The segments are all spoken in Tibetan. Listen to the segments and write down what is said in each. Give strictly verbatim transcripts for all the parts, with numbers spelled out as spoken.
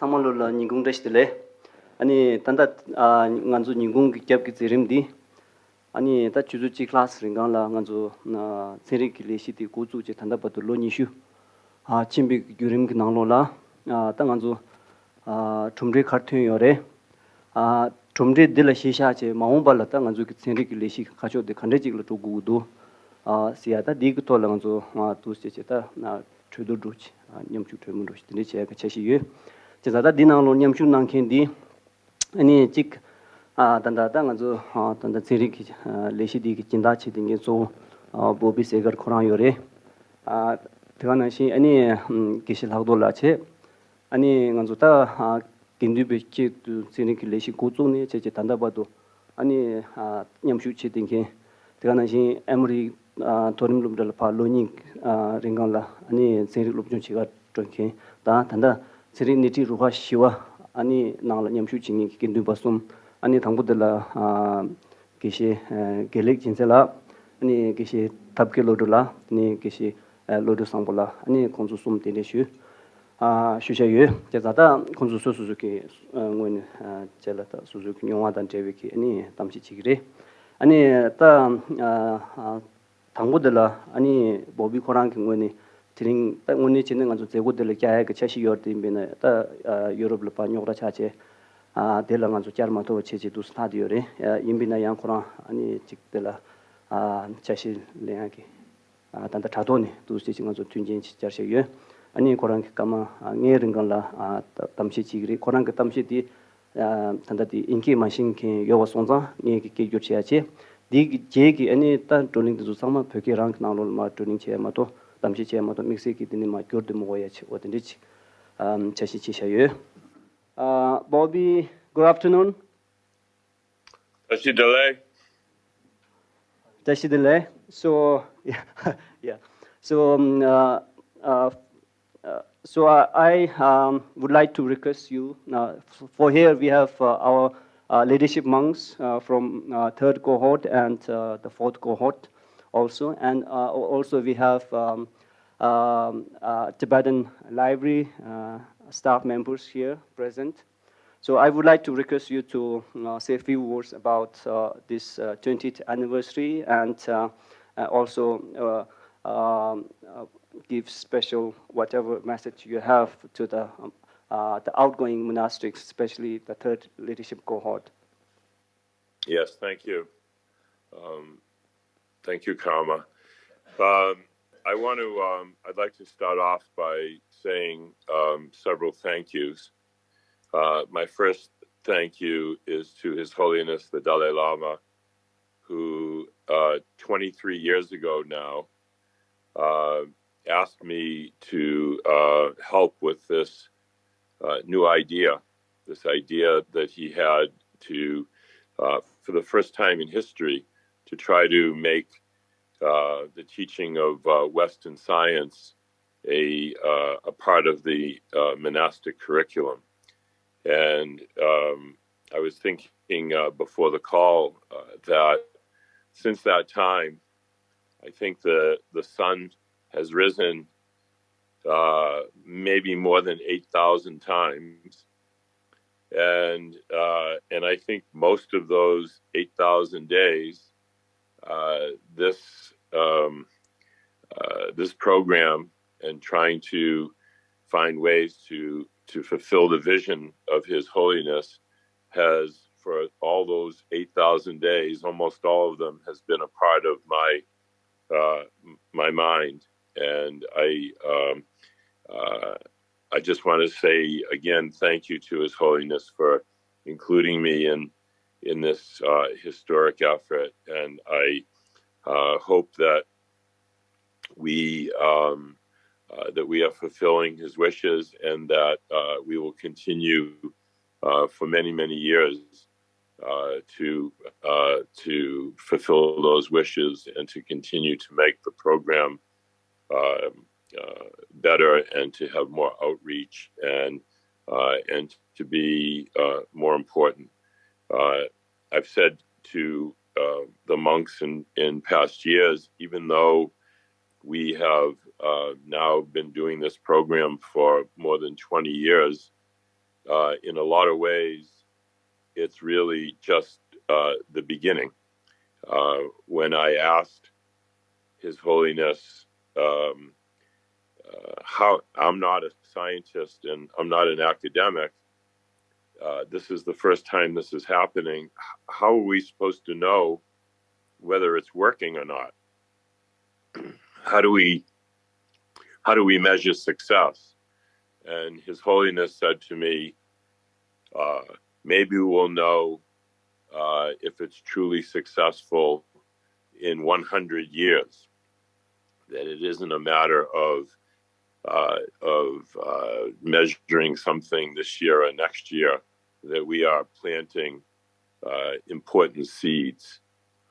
ཚང་མ་ལོ་ལ་ཉིན་གུང་བཀྲ་ཤིས་བདེ་ལེགས། ཨ་ནི་ད་ལྟ་ཨ་ང་ཚོ་ཉིན་གུང་གི་རྒྱབ་ཀྱི་མཛད་རིམ་འདི་ཨ་ནི་ད་ཆུ་ཚོད་གཅིག་ལྷག་རིང་གང་ལ་ང་ཚོ་ཨ་ཚན་རིག་གི་ལས་གཞི་དེ་འགོ་བཙུགས་བྱས་ད་ལྟ་བར་དུ་ལོ་ཉི་ཤུ་ཨ་ཕྱིན་པའི་བརྒྱུད་རིམ་གྱི་ནང་ལོགས་ལ་ཨ་ད་ང་ཚོ་ཨ་གྲུབ་འབྲས་ག་རེ་ཐོན་ཡོད་རེད། ཨ་གྲུབ་འབྲས་འདི་ལ་གཞི་བཞག་བྱས་མ་འོངས་པ་ལ་ད་ང་ཚོ་གི་ཚན་རིག་གི་ལས་གཞི་ཁ་ཕྱོགས་དེ་ག་འདྲས་ཅིག་ལ་འགྲོ་དགོས་ཀྱི་འདུག་ཨ་ཟེར་ཡ་ད་འདི་གི་ཐོག་ལ་ང་ཚོ་ཨ་འདུག་སེ་བྱས་ད་ཨ་གྲོས་བསྡུར་འགྲོ་ཆེ་ཨ་མཉམ་ཞུགས་གྲོས་མོལ་འགྲོ་ཆེ་དེ་འདྲས་བྱེད་ཡ་གི་འཆར་གཞི་ཡོད། བྱས་ཙང་ད་འདི་ནང་ལོགས་མཉམ་ཞུགས་གནང་མཁན་འདི་ཨ་ནི་གཅིག་ཨ་ད་ལྟ་ད་ང་ཚོ་ཨ་ད་ལྟ་ཚན་རིག་གི་ཨ་ལས་གཞི་འདི་གི་སྦྱིན་བདག་བྱེད་མཁན་གཙོ་བོ་ཨ་བོ་བི་སེ་གར་ཁོ་རང་ཡོད་རེད། ཨ་དེ་ག་ནང་བཞིན་ཨ་ནི་ཨམ་དགེ་བཤེས་ལྷག་རྡོར་ལགས་བྱས། ཨ་ནི་ང་ཚོ་ད་ཨ་དགེ་འདུན་པའི་དཀྱིལ་དུ་ཚན་རིག་གི་ལས་གཞི་འགོ་བཙུགས་ནས་བྱས་བྱས་ད་ལྟ་བར་དུ་ཨ་ནི་ཨ་མཉམ་ཞུགས་བྱེད་བསྡད་མཁན། དེ་ག་ནང་བཞིན་ཨེ་མོ་རི་ཨ་མཐོ་རིམ་སློབ་གྲྭ་ལ་ཕར་ལོ་གཉིས་ཨ་རིང་གང་ལ་ཨ་ནི་ཚན་རིག་སློབ་སྦྱོང་བྱེད་གར་འགྲོ་མཁན་དང་ད་ལྟ་ཚན་རིག་སྣེ་ཁྲིད་རུ་ཁག་བཞི་པ་ཨ་ནི་ནང་ལ་མཉམ་ཞུགས་བྱེད་མཁན་གྱི་དགེ་འདུན་པ་གསུམ། ཨ་ནི་དང་པོ་དེ་ལ་ཨ་དགེ་བཤེས་ཨ་དགེ་ལེགས་སྦྱིན་སྲེག་ལགས། ཨ་ནི་དགེ་བཤེས་ཐབས་མཁས་བློ་གྲོས་ལགས། ཨ་ནི་དགེ་བཤེས་ཨ་བློ་གྲོས་བཟང་པོ་ལགས། ཨ་ནི་ཁོང་ཚོ་གསུམ་གདན་འདྲེན་ཞུས། ཨ་ཞུ་བྱ་ཡོད། བྱས་ཙང་ད་ཁོང་ཚོ་སོ་སོ་སོ་གི་ཨ་ངོས་ནས་ཨ་བྱས་ལ་ད་སོ་སོ་གི་མྱོང་བ་དང་འབྲེལ་བའི་གི་ཨ་ནི་གཏམ་བཤད་བྱེད་ཀྱི་རེད། ཨ་ནི་ད་ཨ་ཨ་དང་པོ་དེ་ལ་ཨ་ནི་བོ་བི་ཁོ་རང་གི་ངོས་ནས་དེ་རིང་ད་དངོས་གནས་བྱས་ན་ང་ཚོ་མཛད་སྒོ་དེ་ལ་བསྐྱལ་ཡག་གི་འཆར་གཞི་ཡོད་རེད། ཡིན་པས་ན་ད་ཨ་ཡུ་རོབ་ལ་ཕར་རྙོག་དྲ་ཆགས་བྱས་ཨ་དེ་ལ་ང་ཚོ་བསྐྱལ་མ་ཐུབ་པ་བྱས་བྱས་འདུག་སེ་ལྷག་བསྡད་ཡོད་རེད། ཨ་ཡིན་པས་ན་ཡང་ཁོ་རང་ཨ་ནི་གཅིག་དེ་ལ་ཨ་འཆར་གཞི་ལེན་ཡག་གི་ཨ་ད་ལྟ་དྲ་ཐོག་ནས་འདུག་སེ་ཅིག་ང་ཚོ་མཐུན་རྐྱེན་ཅིག་བཅར་བཞིན་ཡོད། ཨ་ནི་ཁོ་རང་གི་སྐར་མ་ཨ་ལྔའི་རིང་གང་ལ་ཨ་གཏམ་བཤད་བྱེད་ཀྱི་རེད། ཁོ་རང་གི་གཏམ་བཤད་དེ་ཨ་ད་ལྟ་དེ་དབྱིན་སྐད་མ་ཤེས་མཁན་ཡོད་པ་སོང་ཙང་ངས་ཀྱི་སྐད་སྒྱུར་བྱེད་ཡ་བྱས། དེ་གི་རྗེས་ཀྱི་ཨ་ནི་ད་བགྲོ་གླེང་དེ་ཚོ་ཚང་མ་བོད་སྐད་རང་གི་ནང་ལོགས་ལ་མར་བགྲོ་གླེང་བྱས་ཡ་མ་གཏོགས་གཏམ་བཤད་བྱས་ཡ་མ་གཏོགས་དམིགས་བསལ་གྱི་དེ་ནས་མར་སྒྱུར་དེ་མི་དགོས་ཡ་བྱས། འོ་དེ་འདྲ་ཅིག་ཨ་འཆར་གཞི་བྱེད་བཞག་ཡོད། Uh, Bobby, good afternoon. བཀྲ་ཤིས་བདེ་ལེགས། བཀྲ་ཤིས་བདེ་ལེགས། So, yeah, yeah. So, um, uh, uh, uh, so I, I um, would like to request you. Uh, f- for here we have uh, our uh, leadership monks uh, from uh, third cohort and uh, the fourth cohort, also, and uh, al- also we have um, um, uh, Tibetan library uh, staff members here present. So I would like to request you to uh, say a few words about uh, this uh, twentieth anniversary and uh, uh, also uh, um, uh, give special whatever message you have to the um, uh, the outgoing monastics, especially the third leadership cohort. Yes, thank you. Um, thank you, Karma. Um, I want to, um, I'd like to start off by saying um, several thank yous. Uh, my first thank you is to His Holiness the Dalai Lama, who uh, twenty-three years ago now uh, asked me to uh, help with this uh, new idea, this idea that he had to, uh, for the first time in history, to try to make uh, the teaching of uh, Western science a, uh, a part of the uh, monastic curriculum. And um, I was thinking uh, before the call uh, that since that time, I think the, the sun has risen uh, maybe more than eight thousand times. And, uh, and I think most of those eight thousand days, uh, this, um, uh, this program and trying to find ways to, to fulfill the vision of His Holiness has, for all those eight thousand days, almost all of them has been a part of my, uh, my mind. And I, um, uh, I just want to say again, thank you to His Holiness for including me in, in this uh, historic effort. And I uh, hope that we, um, uh, that we are fulfilling His wishes and that uh, we will continue uh, for many, many years uh, to uh, to fulfill those wishes and to continue to make the program uh, uh, better and to have more outreach and uh, and to be uh, more important. Uh, I've said to uh, the monks in, in past years, even though we have uh, now been doing this program for more than twenty years, Uh, in a lot of ways, it's really just uh, the beginning. Uh, when I asked His Holiness, um, uh, how I'm not a scientist and I'm not an academic, uh, this is the first time this is happening. How are we supposed to know whether it's working or not? How do we how do we measure success? And His Holiness said to me, uh, maybe we'll know uh, if it's truly successful in one hundred years. That it isn't a matter of uh, of uh, measuring something this year or next year. That we are planting uh, important seeds,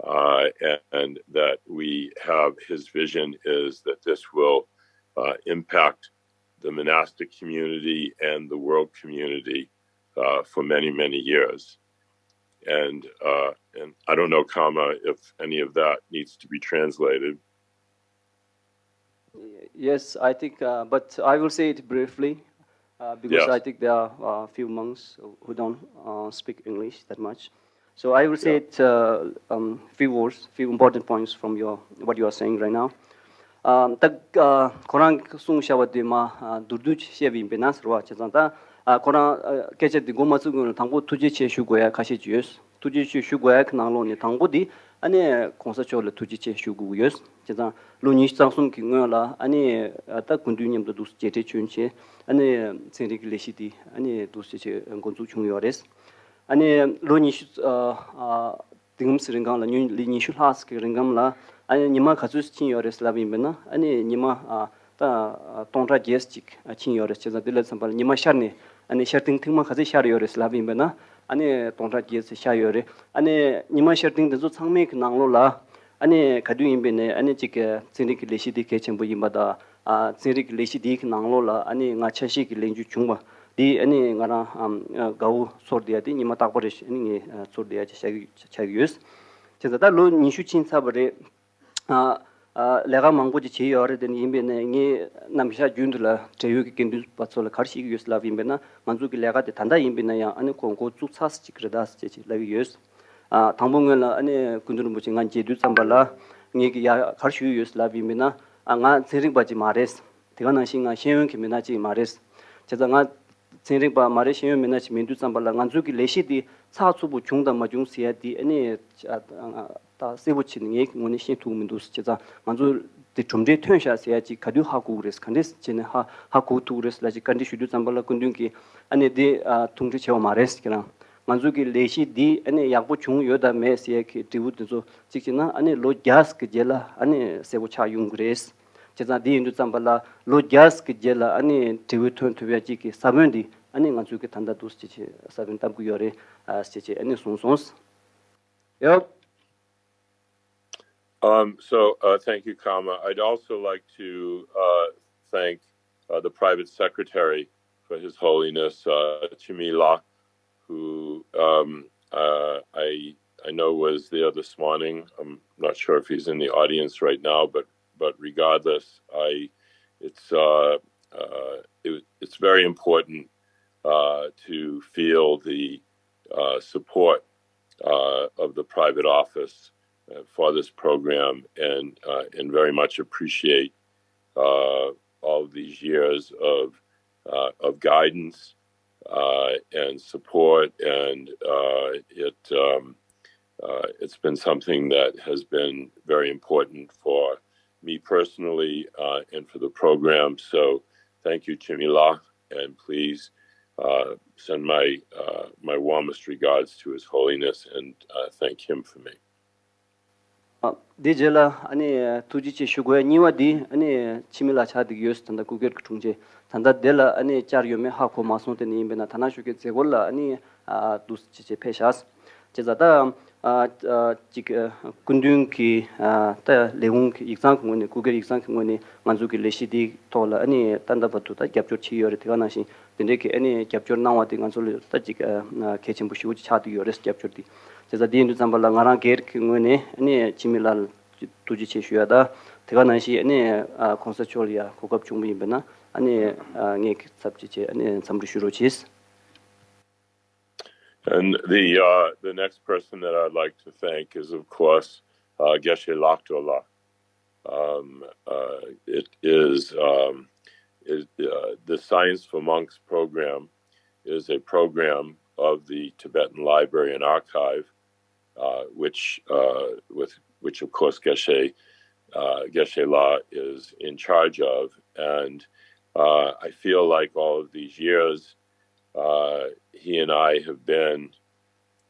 uh, and that we have his vision is that this will uh, impact the monastic community and the world community uh, for many, many years. And uh, and I don't know, Kama, if any of that needs to be translated. Yes, I think, uh, but I will say it briefly uh, because Yes. I think there are a few monks who don't uh, speak English that much. So I will say it uh, um, few words, few important points from your what you are saying right now. Um, ད་ཁོ་རང་གསུངས་བཞག་པ་དེ་མ་མདོར་བསྡུས་བཤད་པ་ཡིན་པས་ན་ཟེར་བ་བྱས་ཙང་ད་ཁོ་རང་སྐད་ཆ་འདི་འགོ་མ་ཚུགས་སྔོན་ལ་དང་པོ་ཐུགས་རྗེ་ཆེ་ཞུ་དགོས་ཡ་ཁ་ཤས་ཅིག་ཡོད། ཐུགས་རྗེ་ཆེ་ཞུ་དགོས་ཡ་གི་ནང་ལོགས་ནས་དང་པོ་འདི་ཨ་ནི་གོང་ས་མཆོག་ལ་ཐུགས་རྗེ་ཆེ་ཞུ་དགོས་ཀྱི་ཡོད། བྱས་ཙང་ལོ་ཉི་ཤུ་རྩ་གསུམ་གྱི་སྔོན་ལ་ཨ་ནི་ད་སྐུ་མདུན་མཉམ་དུ་འདུག་མཇལ་འཕྲད་བྱོན་བྱས་ཨ་ནི་ཚན་རིག་གི་ལས་གཞི་འདི་ཨ་ནི་འདུག་བྱས་བྱས་འགོ་འཛུགས་བྱུང་ཡོད་རེད། ཨ་ནི་ལོ་ཉི་ཤུ་དེ་ངམ་སི་རིང་གང་ལ་ཉུང་ལི་ཉི་ཤུ་ལྷག་ཙམ་གྱི་རིང་གམ་ལ་ཨ་ནི་ཉི་མ་ག་ཚོད་ཕྱིན་ཡོད་རེད་ལབ་ཡིན་པས་ན་ཨ་ནི་ཉི་མ་ད་སྟོང་ཕྲག་བརྒྱད་ཅིག་ཕྱིན་ཡོད་རེད། བྱས་ཙང་དེ་ལས་མཚམས་པར་ཉི་མ་ཤར་ནས་ཨ་ནི་ཤར་ཐེངས་ཐེངས་མ་ག་ཚོད་ཤར་ཡོད་རེད་ལབ་ཡིན་པས་ན་ཨ་ནི་སྟོང་ཕྲག་བརྒྱད་ཙམ་ཤར་ཡོད་རེད། ཨ་ནི་ཉི་མ་ཤར་ཐེངས་དེ་ཚོ་ཚང་མའི་གི་ནང་ལོགས་ལ་ཨ་ནི་ག་དུས་ཡིན་པས་ནས་ཨ་ནི་ཅིག་ཚན་རིག་གི་ལས་གཞི་དེ་གལ་ཆེན་པོ་ཡིན་པ་དང་ཚན་རིག་གི་ལས་གཞི་དེའི་གི་ནང་ལོགས་ལ་ཨ་ནི་ང་ཆ་ཤས་ཀྱི་ལས་འགུལ་བྱུང་བ། དེ་ཨ་ནི་ང་རང་ཨམ་དགའ་བོ་ཚོར་བསྡད་ཡ་དེ་ཉི་མ་རྟག་པ་རེད། ཨ་ནི་ངས་ཚོར་བསྡད་ཡ་ཅིག་ཆགས་ཀྱི་ཆགས་ཀྱི་ཡོད། བྱས་ཙང་ད་ལོ་ཉི་ཤུ་ཕྱིན་ཚར་བ་རེད། ཨ་ཨ་ལས་ཀ་མང་པོ་ཅིག་བྱས་ཡོད་རེད། དེ་ནི་ཡིན་པས་ན་ངས་ནམ་ཞག་རྒྱུན་དུ་ལ་འབྲེལ་ཡོད་ཀྱི་དགེ་འདུན་པ་ཚོ་ལ་ག་རེ་བཤད་ཀྱི་ཡོད་ལབ་ཡིན་པས་ན་ང་ཚོ་གི་ལས་ཀ་དེ་ད་ལྟ་ཡིན་པས་ན་ཡང་ཨ་ནི་ཁོང་འགོ་བཙུགས་ཚར་ཅིག་རེད་ད་ཅེས་ཅིག་ལབ་ཀྱི་ཡོད། ཨ་དང་པོ་སྔོན་ལ་ཨ་ནི་སྐུ་མདུན་རིན་པོ་ཆེ་ང་མཇལ་དུས་ཙམ་པ་ལ་ངས་ཀྱི་ཡ་ག་རེ་ཞུས་ཡོད་ལབ་ཡིན་པས་ན་ཨ་ང་ཚན་རིག་པ་ཅིག་མ་རེད། དེ་ག་ནང་བཞིན་ང་ཤེས་ཡོན་གྱི་མི་སྣ་ཅིག་མ་རེད། བྱས་ཙང་ང་ཚན་རིག་པ་མ་རེད། ཤེས་ཡོན་མི་སྣ་ཅིག་མིན་དུས་ཙམ་པ་ལ་ང་ཚོའི་གི་ལས་གཞི་འདི་ཚགས་ཚུད་པོ་བྱུང་དང་མ་བྱུང་ཟེར་ཡ་འདི་ཨ་ནི་ད་གསལ་པོ་བྱས་ནས་ངའི་ངོས་ནས་ཤེས་ཐུབ་མི་འདུག། བྱས་ཙང་ང་ཚོ་འདི་གྲུབ་འབྲས་ཐོན་ཤག་ཟེར་ཡ་ཅིག་ག་དུས་ཧ་གོ་གི་རེད། ག་འདྲས་བྱས་ནས་ཧ་ཧ་གོ་ཐུབ་ཀྱི་རེད་ལབ་ཅིག་བཀའ་འདྲི་ཞུ་དུས་ཙམ་པ་ལ་སྐུ་མདུན་གྱིས་ཨ་ནི་འདི་ཐུགས་འདྲི་བྱས་པ་མ་རེད། ཁྱེད་རང་ང་ཚོ་གི་ལས་གཞི་འདི་ཨ་ནི་ཡག་པོ་བྱུང་ཡོད་དམ་མེད་ཟེར་ཡ་གི་འདྲི་བོ་འདི་ཚོ་གཅིག་བྱས་ན་ཨ་ནི་ལོ་བརྒྱ་གི་རྗེས་ལ་ཨ་ནི་གསལ་པོ་ཆགས་ཡོང་གི་རེད། བྱས་ཙང་འདི་ཡིན་དུས་ཙམ་པ་ལ་ལོ་བརྒྱ་གི་རྗེས་ལ་ཨ་ནི་འབྲས་བུ་ཐོན་ཐུབ་ཡ་གཅིག་གི་ས་བོན་འདི་ཨ་ནི་ང་ཚོའི་གི་ད་ལྟ་འདུག་ཅེས་བྱས་ས་བོན་བཏབ་གི་ཡོད་རེད་ཨ་ཅེས་བྱས་ཨ་ནི་གསུངས་སོང་། ཡོད། Um, so uh, thank you, Kama. I'd also like to uh, thank uh, the private secretary for His Holiness uh, Chimila, who um, uh, I I know was there this morning. I'm not sure if he's in the audience right now, but but regardless, I it's uh, uh, it, it's very important uh, to feel the uh, support uh, of the private office uh, for this program, and uh, and very much appreciate uh, all of these years of uh, of guidance uh, and support, and uh, it um, uh, it's been something that has been very important for me personally uh, and for the program. So thank you, Chimila, and please uh, send my uh, my warmest regards to His Holiness and uh, thank him for me. དེ་རྗེས་ལ་ཨ་ནི་ཐུགས་རྗེ་ཆེ་ཞུ་དགོས་གཉིས་པ་འདི་ཨ་ནི་འཆི་མེད་ལགས་ཆགས་བསྡད་ཀྱི་ཡོད། ད་ལྟ་སྐུ་སྒེར་གྱི་དྲུང་ཆེ་ད་ལྟ་དེ་ལ་ཨ་ནི་བཅར་ཡོད་མེད་ཧ་གོ་མ་སོང་། དེ་ནི་ཡིན་པས་ན་ཐ་ན་ཞོགས་ཀའི་མཛད་སྒོ་ལ་ཨ་ནི་འདུག་ཅེས་ཅེས་ཕེབས་ཤག་ཅེས་ད་ལྟ་ཅིག་སྐུ་མདུན་གྱི་ད་ལས་ཁུངས་ཀྱི་ཡིག་ཚང་གི་ངོས་ནས་སྐུ་སྒེར་ཡིག་ཚང་གི་ངོས་ནས་ང་ཚོ་གི་ལས་གཞི་འདིའི་ཐོག་ལ་ཨ་ནི་ད་ལྟ་བར་དུ་ད་རྒྱབ་སྐྱོར་བྱས་ཡོད་རེད། དེ་ག་ནང་བཞིན་དེ་འདྲའི་གི་ཨ་ནི་རྒྱབ་སྐྱོར་གནང་བ་དེ་ང་ཚོ་ལ་ད་ཅིག་གལ་ཆེན་པོ་ཞེ་པོ་ཅིག་ཆགས་བསྡད་ཡོད་རེད། རྒྱབ་སྐྱོར་དེ་བྱས་ཙང་དེ་ཡིན་དུས་ཙམ་པ་ལ་ང་རང་སྒེར་གྱི་ངོས་ནས་ཨ་ནི་འཆི་མེད་ལགས་ལ་ཐུགས་རྗེ་ཆེ་ཞུ་ཡ་ད་དེ་ག་ནང་བཞིན་ཨ་ནི་གོང་ས་མཆོག་ལ་ཡ་གོ་སྐབས་བྱུང་བ་ཡིན་པས་ན་ཨ་ནི་ངས་ཀྱི་ཚབ་ཅིག་བྱས་ཨ་ནི་འཚམས་འདྲི་ཞུ་རོགས་གྱིས། And the uh, the next person that I'd like to thank is, of course, uh, Geshe Lakdola. Um, uh, it is um, it, uh, the Science for Monks program is a program of the Tibetan Library and Archive, uh, which uh, with which of course Geshe uh, Geshe La is in charge of, and uh, I feel like all of these years uh, he and I have been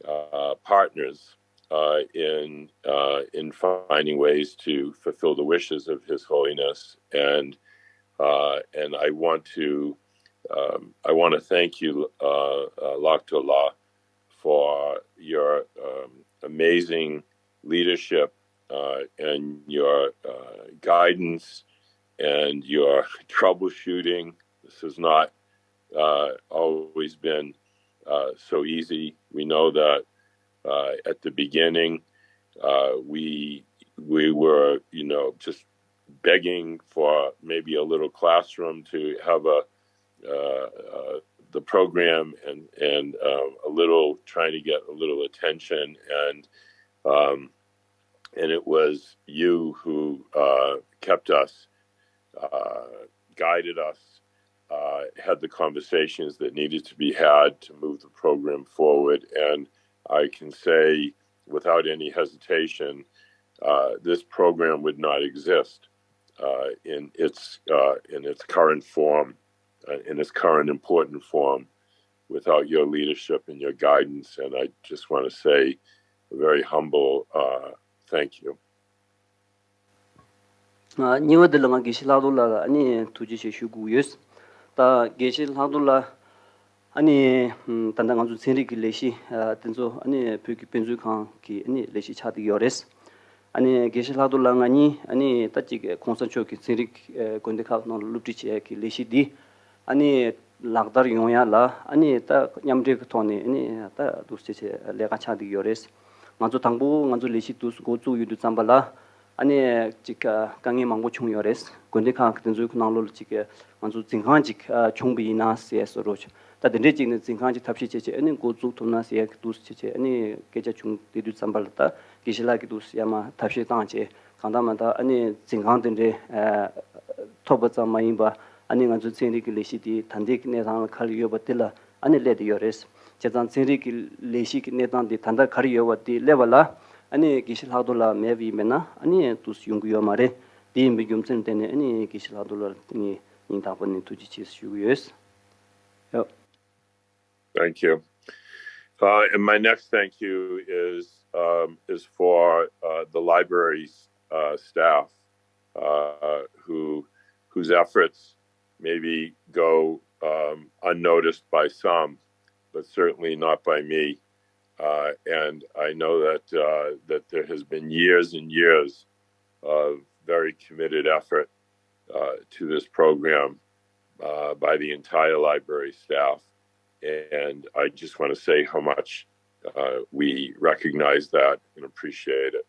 uh, partners uh, in uh, in finding ways to fulfill the wishes of His Holiness, and uh, and I want to um, I want to thank you, uh, uh, Lakdola, for your um, amazing leadership uh, and your uh, guidance and your troubleshooting. This has not uh, always been uh, so easy. We know that uh, at the beginning, uh, we we were, you know, just begging for maybe a little classroom to have a uh, uh, the program and and um, a little trying to get a little attention and um, and it was you who uh, kept us, uh, guided us, uh, had the conversations that needed to be had to move the program forward. And I can say without any hesitation, uh, this program would not exist uh, in its uh, in its current form, uh, in its current important form, without your leadership and your guidance. And I just want to say a very humble uh, thank you. གཉིས་པ་འདི་ལ་ང་དགེ་བཤེས་ལྷག་རྡོར་ལགས་ལ་ཨ་ནི་ཐུགས་རྗེ་ཆེ་ཞུ་དགོས་ཡོད། ད་དགེ་བཤེས་ལྷག་རྡོར་ལགས་ཨ་ནི་ད་ལྟ་ང་ཚོ་ཚན་རིག་གི་ལས་གཞི་དེ་ཚོ་ཨ་ནི་བོད་ཀྱི་དཔེ་མཛོད་ཁང་གི་ཨ་ནི་ལས་གཞི་ཆགས་བསྡད་ཡོད་རེད། ཨ་ནི་དགེ་བཤེས་ལྷག་རྡོར་ལགས་ང་གཉིས་ཨ་ནི་ད་ཅིག་གོང་ས་མཆོག་གི་ཚན་རིག་དགོན་སྡེ་ཁག་ནང་ལ་སློབ་ཁྲིད་བྱེད་ཡག་གི་ལས་གཞི་འདི་ཨ་ནི་ལག་བསྟར་ཡོང་ཡག་ལ་ཨ་ནི་ད་མཉམ་འབྲེལ་གྱི་ཐོག་ནས་ཨ་ནི་ད་འདུག་སེ་བྱས་ལས་ཀ་ཆགས་བསྡད་ཡོད་རེད། ང་ཚོ་དང་པོ་ང་ཚོ་ལས་གཞི་འདུག་འགོ་བཙུགས་ཡོང་དུས་ཙམ་པ་ལ་ཨ་ནི་ཅིག་དཀའ་ངལ་མང་པོ་བྱུང་ཡོད་རེད། དགོན་སྡེ་ཁག་གི་དེ་ཚོའི་ནང་ལོགས་ལ་ཅིག་ང་ཚོ་འཛིན་ཁང་ཅིག་བྱུང་བ་ཡིན་ན་ཟེར་བཟོ་འདྲ། ད་དེ་འདྲས་ཅིག་ནས་འཛིན་ཁང་ཅིག་ཐབས་ཤེས་བྱས་བྱས་ཨ་ནི་འགོ་བཙུགས་ཐུབ་ན་ཟེར་ཡག་གི་འདུག་བྱས་བྱས་ཨ་ནི་སྐད་ཆ་བྱུང་། དེ་དུས་ཙམ་པ་ལ་ད་དགེ་བཤེས་ལགས་ཀྱིས་འདུག་ཡར་མར་ཐབས་ཤེས་བཏང་བྱས་གང་ལྟར་མ་ལྟར་ཨ་ནི་འཛིན་ཁང་དེ་འདྲས་ཐོབ་པ་ཙམ་མ་ཡིན་པ་ཨ་ནི་ང་ཚོའི་ཚན་རིག་གི་ལས་གཞི་དེ་ད་ལྟའི་གི་གནས་སྟངས་ལ་ག་རེ་ཡོད་པ་དེ་ལ་ཨ་ནི་སླེབས་བསྡད་ཡོད་རེད། བྱས་ཙང་ཚན་རིག་གི་ལས་གཞི་གི་གནས་སྟངས་དེ་ད་ལྟ་ག་རེ་ཡོད་པ་དེ་སླེབས་པ་ལ་ཨ་ནི་དགེ་བཤེས་ལྷག་རྡོར་ལགས་མེད་པ་ཡིན་པས་ན་ཨ་ནི་འདུག་ཡོང་གི་ཡོད་མ་རེད། དེ་ཡིན་པའི་རྒྱུ་མཚན་ལ་བརྟེན་ནས་ཨ་ནི་དགེ་བཤེས་ལྷག་རྡོར་ལགས་ངས་སྙིང་ཐག་པ་ནས་ཐུགས་རྗེ་ཆེ་ཞུ་གི་ཡོད། ཡོད། Thank you. Uh, and my next thank you is um, is for uh, the library's uh, staff uh, who whose efforts maybe go um, unnoticed by some, but certainly not by me. Uh, and I know that uh, that there has been years and years of very committed effort uh, to this program uh, by the entire library staff. And I just want to say how much uh, we recognize that and appreciate it.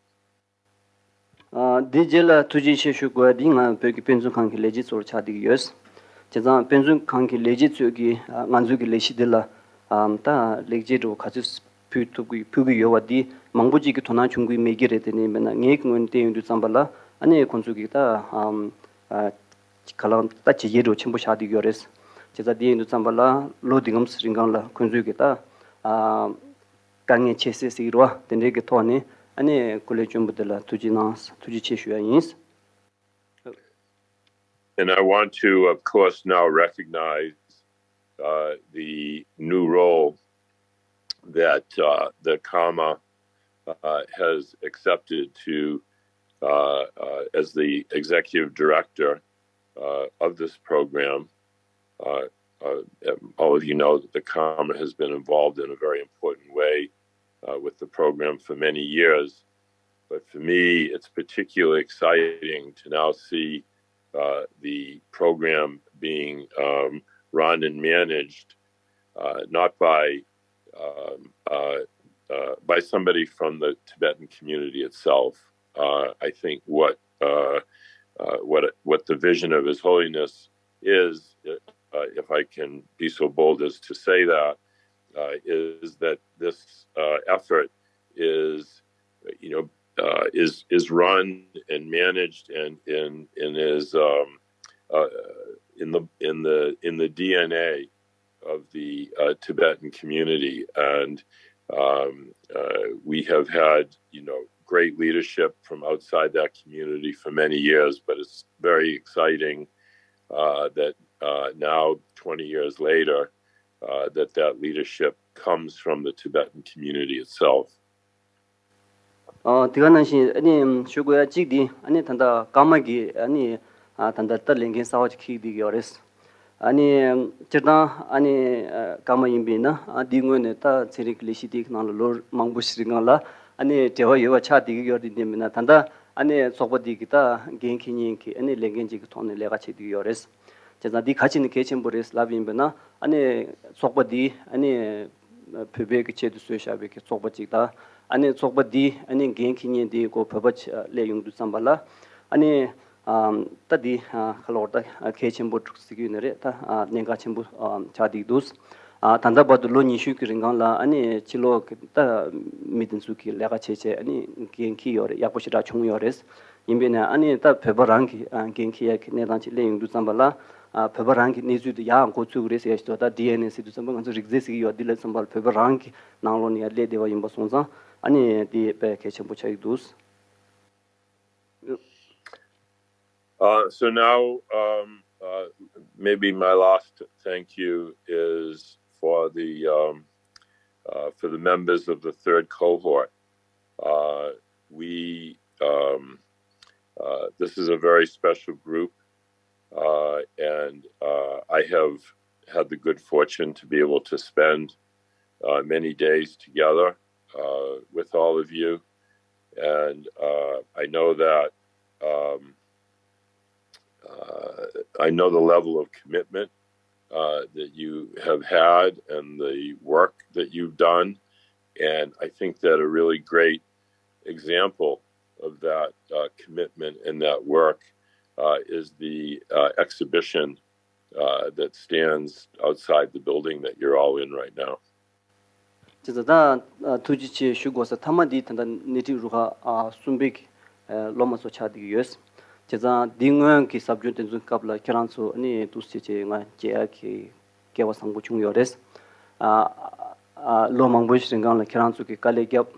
འདི་རྗེས་ལ་ཐུགས་རྗེ་ཆེ་ཞུ་དགོས་པ་འདི་ང་བོད་ཀྱི་དཔེ་མཛོད་ཁང་གི་ལས་བྱེད་ཚོར་ཆགས་བསྡད་ཀྱི་ཡོད། བྱས་ཙང་དཔེ་མཛོད་ཁང་གི་ལས་བྱེད་ཚོས་ཀྱིས་ང་ཚོའི་གི་ལས་གཞི་འདི་ལ་ད་ལེགས་སྐྱེས་འདྲ་བོ་ག་ཚོད་ཕུལ་ཐུབ་ཀྱི་ཕུལ་གྱི་ཡོད་པ་འདི་མང་པོ་ཅིག་གིས་དོ་སྣང་བྱུང་གི་མེད་ཀྱི་རེད། དེ་ནས་མིན་ན་ངའི་ངོས་ནས་བལྟས་ཡོང་དུས་ཙམ་པ་ལ་ཨ་ནི་ཁོང་ཚོས་ཀྱིས་ད་ག་ལ་ད་བྱས་རྗེས་འདྲ་བོ་ཆེན་པོ་བཞག་བསྡད་ཀྱི་ཡོད་རེད། བྱས་ཙང་འདི་ཡིན་དུས་ཙམ་པ་ལ་ལོ་འདི་གམ་རིང་གང་ལ་ཁོང་ཚོས་ཀྱིས་ད། དཀའ་ངལ་ཆེ་སེ་ཟེར་གྱི་རེད་བ། དེ་འདྲའི་གི་ཐོག་ནས་ཨ་ནི་སྐུ་ལས་བསྐྱོན་པ་དེ་ལ་ཐུགས་རྗེ་གནང་། ཐུགས་རྗེ་ཆེ་ཞུ་ཡ་ཡིན། And I want to, of course, now recognize uh, the new role that uh, the Karma uh, has accepted to uh, uh, as the executive director uh, of this program. Uh, uh, all of you know that the Karma has been involved in a very important way uh, with the program for many years. But for me, it's particularly exciting to now see uh, the program being um, run and managed uh, not by um, uh, uh, by somebody from the Tibetan community itself. Uh, I think what uh, uh, what what the vision of His Holiness is, uh, if I can be so bold as to say that, uh, is that this uh, effort is, you know, uh, is is run and managed and and and is um, uh, in the in the in the D N A of the uh, Tibetan community, and um, uh, we have had, you know, great leadership from outside that community for many years. But it's very exciting uh, that uh, now, twenty years later, uh, that that leadership comes from the Tibetan community itself. ཨ། དེ་ག་ནང་བཞིན་ཨ་ནི་ཞུ་དགོས་ཡ་གཅིག་འདི་ཨ་ནི་ད་ལྟ་ཀརྨ་གི་ཨ་ནི་ཨ་ད་ལྟ་ད་ལས་འགན་གསར་པ་ཅིག་འཁྱེར་བསྡད་ཀྱི་ཡོད་རེད། ཨ་ནི་སྤྱིར་བཏང་ཨ་ནི་ཀརྨ་ཡིན་པས་ན་ཨ་འདི་སྔོན་ནས་ད་ཚན་རིག་གི་ལས་གཞི་དེའི་ནང་ལ་ལོ་མང་པོ་ཞིག་རིང་ལ་ཨ་ནི་འབྲེལ་བ་ཡོད་པ་ཆགས་བསྡད་ཀྱི་ཡོད་རེད། དེ་མིན་ན་ད་ལྟ་ཨ་ནི་ཚོགས་པ་འདི་གི་ད་འགན་འཁྱེར་མཁན་གྱི་ཨ་ནི་ལས་འགན་ཅིག་གི་ཐོག་ནས་ལས་ཀ་བྱེད་བསྡད་ཀྱི་ཡོད་རེད། བྱས་ཙང་འདི་ག་ཅི་ནས་གལ་ཆེན་པོ་རེད་ལབ་ཡིན་པས་ན་ཨ་ནི་ཚོགས་པ་འདི་ཨ་ནི་བོད་པའི་གི་ཆེད་དུ་བཟོས་བཞག་པའི་གི་ཚོགས་པ་ཅིག་དང་ཨ་ནི་ཚོགས་པ་འདི་ཨ་ནི་འགན་འཁྱེར་མཁན་འདི་ཁོ་བོད་པ་ཅིག་སླེབས་ཡོང་དུས་ཙམ་པ་ལ་ཨ་ནི་ཨམ་ད་འདི་ཨ་ག་ལོར་ད་གལ་ཆེན་པོ་འདུག་ཟེར་གྱི་ཡོད་ནི་རེད། ད་ཨ་གནད་འགག་ཆེན་པོ་ཨམ་ཆགས་བསྡད་འདུག་ཨ་ད་ལྟ་བར་དུ་ལོ་ཉི་ཤུ་གི་རིང་གང་ལ་ཨ་ནི་ཕྱི་ལོགས་གི་ད་མི་དེ་ཚོ་གི་ལས་ཀ་བྱས་བྱས་ཨ་ནི་འགན་འཁྱེར་ཡོད་རེད། ཡག་པོ་ཞེ་དྲག་བྱུང་ཡོད་རེད། ཡིན་པས་ན་ཨ་ནི་ད་བོད་པ་རང་གི་ཨ་འགན་འཁྱེར་ཡག་གི་གནས་སྟངས་ཅིག་སླེབས་ཡོང་དུས་ཙམ་པ་ལ་ཨ་བོད་པ་རང་གི་གནས་ཚུལ་དེ་ཡག་འགོ་ཚུགས་ཀྱི་རེད་ཟེར་ཡ་ཞིག་འདུག་ད་ཌི་ཨེན་ཨེ་ཟེར་དུས་ཙམ་པ་ང་ཚོ་རིགས་རྫས་ཟེར་གྱི་ཡོད། འདི་ལ་ཙམ་པ་ལ་བོད་པ་རང་གི་ནང་ལོགས་ནས་ཡ་སླེབས་བསྡད་པ་ཡིན་པ་སོང་ཙང་ཨ་ནི་དེ་དཔེ་གལ་ཆེན་པོ་ཆགས་ཀྱི་འདུག Uh, so now, um, uh, maybe my last thank you is for the um, uh, for the members of the third cohort. Uh, we um, uh, this is a very special group, uh, and uh, I have had the good fortune to be able to spend uh, many days together uh, with all of you, and uh, I know that um, uh, I know the level of commitment uh, that you have had and the work that you've done, and I think that a really great example of that uh, commitment and that work uh, is the uh, exhibition uh, that stands outside the building that you're all in right now. བྱས་ཙང་ད་ཐུགས་རྗེ་ཆེ་ཞུ་དགོས་ས་མཐའ་མ་འདི་ད་ལྟ་སྣེ་ཁྲིད་རུ་ཁག་གསུམ་པའི་གི་སློབ་མ་ཚོ་ཆགས་བསྡད་ཀྱི་ཡོད། བྱས་ཙང་འདི་སྔོན་གྱི་ཟབ་སྦྱོང་དེ་ཚོའི་སྐབས་ལ་ཁྱེད་རང་ཚོ་ནི་འདུག་སེ་བྱས་ང་མཇལ་ཡག་གི་སྐལ་བ་བཟང་པོ་བྱུང་ཡོད་རེད། ཨ་ཨ་ལོ་མང་པོ་ཞིག་རིང་གང་ལ་ཁྱེད་རང་ཚོ་གིས་དཀའ་ལས་བརྒྱབ།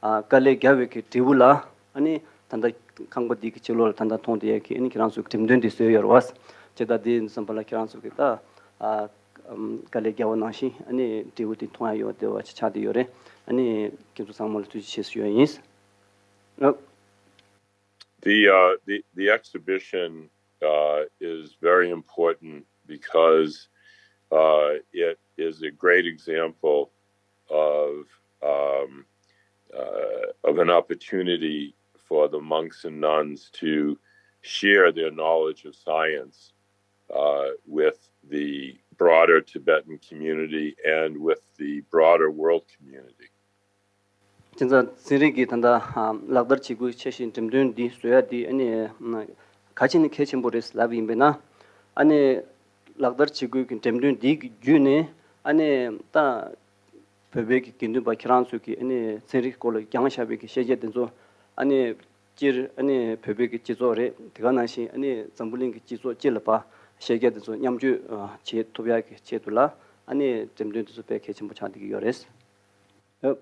ཨ་དཀའ་ལས་བརྒྱབ་པའི་གི་འབྲས་བུ་ལ་ཨ་ནི་ད་ལྟ་ཁང་པ་འདི་གི་ཕྱི་ལོགས་ལ་ད་ལྟ་མཐོང་བསྡད་ཡག་གི་ཨ་ནི་ཁྱེད་རང་ཚོ་གི་འགྲེམས་སྟོན་འདི་བཟོས་ཡོད་རེད་བ། བྱས་ཙང་འདི་ཙམ་པ་ལ་ཁྱེད་རང་ཚོ་གིས་ད་ཨ་ཨམ་དཀའ་ལས་བརྒྱབ་པ་ནང་བཞིན་ཨ་ནི་འབྲས་བུ་དེ་མཐོང་ཡག་ཡོད་བསྡད་པ་ཆགས་བསྡད་ཡོད་རེད། ཨ་ནི་ཁྱེད་ཚོ་ཚང་མ་ལ་ཐུགས་རྗེ་ཆེ་ཞུ་ཡག་ཡིན། ཨ། The uh, the the exhibition uh, is very important because uh, it is a great example of um, uh, of an opportunity for the monks and nuns to share their knowledge of science uh, with the broader Tibetan community and with the broader world community. བྱས་ཙང་ཚན་རིག་གི་ད་ལྟ་ལག་བསྟར་བྱེད་དགོས་ཆེ་ཞིང་འགྲེམས་སྟོན་འདི་བཟོ་ཡག་འདི་ཨ་ནི་ག་ཅི་ནས་གལ་ཆེན་པོ་རེད་ལབ་ཡིན་པས་ན། ཨ་ནི་ལག་བསྟར་བྱེད་དགོས་ཀྱི་འགྲེམས་སྟོན་འདི་གི་བརྒྱུད་ནས་ཨ་ནི་ད་བོད་པའི་གི་དགེ་འདུན་པ་ཁྱེད་རང་ཚོས་ཀྱི་ཨ་ནི་ཚན་རིག་སྐོར་ལ་སྦྱངས་བཞག་པའི་གི་ཤེས་བྱ་དེ་ཚོ་ཨ་ནི་སྤྱིར་ཨ་ནི་བོད་པའི་གི་སྤྱི་ཚོགས་རེད། དེ་ག་ནང་བཞིན་ཨ་ནི་འཛམ་བུ་གླིང་གི་སྤྱི་ཚོགས་སྤྱི་ལ་ཕར་ཤེས་བྱ་དེ་ཚོ་མཉམ་སྤྱོད་བྱེད་ཐུབ་ཡག་གི་ཆེད་དུ་ལ་ཨ་ནི་འགྲེམས་སྟོན་དེ་ཚོ་དཔེ་གལ་ཆེན་པོ་ཆགས་བསྡད་ཀྱི་ཡོད་རེད། ཨ།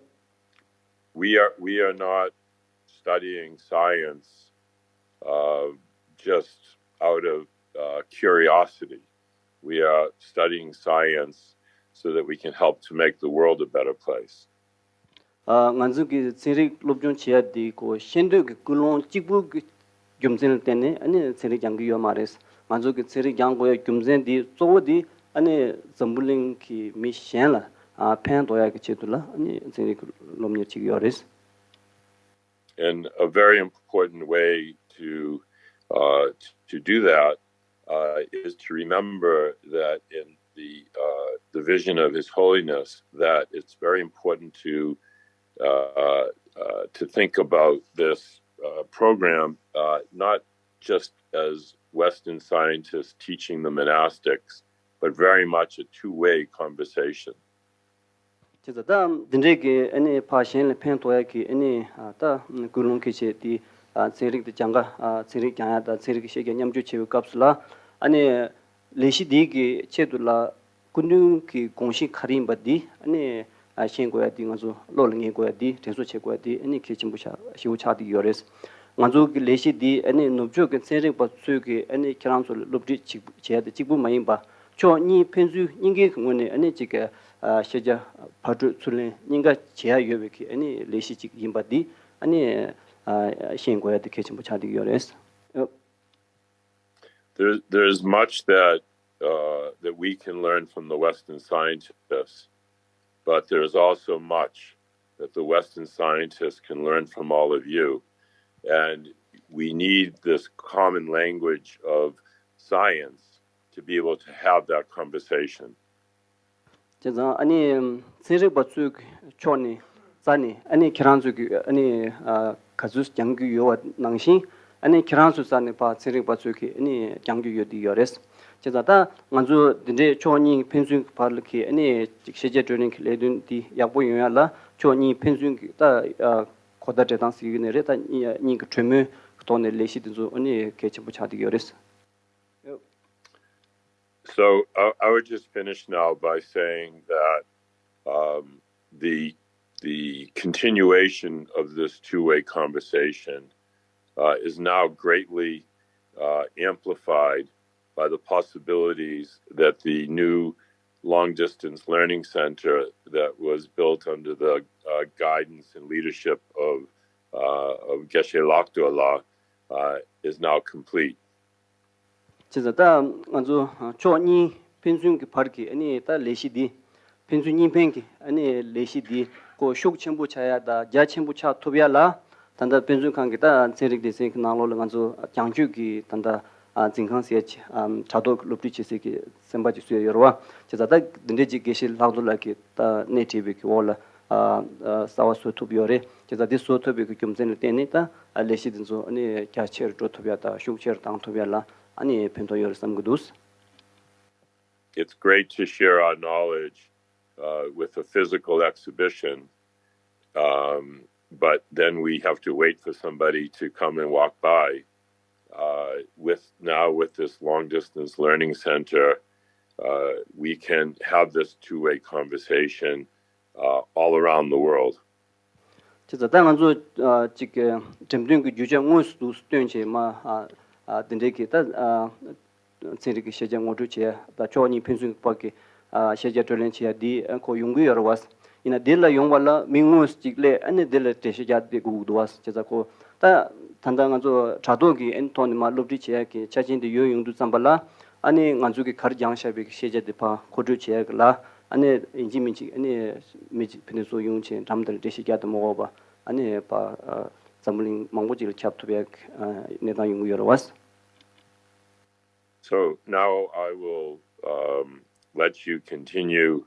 We are we are not studying science uh, just out of uh, curiosity. We are studying science so that we can help to make the world a better place. ཨ། ང་ཚོ་གི་ཚན་རིག་སློབ་སྦྱོང་བྱེད་ཡག་འདི་ཁོ་ཤེས་འདོད་ཀྱི་ཀུན་སློང་གཅིག་པུ་གི་རྒྱུ་མཚན་ལ་བརྟེན་ནས་ཨ་ནི་ཚན་རིག་སྦྱང་གི་ཡོད་མ་རེད། ང་ཚོ་གི་ཚན་རིག་སྦྱང་དགོས་ཡག་རྒྱུ་མཚན་འདི་གཙོ་བོ་འདི་ཨ་ནི་འཛམ་བུ་གླིང་གི་མི་གཞན་ལ་ཨ་ཕན་ཐོགས་ཡག་གི་ཆེད་དུ་ལ་ཨ་ནི་ཚན་རིག་གི་སློབ་གཉེར་བྱེད་ཀྱི་ཡོད་རེད། And a very important way to uh, to do that uh, is to remember that in the uh, the vision of His Holiness, that it's very important to uh, uh, to think about this uh, program uh, not just as Western scientists teaching the monastics, but very much a two-way conversation. བྱས་ཙང་ད་འདི་འདྲའི་གི་ཨ་ནི་ཕར་གཞན་ལ་ཕན་ཐོགས་ཡ་གི་ཨ་ནི་ཨ་ད་ཀུན་སློང་གི་ཆེད་དེ་ཨ་ཚན་རིག་དེ་སྦྱང་ག་ཨ་ཚན་རིག་སྦྱང་ཡ་དང་ཚན་རིག་གི་ཤེས་རྒྱ་མཉམ་སྤྱོད་བྱེད་པའི་སྐབས་སུ་ལ་ཨ་ནི་ལས་གཞི་འདིའི་གི་ཆེད་དུ་ལ་སྐུ་མདུན་གྱི་དགོངས་གཞི་ག་རེ་ཡིན་པ་འདི་ཨ་ནི་ཨ་ཤེས་དགོས་ཡ་འདི་ང་ཚོ་བློ་ལ་ངེས་དགོས་ཡ་འདི་དྲན་གསོ་བྱེད་དགོས་ཡ་འདི་ཨ་ནི་གལ་ཆེན་པོ་ཆགས་ཞེ་པོ་ཆགས་བསྡད་ཡོད་རེད། ང་ཚོ་གི་ལས་གཞི་འདི་ཨ་ནི་ནུབ་ཕྱོགས་ཀྱི་ཚན་རིག་པ་ཚོས་ཀྱི་ཨ་ནི་ཁྱེད་རང་ཚོ་ལ་སློབ་ཁྲིད་ཅིག་བྱས་ཏེ་གཅིག་པུ་མ་ཡིན་པ་ཕྱོགས་གཉིས་ཕན་ཚུན་གཉིས་ཀའི་ངོས་ནས་ཨ་ནི་ཅིག་གི་ཨ་ཤེས་བྱ་བར་སྤྲོད་ཚུར་ལེན་གཉིས་ཀ་བྱེད་ཡ་ཡོད་པའི་གི་ཨ་ནི་ལས་གཞི་ཅིག་ཡིན་པ་འདི་ཨ་ནི་ཨ་ཤེས་དགོས་ཡ་དེ་གལ་ཆེན་པོ་ཆགས་བསྡད་ཡོད་རེད། There, there's much that uh, that we can learn from the Western scientists, but there's also much that the Western scientists can learn from all of you. And we need this common language of science to be able to have that conversation. བྱས་ཙང་ཨ་ནི་ཚན་རིག་པ་ཚོའི་ཕྱོགས་ནས་རྩ་ནས་ཨ་ནི་ཁྱེད་རང་ཚོས་ཀྱི་ཨ་ནི་ཨ་ག་ཚོད་སྦྱང་རྒྱུ་ཡོད་པ་ནང་བཞིན་ཨ་ནི་ཁྱེད་རང་ཚོའི་རྩ་ནས་ཕར་ཚན་རིག་པ་ཚོས་ཀྱི་ཨ་ནི་སྦྱང་རྒྱུ་ཡོད་དེ་ཡོད་རེད། བྱས་ཙང་ད་ང་ཚོ་འདི་འདྲའི་ཕྱོགས་གཉིས་ཕན་ཚུན་གྱི་བར་ལ་གི་ཨ་ནི་ཅིག་ཤེས་བྱ་སྤྲོད་ལེན་གྱི་ལས་དོན་འདི་ཡག་པོ་ཡོང་ཡ་ལ་ཕྱོགས་གཉིས་ཕན་ཚུན་གྱི་ད་ཨ་གོ་བརྡ་སྤྲད་སྟངས་ཟེར་གྱི་ཡོད་ནི་རེད། ད་གཉིས་གཉིས་ཀྱི་གྲོས་མོལ་གྱི་ཐོག་ནས་ལས་གཞི་འདི་ཚོ་ཨ་ནི་གལ་ཆེན་པོ་ཆགས་བསྡད་ཡོད་རེད། So I, I would just finish now by saying that um, the the continuation of this two-way conversation uh, is now greatly uh, amplified by the possibilities that the new long distance learning center that was built under the uh, guidance and leadership of uh, of Geshe Lakdwala uh, is now complete. བྱས་ཙང་ད་ང་ཚོ་ཕྱོགས་གཉིས་ཕན་ཚུན་གྱི་བར་གྱི་ཨ་ནི་ད་ལས་གཞི་འདི་ཕན་ཚུན་གཉིས་ཕན་གྱི་ཨ་ནི་ལས་གཞི་འདི་ཁོ་ཤུགས་ཆེན་པོ་ཆགས་ཡ་དང་རྒྱ་ཆེན་པོ་ཆགས་ཐུབ་ཡ་ལ་ད་ལྟ་དཔེ་མཛོད་ཁང་གི་ད་ཚན་རིག་སྡེ་ཚན་གྱི་ནང་ལོགས་ལ་ང་ཚོ་རྒྱང་སྐྱོད་ཀྱི་ད་ལྟ་འཛིན་ཁང་ཟེར་ཡ་ཅིག་དྲ་ཐོག་གི་སློབ་ཁྲིད་བྱེད་སའི་གི་སེམས་པ་ཅིག་བཟོས་ཡོད་རེད་བ། བྱས་ཙང་ད་འདི་འདྲའི་ཅིག་དགེ་བཤེས་ལྷག་རྡོར་ལགས་ཀྱིས་ད་སྣེ་ཁྲིད་པའི་གི་འོག་ལ་ཨ་ཨ་གསར་བ་བཟོ་ཐུབ་ཡོད་རེད། བྱས་ཙང་འདི་བཟོ་ཐུབ་པའི་གི་རྒྱུ་མཚན་ལ་བརྟེན་ནས་ད་ཨ་ལས་གཞི་འདི་ཚོ་ཨ་ནི་རྒྱ་ཆེར་འགྲོ་ཐུབ་ཡ་དང་ཤུགས་ཆེར་བཏང་ཐུབ་ཡ་ལ་ཨ་ནི་ཕན་ཐོགས་ཡོད་རེད་བསམ་གི་འདུག It's great to share our knowledge uh, with a physical exhibition, um, but then we have to wait for somebody to come and walk by. Uh, with now with this long distance learning center, uh, we can have this two way conversation uh, all around the world. བྱས་ཙང་ད་ང་ཚོ་ཅིག་འགྲེམས་སྟོན་གྱི་རྒྱུ་ཆ་དངོས་སུ་འདུག་སྟོན་བྱས་མ་འདི་འདྲའི་གི་ད་ཚན་རིག་གི་ཤེས་བྱ་ངོ་སྤྲོད་བྱས་ད་ཕྱོགས་གཉིས་ཕན་ཚུན་བར་གྱི་ཤེས་བྱ་སྤྲོད་ལེན་བྱས་འདི་ཁོ་ཡོང་གི་ཡོད་རེད་བ། ཡིན་ན་འདི་ལ་ཡོང་བ་ལ་མི་དངོས་སུ་ཅིག་སླེབས་ཨ་ནི་འདི་ལ་འགྲེལ་བཤད་རྒྱག་བསྡད་དགོས་ཀྱི་འདུག་བ། བྱས་ཙང་ཁོ་ད་ད་ལྟ་ང་ཚོ་དྲ་ཐོག་གི་ཨ་ནི་ཐོག་ནས་མ་སློབ་ཁྲིད་བྱེད་ཡག་གི་ཆ་རྐྱེན་དེ་ཡོད་ཡོང་དུས་ཙམ་པ་ལ་ཨ་ནི་ང་ཚོ་གི་གར་སྦྱངས་བཞག་པའི་ཤེས་བྱ་དེ་ཕར་མཁོ་སྤྲོད་བྱེད་ཡག་གི་ལ་ཨ་ནི་ཡིན་གཅིག་མིན་གཅིག་ཨ་ནི་མི་གཅིག་ཕན་ཚུན་ཚོགས་ཡོང་བྱས་འགྲམ་དེར་འགྲེལ་བཤད་རྒྱག་དུ་མ་དགོས་པ་ཨ་ནི་ཕར་འཛམ་བུ་གླིང་མང་པོ་ཅིག་ལ་ཁྱབ་ཐུབ་ཡག་གནས་སྟངས་ཡོང་གི་ཡོད་རེད་བ། So now I will um, let you continue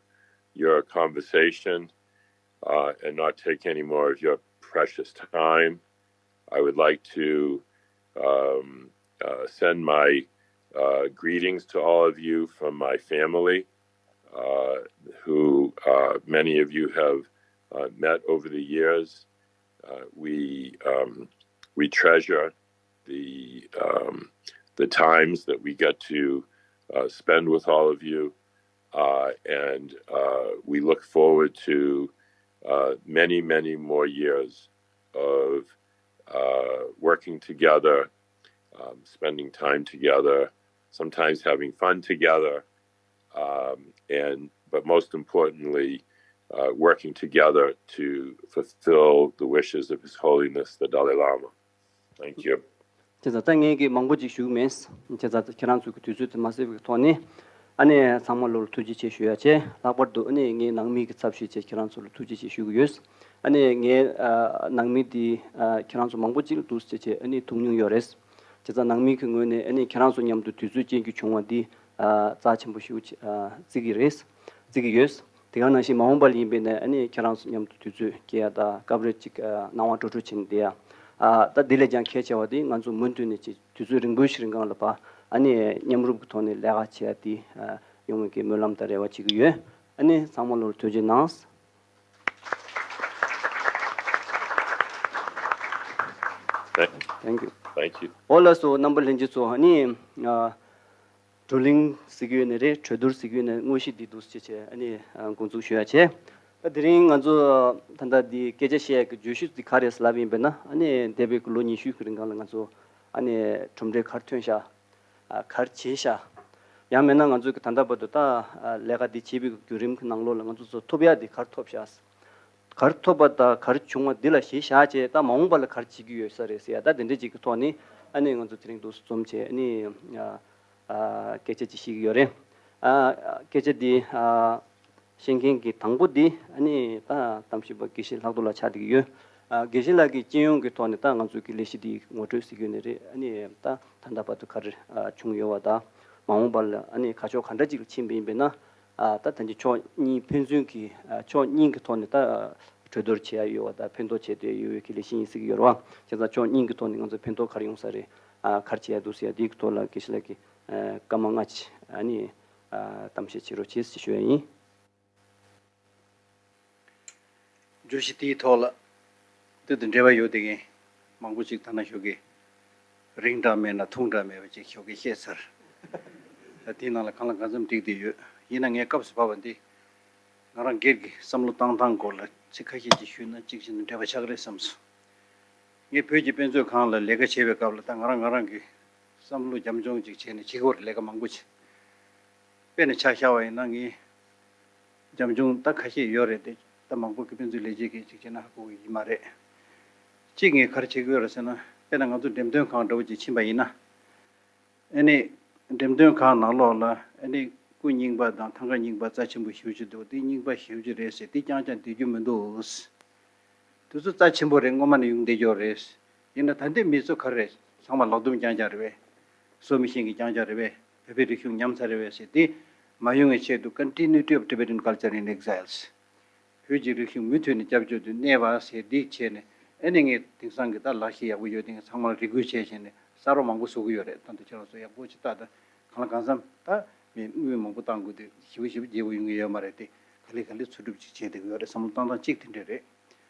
your conversation uh, and not take any more of your precious time. I would like to um, uh, send my uh, greetings to all of you from my family, uh, who uh, many of you have uh, met over the years. Uh, we um, we treasure the um, the times that we get to uh, spend with all of you, uh, and uh, we look forward to uh, many, many more years of uh, working together, um, spending time together, sometimes having fun together, um, and but most importantly, uh, working together to fulfill the wishes of His Holiness the Dalai Lama. Thank you. བྱས་ཙང་ད་ངས་ཀྱི་མང་པོ་ཅིག་ཞུ་གི་མེད། བྱས་ཙང་ཁྱེད་རང་ཚོ་གི་དུས་ཚོད་དེ་མ་ཟད་པའི་ཐོག་ནས་ཨ་ནི་ཚང་མ་ལོ་ལ་ཐུགས་རྗེ་ཆེ་ཞུ་ཡ་བྱས། ལྷག་པར་དུ་ཨ་ནི་ངའི་ནང་མི་གི་ཚབ་ཞུས་བྱས་ཁྱེད་རང་ཚོ་ལ་ཐུགས་རྗེ་ཆེ་ཞུ་གི་ཡོད། ཨ་ནི་ངའི་ཨ་ནང་མི་དེ་ཨ་ཁྱེད་རང་ཚོ་མང་པོ་ཅིག་ལ་འདུག་སེ་བྱས་ཨ་ནི་ཐུག་མྱོང་ཡོད་རེད། བྱས་ཙང་ནང་མི་གི་ངོས་ནས་ཨ་ནི་ཁྱེད་རང་ཚོ་མཉམ་དུ་དུས་ཚོད་སྐྱེལ་རྒྱུ་བྱུང་བ་འདི་ཨ་རྩ་ཆེན་པོ་ཞིག་ཨ་བརྩི་གི་རེད། བརྩི་གི་ཡོད། དེ་ག་ནང་བཞིན་མ་འོངས་པ་ལ་ཡིན་པས་ན་ཨ་ནི་ཁྱེད་རང་ཚོ་མཉམ་དུ་དུས་ཚོད་སྐྱེལ་ཡ་དང་སྐབས་རེ་ཅིག་ཨ་སྣང་བ་འགྲོ་འགྲོ་བྱས་ནས་བསྡད་ཡ། ཨ་ད་དེ་ལས་ཀྱང་གལ་ཆེ་བ་དེ་ང་ཚོ་མུ་མཐུད་ནས་ཅིག་དུས་ཚོད་རིང་པོའི་ཞིག་རིང་གང་ལ་ཕར་ཨ་ནི་མཉམ་རུབ་ཀྱི་ཐོག་ནས་ལས་ཀ་བྱེད་ཡ་དེ་ཨ་ཡོང་བའི་གི་སྨོན་ལམ་དང་རེ་བ་བྱེད་ཀྱི་ཡོད། ཨ་ནི་ཚང་མ་ལོ་ལ་ཐུགས་རྗེ་གནང་། Thank you. Thank you. འོ་ལགས་སོ། རྣམ་པ་ལྷན་རྒྱས་ཚོ། ཨ་ནི་ཨ་བགྲོ་གླེང་ཟེར་གྱི་ཡོད་ནི་རེད། གྲོས་བསྡུར་ཟེར་གྱི་ཡོད་ནི། དངོས་གཞི་འདི་འདུག་སེ་བྱས་བྱས། ཨ་ནི་ཨ་འགོ་འཛུགས་ཞུ་ཡ་བྱས། ད་དེ་རིང་ང་ཚོ་ད་ལྟ་འདི་སྐད་ཆ་བཤད་ཡ་གི་བརྗོད་གཞི་འདི་ག་རེད་ལབ་ཡིན་པས་ན། ཨ་ནི་འདས་པའི་ལོ་ཉི་ཤུ་གི་རིང་གང་ལ་ང་ཚོ་ཨ་ནི་གྲུབ་འབྲས་ག་རེ་ཐོན་ཤག་ཨ་ག་རེ་བྱས་ཤག་ཡང་མིན་ན་ང་ཚོས་ཀྱི་ད་ལྟ་བར་དུ་ད་ཨ་ལས་ཀ་འདི་བྱེད་པའི་བརྒྱུད་རིམ་གྱི་ནང་ལོགས་ལ་ང་ཚོ་ཚོ་ཐོབ་ཡ་འདི་ག་རེ་ཐོབ་ཤག་ག་རེ་ཐོབ་པ་དང་ག་རེ་བྱུང་བ་འདི་ལ་གཞི་བཞག་བྱས། ད་མ་འོངས་པ་ལ་ག་རེ་བྱེད་ཀྱི་ཡོད་ས་རེད་ཟེར་ཡ། ད་དེ་འདྲ་ཅིག་གི་ཐོག་ནས་ཨ་ནི་ང་ཚོ་དེ་རིང་འདུག་སེ་འཛོམས་བྱས། ཨ་ནི་ཨ་ཨ་སྐད་ཆ་ཅིག་བཤད་ཀྱི་ཡོད་རེད། ཨ་སྐད་ཆ་འདི་ཨ་བཤད་མཁན་གྱི་དང་པོ་འདི་ཨ་ནི་ད་གཏམ་ཞིབ་པ་དགེ་བཤེས་ལྷག་རྡོར་ལགས་ཆགས་བསྡད་ཀྱི་ཡོད། ཨ་དགེ་བཤེས་ལགས་ཀྱིས་སྤྱི་ཡོངས་ཀྱི་ཐོག་ནས་ད་ང་ཚོའི་གི་ལས་གཞི་འདི་ངོ་སྤྲོད་ཟེར་གྱི་ཡོད་ནི་རེད། ཨ་ནི་ད་ད་ལྟ་བར་དུ་ག་རེ་ཨ་བྱུང་ཡོད་པ་དང་མ་འོངས་པ་ལ་ཨ་ནི་ཁ་ཕྱོགས་ག་འདྲ་ཅིག་ལ་ཕྱིན་པ་ཡིན་པས་ན། ཨ་ད་ད་ཅི་ཕྱོགས་གཉིས་ཕན་ཚུན་གྱི་ཨ་ཕྱོགས་གཉིས་ཀྱི་ཐོག་ནས་ད་གྲོས་བསྡུར་བྱེད་ཡ་ཡོད་པ་དང་ཕན་ཐོགས་བྱེད་འདོད་ཡོད་པའི་གི་ལས་གཞི་ཡིན་ཟེར་གྱི་ཡོད་རེད་བ། བྱས་ཙང་ཕྱོགས་གཉིས་ཀྱི་ཐོག་ནས་ང་ཚོ་ཕན་ཐོགས་ག་རེ་ཡོང་ས་རེད། ཨ་ག་རེ་བྱེད་ཡ་འདུག་ཟེར་ཡ་འདིའི་གི་ཐོག་ལ་དགེ་བཤེས་ལགས་ཀྱིས་ཨ་སྐར་མ་ལྔ་ཅིག་ཨ་ནི་ཨ་གཏམ་བཤད་བྱེད་རོགས་བྱེད་ཟེར་ཞུ་ཡ་ཡིན། བརྗོད་གཞི་དེའི་ཐོག་ལ་དེ་དང་འབྲེལ་བ་ཡོད་དེ་མཁན་མང་པོ་ཅིག་ད་ནང་ཞོགས་ཀས་རིང་དྲགས་མེད་ན་ཐུང་དྲགས་མེད་པ་ཅིག་ཞོགས་ཀས་བཤད་ཚར། ད་དེའི་ནང་ལ་གང་ལ་གང་འཚམ་འགྲིག་བསྡད་ཡོད། ཡིན་ན་ངས་སྐབས་སུ་བབས་པ་འདི་ང་རང་སྒེར་གྱི་བསམ་བློ་བཏང་སྟངས་སྐོར་ལ་ཚིག་ཁ་ཤས་ཅིག་ཞུས་ན་གཅིག་བྱས་ན་འབྲེལ་བ་ཆགས་རེད་བསམས་སོང་། ངས་བོད་ཀྱི་དཔེ་མཛོད་ཁང་ལ་ལས་ཀ་བྱེད་པའི་སྐབས་ལ་ད་ང་རང་ང་རང་གི་བསམ་བློ་རྒྱབ་ལྗོངས་ཅིག་བྱས་ནས་བྱེད་དགོས་རེད། ལས་ཀ་མང་པོ་བྱས། དཔེར་ན་ཆ་བཞག་པ་ཡིན་ན་ངས་རྒྱབ་ལྗོངས་ད་ཁ་ཤས་ཡོད་རེད་དེ། ད་མང་པོ་གི་དཔེ་མཛོད་ལས་བྱེད་ཀྱིས་ཅིག་བྱས་ན་ཧ་གོ་གི་ཡིན་མ་རེད། གཅིག་ངས་ག་རེ་བྱེད་ཀྱི་ཡོད་རེད་ཟེར་ན། དཔེར་ན་ང་ཚོ་འགྲེམས་སྟོན་ཁང་འདྲ་བོ་ཅིག་ཕྱིན་པ་ཡིན་ན། ཨ་ནི་འགྲེམས་སྟོན་ཁང་ནང་ལོགས་ལ་ཨ་ནི་སྐུ་རྙིང་པ་དང་ཐང་ག་རྙིང་པ་རྩ་ཆེན་པོ་ཞེ་པོ་ཅིག་འདུག་འདི་རྙིང་པ་ཞེ་པོ་ཅིག་རེད་ཟེར། འདི་རྐྱང་རྐྱང་བསྡད་རྒྱུ་མི་འདུག་དེ་ཚོ་རྩ་ཆེན་པོ་རེད། སྔོན་མ་ནས་ཡོང་བསྡད་ཀྱི་ཡོད་རེད། ཡིན་ན་ད་ལྟའི་མི་ཚོ་ག་རེ་རེད། ཚང་མ་ལག་རྡུམ་རྐྱང་རྐྱང་རེད་པས། བཟོ་མི་ཤེས་མཁན་རྐྱང་རྐྱང་རེད་པས། བོད་པའི་རིག་གཞུང་ཉམས་ཚར་རེད་པས་ཟེར། འདི་མ་ཡོང་བའི་ཆེད་དུ་Continuity of Tibetan Culture in Exiles། བོད་ཀྱི་རིག་གཞུང་མུ་མཐུད་ནས་སྐྱབས་བཅོལ་དུ་གནས་པ་ཟེར་འདི་བྱས་ནས། ཨ་ནི་ངས་དེང་སང་གི་ད་ལག་ཤེས་ཡག་པོ་ཡོད་དེ་ཚང་མ་ལ་རེ་སྐུལ་བྱས་བྱས་ནས་གསར་པ་མང་པོ་བཟོ་གི་ཡོད་རེད། ད་དུང་ཁྱེད་རང་ཚོ་ཡག་པོ་ཅིག་ལྟ། ད་གང་ལ་གང་འཚམ་ད་མི་དངུལ་མང་པོ་བཏང་དགོས་དུས་ཞེ་པོ་ཞེ་པོ་རྒྱས་པོ་ཡོང་གི་ཡོད་མ་རེད་དེ། ག་ལེ་ག་ལེ་འཚོལ་སྒྲུབ་ཅིག་བྱས་བསྡད་ཀྱི་ཡོད་རེད། བསམ་བློ་བཏང་སྟངས་གཅིག་དེ་འདྲ་རེད།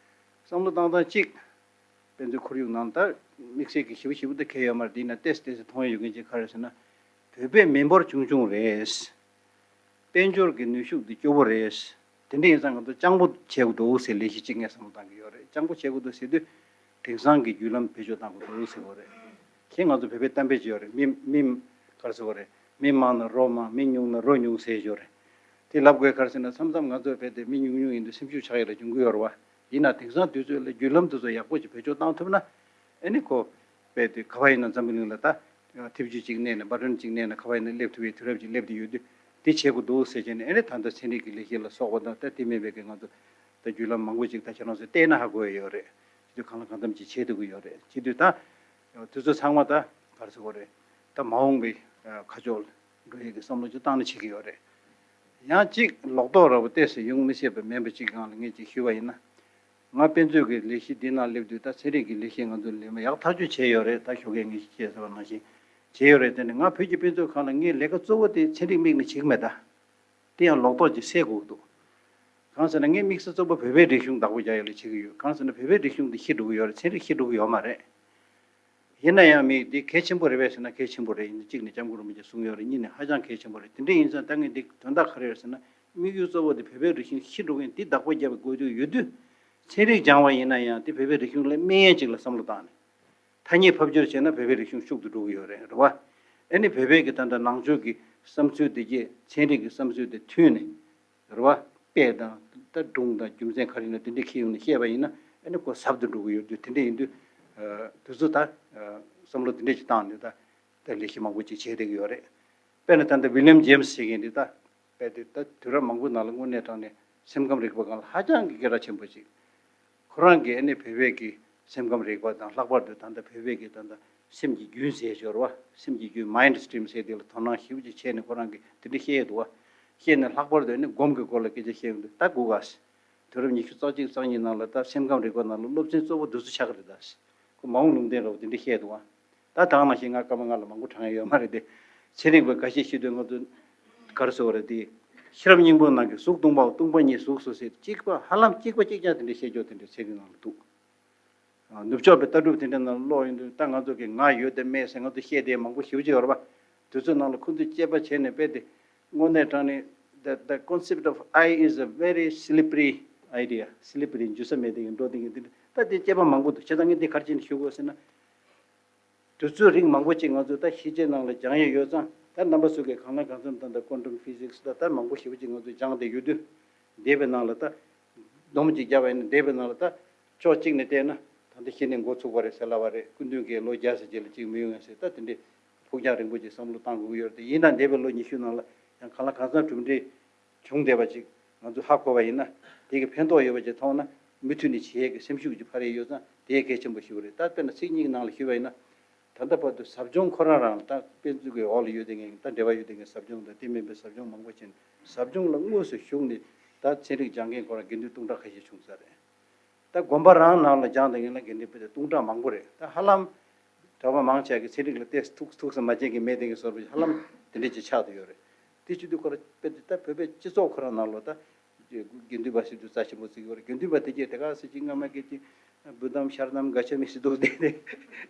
བསམ་བློ་བཏང་སྟངས་གཅིག་དཔེ་མཛོད་ཁོར་ཡུག་ནང་ད་དམིགས་བསལ་གྱི་ཞེ་པོ་ཞེ་པོ་ད་གལ་ཡོད་མ་རེད། དེ་ཡིན་ན་ཏོག་ཙམ་ཏོག་ཙམ་མཐོང་ཡ་ཡོད་མཁན་ཅིག་ག་རེ་ཟེར་ན། བོད་པའི་མི་འབོར་ཆུང་ཆུང་རེད། དཔལ་འབྱོར་གྱི་ནུས་ཤུགས་འདི་སྐྱོ་པོ་རེད། དེ་འདྲ་ཡིན་ཙང་ང་ཚོ་སྤྱང་པོ་བྱེད་དགོས་འདུག་ཟེར་ལས་གཞི་གཅིག་ངས་བསམ་བློ་བཏང་གི་ཡོད་རེད། སྤྱང་པོ་བྱེད་དགོས་འདུག་ཟེར་དུས་དེང་སང་གི་བརྒྱུད་ལམ་བེད་སྤྱོད་བཏང་དགོས་འདུག་ཟེར་དགོས་རེད། གཞན་ང་ཚོ་བོད་པའི་གཏམ་དཔེ་ཅིག་ཡོད་རེད། མི་མི་ག་རེ་ཟེར་དགོས་རེད། མི་མང་ན་རོ་མང་། མི་ཉུང་ན་རོ་ཉུང་ཟེར་ཡོད་རེད། དེ་ལབ་དགོས་ག་རེ་ཟེར་ན། མཚམས་མཚམས་ང་ཚོ་བོད་དེ་མི་ཉུང་ཉུང་ཡིན་དུས་སེམས་ཤུགས་ཆག་ཡག་ལ་འབྱུང་གི་ཡོད་རེད་བ། ཡིན་ན་དེང་སང་དུས་ཚོད་ལ་བརྒྱུད་ལམ་དེ་ཚོ་ཡག་པོ་ཅིག་བེད་སྤྱོད་བཏང་ཐུབ་ན། ཨ་ནི་ཁོ་བོད་དེ་ག་བ་ཡིན་ན་འཛམ་བུ་གླིང་ལ་ད་ཐེབས་ཇུས་གཅིག་བསྣན་ནས། བ་ཊོན་གཅིག་བསྣན་ནས་ག་བ་ཡིན་ན་སླེབས་ཐུབ་པའི་དུས་རབས་ཅིག་སླེབས་བསྡད་ཡོད་དུས། དེ་བྱེད་དགོས་འདུག་ཟེར་བྱས་ནས། ཨ་ནི་ད་ལྟ་ཚན་རིག་གི་ལས་གཞི་ལ་སོགས་པ་དང་། ད་དེ་མིན་པའི་གི་ང་ཚོ་ད་བརྒྱུད་ལམ་མང་པོ་ཅིག་ད་ཁྱེད་རང་ཚོས་བལྟས་ན་ཧ་གོ་ཡ་ཡོད་རེད། བྱེད་དུས་གང་ལ་གང་འཚམ་ཅིག་བྱེད་ཐུབ་ཀྱི་ཡོད་རེད། བྱེད་དུས་ད་དེ་ཚོ་ཚང་མ་ད་ག་རེ་ཟེར་དགོས་རེད། ད་མ་འོངས་པའི་ཁ་ཕྱོགས་ལ་འགྲོ་ཡས་ཀྱི་བསམ་བློ་ཅིག་བཏང་ནས་བྱེད་ཀྱི་ཡོད་རེད། ཡང་གཅིག་ལོག་རྟོག་འདྲ་པོ་ཏོག་ཙམ་ཡོང་མི་སྲིད་པ་མིན་པ་ཅིག་སྒང་ལ་ངས་ཅིག་ཞུས་པ་ཡིན་ན། ང་དཔེ་མཛོད་ཀྱི་ལས་གཞི་འདི་ནང་སླེབས་དུས། ད་ཚན་རིག་གི་ལས་གཞི་ང་ཚོ་ལས་མ་ཡག་ཐག་ཆོད་བྱས་ཡོད་རེད། ད་ཞོགས་ཀས་ངས་བཤད་ཟེར་བ་ནང་བཞིན་བྱས་ཡོད་རེད། དེ་ནི་ང་བོད་ཀྱི་དཔེ་མཛོད་ཁང་ལ་ངས་ལས་ཀ་གཙོ་བོ་དེ་ཚན་རིག་དམིགས་ནས་བྱེད་ཀྱི་མེད་ད། དེ་ཡང་ལོག་རྟོག་ཅིག་སེལ་དགོས་ཀྱི་འདུག་གང་ཟེར་ན་ངས་དམིགས་ས་གཙོ་བོ་བོད་པའི་རིག་གཞུང་བདག་པོ་རྒྱག་ཡ་ལ་བྱེད་ཀྱི་ཡོད། གང་ཟེར་ན་བོད་པའི་རིག་གཞུང་འདི་ཤི་འགྲོ་གི་ཡོད་རེད། ཚན་རིག་ཤི་འགྲོ་གི་ཡོད་མ་རེད། ཡིན་ན་ཡང་མི་འདི་གལ་ཆེན་པོ་རེད་པས་ཟེར་ན་གལ་ཆེན་པོ་རེད། ཡིན་ན་གཅིག་ནས་སྐྱབས་མགོན་རིན་པོ་ཆེས་གསུངས་ཡོད་རེད། གཉིས་ནས་ཧ་ཅང་གལ་ཆེན་པོ་རེད། དེ་འདྲ་ཡིན་ཙང་ད་ངས་འདི་དོན་དག་ག་རེ་རེད་ཟེར་ན། དམིགས་ཡུལ་གཙོ་བོ་དེ་བོད་པའི་རིག་གཞུང་ཤི་འགྲོ་མཁན་འདི་བདག་པོ་རྒྱབ་པའི་དགོས་འདུན་ཡོད་དུས། ཚན་རིག་སྦྱང་བ་ཡིན་ན་ཡང་དེ་བོད་པའི་རིག་གཞུང་ལ་སྨན་ཡས་ཅིག་ལ་བསམ་བློ་བཏང་ནས། ཐ་སྙད་ཕབ་བསྒྱུར་བྱས་ན་བོད་པའི་རིག་གཞུང་ཤུགས་ཏུ་འགྲོ་གི་ཡོད་རེད། རེད་བ། ཨ་ནི་བོད་པའི་གི་ད་ལྟ་ནང་ཆོས་ཀྱི་བསམ་ཚུལ་དེ་གྱད་ཚན་རིག་གི་བསམ་ཚུལ་དེ་མཐུན་ནས། རེད་བ། དཔེ་དང་ད་སྒྲུང་དང་རྒྱུ་མཚན་ག་རེ་ཡིན་ན་དེ་འདྲ་ཁྱེར་ཡོང་ནས་བཤད་པ་ཡིན་ན། ཨ་ནི་ཁོ་ཟབ་ཏུ་འགྲོ་གི་ཡོད་དུས། དེ་འདྲ་ཡིན་དུས་དུས་ཚོད་ད་བསམ་བློ་དེ་འདྲ་ཞིག་བཏང་ནས་ད་ད་ལས་གཞི་མང་པོ་ཅིག་བྱས་བསྡད་ཀྱི་ཡོད་རེད། དཔེར་ན་ད་ལྟ་ཝི་ལི་ཡམ་ཇེམ་སི་ཟེར་མཁན་འདི་ད། དཔེ་དེ་ད་དུས་རབས་མང་པོའི་ནང་ལ་དངོས་གནས་དྲང་གནས་སེམས་ཁམས་རིག་པ་སྒང་ལ་ཧ་ཅང་གི་སྐད་གྲགས་ཆེན་པོ་ཅིག་ཁོ་རང་གིས་ཨ་ནི་བོད་པའི་གི་སེམས་ཁམས་རིག་པ་དང་། ལྷག་པར་དུ་ད་ལྟ་བོད་པའི་གི་ད་ལྟ་སེམས་ཀྱི་རྒྱུན་ཟེར་ཞོར་བ། སེམས་ཀྱི་རྒྱུན། མའིན་ཌི་སི་ཊིམ་ཟེར་དེ་ལ་དོ་སྣང་ཞེ་པོ་ཅིག་བྱས་ནས་ཁོ་རང་གིས་དེ་འདྲ་བཤད་ཡས་འདུག་བ། བཤད་ནས་ལྷག་པར་དུ་ཨ་ནི་སྒོམ་གྱི་སྐོར་ལ་སྐད་ཆ་བཤད་ཡོང་དུས། ད་སྒུག་ག། དུས་རབས་ཉི་ཤུ་རྩ་གཅིག་རྩ་གཉིས་ནང་ལ་ད་སེམས་ཁམས་རིག་པ་ནང་ལ་སློབ་ཚན་གཙོ་བོ་འདི་ཚོ་ཆགས་ཀྱི་རེད་ད། ཁོ་མ་འོངས་ལུང་བསྟན་འདྲ་བོ་དེ་འདྲ་བཤད་འདུག་བ། ད་དེ་ནང་བཞིན་ང་སྐར་མ་ལྔ་ལ་མང་པོ་དྲང་ཡ་ཡོད་མ་རེད་དེ། ཚན་རིག་པ་འགའ་ཤས་བཤད་དུས་ང་ཚོ་ག་རེ་ཟེར་བ་རེད་དེ། ཤེས་རབ་སྙིང་པོ་ནང་གི་གཟུགས་སྟོང་པའོ། སྟོང་པ་ཉིད་གཟུགས་སོ་ཟེར། གཅིག་པ་ཧ་ལམ་གཅིག་པ་གཅིག་རྐྱང་དེ་འདྲ་བཤད་རྒྱུ་དེ་འདྲ་ཚན་རིག་ནང་ལ་འདུག་ནུབ་ཕྱོགས་པའི་ལྟ་གྲུབ་དེ་འདྲ་ནང་ཀློག་ཡོང་དུས། ད་ང་ཚོ་གི་ང་ཡོད་དེ་མེད་ཟེར་ང་ཚོ་བཤད་བསྡད་མང་པོ་ཞེ་པོ་ཅིག་ཡོད་རེད་པ། དེ་ཚོའི་ནང་ལ་ཁོ་ཚོས་དཔྱད་པ་བྱས་ནས། དཔེ་དེ་དངོས་གནས་དྲང་གནས་the, the concept of I is a very slippery idea. Slippery འཇུ་ས་མེད་དེ་འགྲོ་དེ་གི་དེ་འདྲ། ད་དེ་དཔྱད་པ་མང་པོ་འདུག་བྱས་ཙང་ངས་འདི་ག་རེ་བྱས་ནས་ཞུ་དགོས་ཟེར་ན། དུས་ཚོད་རིང་མང་པོ་ཅིག་ང་ཚོ་ད་ཤེས་བྱའི་ནང་ལ་སྦྱང་ཡས་ཡོད་ཙང་། ད་རྣམ་པ་ཚོ་གིས་གང་ལ་གང་འཚམ་ད་ལྟ་quantum physics ད་ལྟ་མང་པོ་ཞེ་པོ་ཅིག་ང་ཚོས་སྦྱངས་བསྡད་ཡོད་དུས། འདས་པའི་ནང་ལ་ད་སྡོམ་ཅིག་བརྒྱབ་པ་ཡིན་ན། འདས་པའི་ནང་ལ་ད་ཕྱོགས་གཅིག་ནས་བལྟས་ན། ད་ལྟ་ཤི་ནས་འགོ་ཚུགས་པ་རེད་ཟེར་ལབ་པ་རེད། སྐུ་མདུན་གྱིས་ལོ་བརྒྱ་ཙམ་རྗེས་ལ་ཅིག་མི་ཡོང་ངེས་ཟེར། ད་དེ་འདྲའི་ཕུགས་རྒྱང་རིང་པོ་ཅིག་བསམ་བློ་བཏང་དགོས་ཀྱི་ཡོད་རེད་དེ། ཡིན་ན་འདས་པའི་ལོ་ཉི་ཤུ་ནང་ལ་ཡང་གང་ལ་གང་འཚམ་གྲུབ་འབྲས་བྱུང་བསྡད་པ་ཅིག་ང་ཚོས་ཧ་གོ་བ་ཡིན་ན། དེ་གི་ཕན་ཐོགས་ཡོད་པ་ཅིག་མཐོང་ན། མུ་མཐུད་ནས་བྱེད་ཡས་ཀྱི་སེམས་ཤུགས་ཅིག་འཕར་ཡས་ཡོད་ཙང་། དེ་གལ་ཆེན་པོ་ཞིག་རེད། ད་དཔེར་ན་ཚིག་གཉིས་ཀྱི་ནང་ལ་ཞུས་པ་ཡིན་ན། ད་ལྟ་བར་དུ་ཟབ་སྦྱོང་ཁོ་རང་རང་ལ། ད་དཔེ་མཛོད་ཀྱི་འོག་ལ་ཡོད་དེ་ངས་ད་འབྲེལ་བ་ཡོད་དེ་ངས་ཟབ་སྦྱོང་དང་དེ་མིན་པའི་ཟབ་སྦྱོང་མང་པོ་བྱས་ནས། ཟབ་སྦྱོང་ལ་དངོས་སུ་ཞུགས་ནས་ད་ཚན་རིག་སྦྱང་མཁན་ཁོ་རང་དགེ་འདུན་སྟོང་ཕྲག་ཁ་ཤས་བྱུང་ས་རེད། ད་དགོན་པ་རང་ནང་ལ་སྦྱངས་བསྡད་མཁན་ལ་དགེ་འདུན་དཔེ་དེ་སྟོང་ཕྲག་མང་པོ་རེད། ད་ཧ་ལམ་གྲྭ་པ་མང་ཆེ་གིས་ཚན་རིག་ལ་ཏོག་ཙམ་ཐུགས་སུ་མ་མཆེད་མཁན་མེད་དེ་གི་བཟོ་འདྲ་ཧ་ལམ་དེ་འདྲ་ཅིག་ཆགས་བསྡད་ཡོད་རེད། དེ་བྱེད་དུས་ཁོ་རང་དཔེ་དེ་ད་བོད་པའི་སྤྱི་ཚོགས་ཁོ་རང་ནང་ལོགས་ད་དགེ་འདུན་པ་ཟེར་དུས་རྩ་ཆེན་པོ་བརྩི་གི་ཡོད་རེད། དགེ་འདུན་པ་དེ་གས་དེ་ག་ཟེར་གྱི་སྔ་མ་གི་ཅིག་བུདྡྷམ་ཤར་ནམ་ག་ཆ་མི་སྲིད་འདུག་བསྡད་དེ་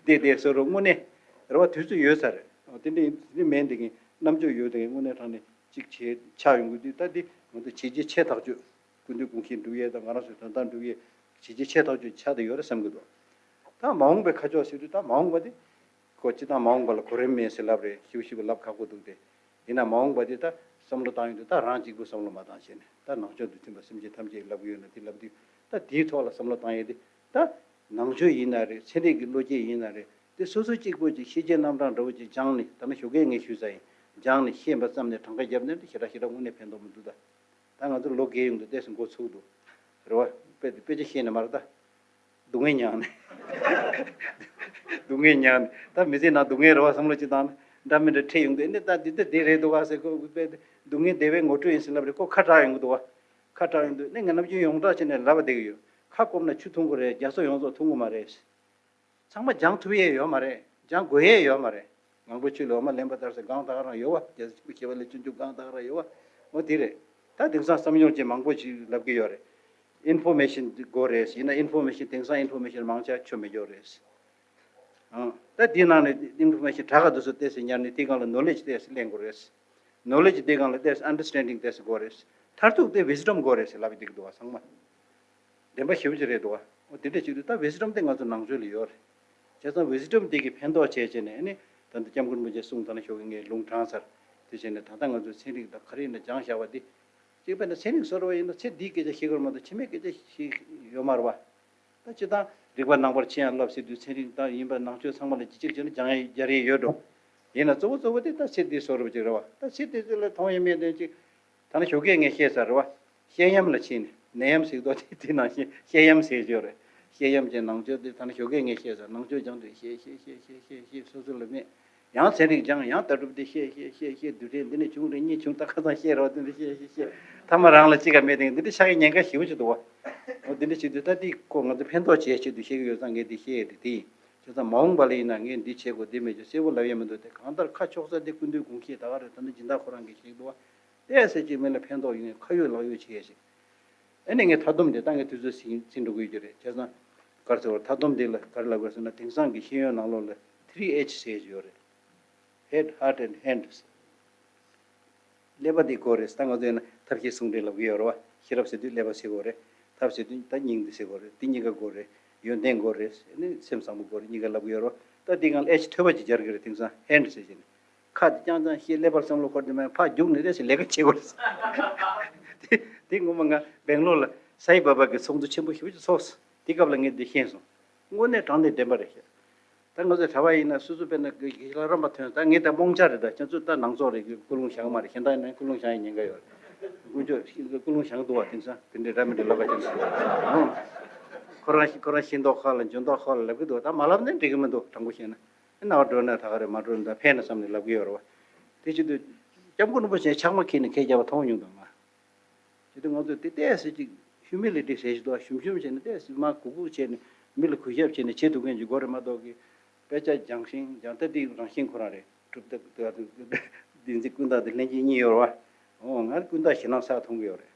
བསྡད་དེ་བཟོ་འདྲ་དངོས་གནས་རེད་པ། དུས་ཚོད་ཡོད་ས་རེད། དེ་འདྲ་དེ་འདྲ་མེད་དེ་གི་རྣམ་དཔྱོད་ཡོད་དེ་གི་དངོས་གནས་དྲང་གནས་ཅིག་བྱས་ཆགས་ཡོང་གི་དུས། ད་འདི་ང་ཚོ་བྱས་རྗེས་ཆེ་ཐག་ཆོད། སྐུ་མདུན་དགོངས་བཞེད་འགྲུབ་ཡས་དང་ང་རང་ཚོའི་དོན་དག་འགྲུབ་ཡས་བྱས་རྗེས་ཆེ་ཐག་ཆོད་ཆགས་བསྡད་ཡོད་རེད་བསམ་གྱི་འདུག་ད་མ་འོངས་པའི་ཁ་ཕྱོགས་ཟེར་དུས། ད་མ་འོངས་པ་དེ་ཁོ་སྤྱིར་བཏང་མ་འོངས་པ་ལ་གོ་རིམ་མེད་ཟེར་ལབ་རེད། ཞིབ་ཞིབ་ལབ་ཁག་པོ་འདུག་སྟེ། ཡིན་ན་མ་འོངས་པ་དེ་ད་བསམ་བློ་བཏང་ཡོང་དུས། ད་རང་གཅིག་པུ་བསམ་བློ་མ་བཏང་བྱས་ནས། ད་ནང་ཆོས་འདི་མཐུན་པ་སེམས་ཅན་ཐམས་ཅད་ལབ་ཀྱི་ཡོད་ན། དེ་ལབ་དུས་ད་དེའི་ཐོག་ལ་བསམ་བློ་བཏང་ཡས་དེ། ད་ནང་ཆོས་ཡིན་ན་རེད། ཚན་རིག་གི་བློ་སྐྱེད་ཡིན་ན་རེད། དེ་སོ་སོ་གཅིག་པོ་ཅིག་ཤེས་བྱའི་རྣམ་གྲངས་འདྲ་བོ་ཅིག་སྦྱངས་ནས། ད་ནི་ཞོགས་ཀས་ངས་ཞུས་ས་ཡིན། སྦྱངས་ནས་ཤེས་པ་ཙམ་ནས་གྲངས་ཀ་བརྒྱབ་ནས་ཞེ་དྲག་ཞེ་དྲག་དངོས་གནས་ཕན་ཐོགས་མི་འདུག་ད། ད་ང་ཚོ་ལོ་རྒས་ཡོང་དུས་ཏོག་ཙམ་འགོ་ཚུགས་འདུག་རེད་པ། དཔེ་དཔེ་ཆ་ཤེས་ནས་མ་རེད་ད། སྡུག་བསྔལ་མྱངས་ནས། སྡུག་བསྔལ་མྱངས་ནས། ད་མི་ཚེ་ནང་སྡུག་བསྔལ་རེད་པ། བསམ་བློ་ཅིག་བཏང་ན་འདྲ་མི་འདྲ་འཕྲད་ཡོང་དུས། ཨ་ནི་ད་འདི་ལྟ་བདེ་རེད་འདུག་ག་ཟེར། ཁོ་དཔེ་སྡུག་བསྔལ་བདེ་བའི་ངོ་སྤྲོད་ཡིན་ཟེར་ལབ་རེད། ཁོ་ཁ་གྲག་ཡོང་གི་འདུག་པ། ཁ་གྲག་ཡོང་དུས་ཨ་ནི་ངས་ནམ་རྒྱུན་ཡོངས་གྲགས་བྱས་ནས་ལབ་པ་བསྡད་ཀྱི་ཡོད། ཁ་སྐོམ་ན་ཆུ་འཐུང་དགོས་རེད། རྒྱ་མཚོ་ཡོངས་རྫོགས་འཐུང་གི་མ་རེད། ཚང་མ་སྦྱང་ཐུབ་ཡས་ཡོད་མ་རེད། སྦྱང་དགོས་ཡས་ཡོད་མ་རེད། ངང་པ་ཆོས་ལ་འོ་མ་ལེན་པ་ལྟར་ཟེར་གང་ད་ག་རང་ཡོད་པ། རྒྱལ་སྲས་ཀྱི་ཁྱད་པར་ལས་ཆུང་ཆུང་གང་ད་ག་རང་ཡོད་པ། འོ་དེ་རེད། ད་དེང་སང་བསམ་ཡོད་ཅན་མང་པོ་ཞིག་ལབ་ཀྱི་ཡོད་རེད། ཨིན་ཕོར་མེ་ཤིན་དགོས་རེད། ཡིན་ན་ཨིན་ཕོར་མེ་ཤིན་དེང་སང་ཨིན་ཕོར་མེ་ཤིན་མང་ཆེ་ཆོ་མེད་ཀྱོག་རེད། ཨང་། ད་དེའི་ནང་ནས་ཨིན་ཕོར་མེ་ཤིན་དྲག་ག་འདུག་སེ་ཏོག་ཙམ་ཉར་ནས། དེའི་སྒང་ལ་ནོ་ལེཇ་ཏོག་ཙམ་ལེན་དགོས་རེད། ནོ་ལེཇ་དེའི་སྒང་ལ་ཏོག་ཙམ་ཨན་ཌར་སི་ཊེན་ཌིང་ཏོག་ཙམ་དགོས་རེད། མཐར་ཐུག་དེ་ཝིས་ཌམ་དགོས་རེད་ཟེར་ལབ་ཀྱི་འདུག་པ་ཚང་མ། བདེན་པ་ཞེ་པོ་ཅིག་རེད་འདུག་པ། འོ་དེ་འདྲ་བྱེད་དུས་ད་ཝིས་ཌམ་དེ་ང་ཚོ་ནང་ཆོས་ལ་ཡོད་རེད། བྱས་ཙང་ཝིས་ཌམ་དེ་གི་ཕན་ཐོགས་བྱས་བྱས་ནས། ཨ་ནི་ད་ལྟ་སྐྱབས་མགོན་རིན་པོ་ཆེས་གསུངས། ད་ནི་ཞོགས་ཀས་ངས་ལུང་དྲངས་ཚར། དེ་བྱས་ནས་ད་ལྟ་ང་ཚོའི་ཚན་རིག་དང་ག་རེ་ཡིན་ན་སྦྱངས་བཞག་པ་འདི། གཅིག་དཔེར་ན་ཚན་རིག་བཟོ་འདྲ་བ་ཡིན་ན་ཚེ་འདིའི་སྐད་ཆ་བཤད་ཀྱི་ཡོད་མ་གཏོགས་ཕྱི་མའི་སྐད་ཆ་བཤད་ཡོད་མ་རེད་པ། ད་སྤྱིར་བཏང་རིག་པ་ནང་པར་ཕྱིན་ཡང་སློབ་ཟེར་དུས། ཚན་རིག་དང་ཡིན་པ་ནང་ཆོས་ཚང་མ་ལ་ཅིག་ཅིག་བྱས་ན་སྦྱང་ཡ་རྒྱག་ཡས་ཡོད་འགྲོ། ཡིན་ན་གཙོ་བོ་གཙོ་བོ་དེ་ད་ཚེ་འདི་བཟོ་འདྲ་བ་ཅིག་རེད་པ། ད་ཚེ་འདི་ཚོ་ལ་མཐོང་ཡས་མེད་དོན་ཅིག་ད་ནི་ཞོགས་ཀས་ངས་བཤད་ཚར་རེད་པ། བཤད་ཡམ་ལ་ཕྱིན་ནས། ནད་ཡམ་ཟེར་དོ་དེ་དེ་ནང་བཞིན་བཤད་ཡམ་ཟེར་གྱི་ཡོད་རེད། བཤད་ཡམ་གྱི་ནང་ཆོས་དེ་ད་ནི་ཞོགས་ཀས་ངས་བཤད་ཚར། ནང་ཆོས་སྦྱང་དུས་བཤད་བཤད་བཤད་བཤད་བཤད་བཤད་སོ་སོ་ལ་མེད། ཡང་ཚན་རིག་སྦྱང་། ཡང་ལྟ་གྲུབ་དེ་བཤད་བཤད་བཤད་བཤད། རྡུལ་ཕྲན་འདི་ནས་བྱུང་རེད། གཉིས་བྱུང་། ད་ཁ་སང་བཤད་རོགས། དེ་འདྲ་བཤད་བཤད་བཤད། ཐ་མ་རང་ལ་ཅི་ག་མེད་དེ་འདི་འདྲ་ཆགས་ཀྱི་ཉེན་ཁ་ཞེ་པོ་ཅིག་འདུག་པ། འོ་དེ་འདྲ་བྱེད་དུས་ད་འདི་ཁོ་ང་ཚོ་ཕན་ཐོགས་བྱེད་ཆེད་དུ་བཤད་ཀྱི་ཡོད་ཙང་ངས་འདི་བཤད་ཡས་དེ་དེ་ཡིན། བྱས་ཙང་མ་འོངས་པ་ལ་ཡིན་ན་ངས་འདི་བྱེད་དགོས་འདི་མེད་ཅེས་གསལ་པོ་ལབ་ཡས་མི་འདུག་སྟེ། གང་ལྟར་ཁ་ཕྱོགས་ས་དེ་སྐུ་མདུན་དགོངས་བཞེད་ད་ག་རེ། ད་ནི་སྦྱིན་བདག་ཁོ་རང་གིས་བཤད་འདུག་པ། ཏོག་ཙམ་ཅིག་མི་ལ་ཕན་ཐོགས་ཡོང་ཡས་ཁ་ཡོད་ལག་ཡོད་བྱེད་ཡས་ཤིག་ཨ་ནི་ངས་མཐའ་སྡོམ་དེ་ད་ངས་དུས་ཚོད་ཟིན་ཟིན་འགྲོ་གི་ཡོད་ཀྱི་རེད། བྱས་ཙང་ག་རེ་ཟེར་བ། མཐའ་སྡོམ་དེ་ལ་ག་རེ་ལབ་དགོས་ཟེར་ན། དེང་སང་གི་ཤེས་ཡོན་ནང་ལོགས་ལ་three H ཟེར་གྱི་ཡོད་རེད། Head, heart and hands. ཀླད་པ་དེ་དགོས་རེད། ད་ང་ཚོ་ཡིན་ན་ཐབས་ཤེས་ཟུང་འབྲེལ་ལབ་ཀྱི་ཡོད་རེད་པ། ཤེས་རབ་ཟེར་དུས་ཀླད་པ་ཟེར་དགོས་རེད། ཐབས་ཟེར་དུས་ད་སྙིང་འདི་ཟེར་དགོས་རེད། དེ་གཉིས་ཀ་དགོས་རེད། ཡོན་ཏན་དགོས་རེད། ཨ་ནི་སེམས་བཟང་པོ་དགོས་རེད། གཉིས་ཀ་ལབ་ཀྱི་ཡོད་རེད་པ། ད་དེའི་སྒང་ལ་H མཐོ་བ་ཅིག་སྦྱར་གྱི་རེད། དེང་སང་hand ཟེར་གྱི་ནི། ཁ་དེ་རྐྱང་རྐྱང་བཤད། ཀླད་པར་བསམ་བློ་འཁོར་དེ་མེད། ཕར་རྒྱུགས་ནས་རེ་ཞིག་ལས་ཀ་བྱེད་དགོས་རེད། དེ་དེ་ངོ་མ་ང་སྦེང་ལོར་ལ་སའི་བྷ་བྷ་གི་ཚོགས་འདུ་ཆེན་པོ་ཞེ་པོ་ཅིག་ཚོགས། དེ་སྐབས་ལ་ངས་འདི་ཤེས་སོང་། དངོས་གནས་དྲང་གནས་བདེན་པ་རེད་ཤག་ད་ང་ཚོ་གྲྭ་པ་ཡིན་ན་སོ་སོ་དཔེར་ན་དགེ་ལགས་རམ་པ་ཐོན། ད་ངས་ད་རྨོངས་ཆ་རེད། ད་ཁྱེད་ཚོ་ད་ནང་ཚོགས་རེད། ཀུན་སློང་བཞག་མ་རེད། གཞན་དག་ཡིན་ན་ཀུན་སློང་བཞག་ཡའི་ཉེན་ཁ་ཡོད་རེད། དཀོན་མཆོག་ཀུན་སློང་བཞག་འདུག་པ། དེང་སང་དེ་འདྲའི་འདྲ་མི་འདྲ་ལབ་པ་ཅན་ཟེར། ཁོ་རང་ཁོ་རང་ཤེས་མདོག་ཁ་ལ་འཇོན་མདོག་ཁ་ལ་ལབ་ཀྱི་འདུག་ད་མ་ལབ་ན་འགྲིག་གི་མི་འདུག་དྲང་པོ་བཤད་ན། རྣ་བ་འགྲོ་ན་ད་ག་རེད། མ་འགྲོ་ན་ད་ཕན་ན་བསམ་ནས་ལབ་ཀྱི་ཡོད་རེད་པ། དེ་བྱེད་དུས་སྐྱབས་མགོན་རིན་པོ་ཆེ་ཕྱག་མ་འཁྱེར་ནས་ཁས་བརྒྱབ་པ་མཐོང་མྱོང་དང་ང་། བྱེད་དུས་ང་ཚོས་དེ་ཏོག་ཙམ་ཅིག་humility ཟེར་ཞིག་འདུག་ཞུམ་ཞུམ་བྱས་ནས་ཏོག་ཙམ་མར་གུག་གུག་བྱས་ནས་མི་ལ་གུས་ཞབས་བྱས་ནས་བྱེད་ཐུབ་མཁན་ཅིག་དགོས་རེད་མ་གཏོགས་ཀྱི། དཔེ་ཆ་སྦྱང་ཤིང་སྦྱང་། ད་དེ་རང་བཞིན་ཁོ་རང་རེད། གྲུབ་མཐའ་བདེན་ཚིག་ཀུན་བཏགས་དེ་ལྷན་སྐྱེས་གཉིས་ཡོད་རེད་པ། འོ་ང་ཀུན་བཏགས་ཞེད་སྣང་ས་མཐོང་གི་ཡོད་རེད།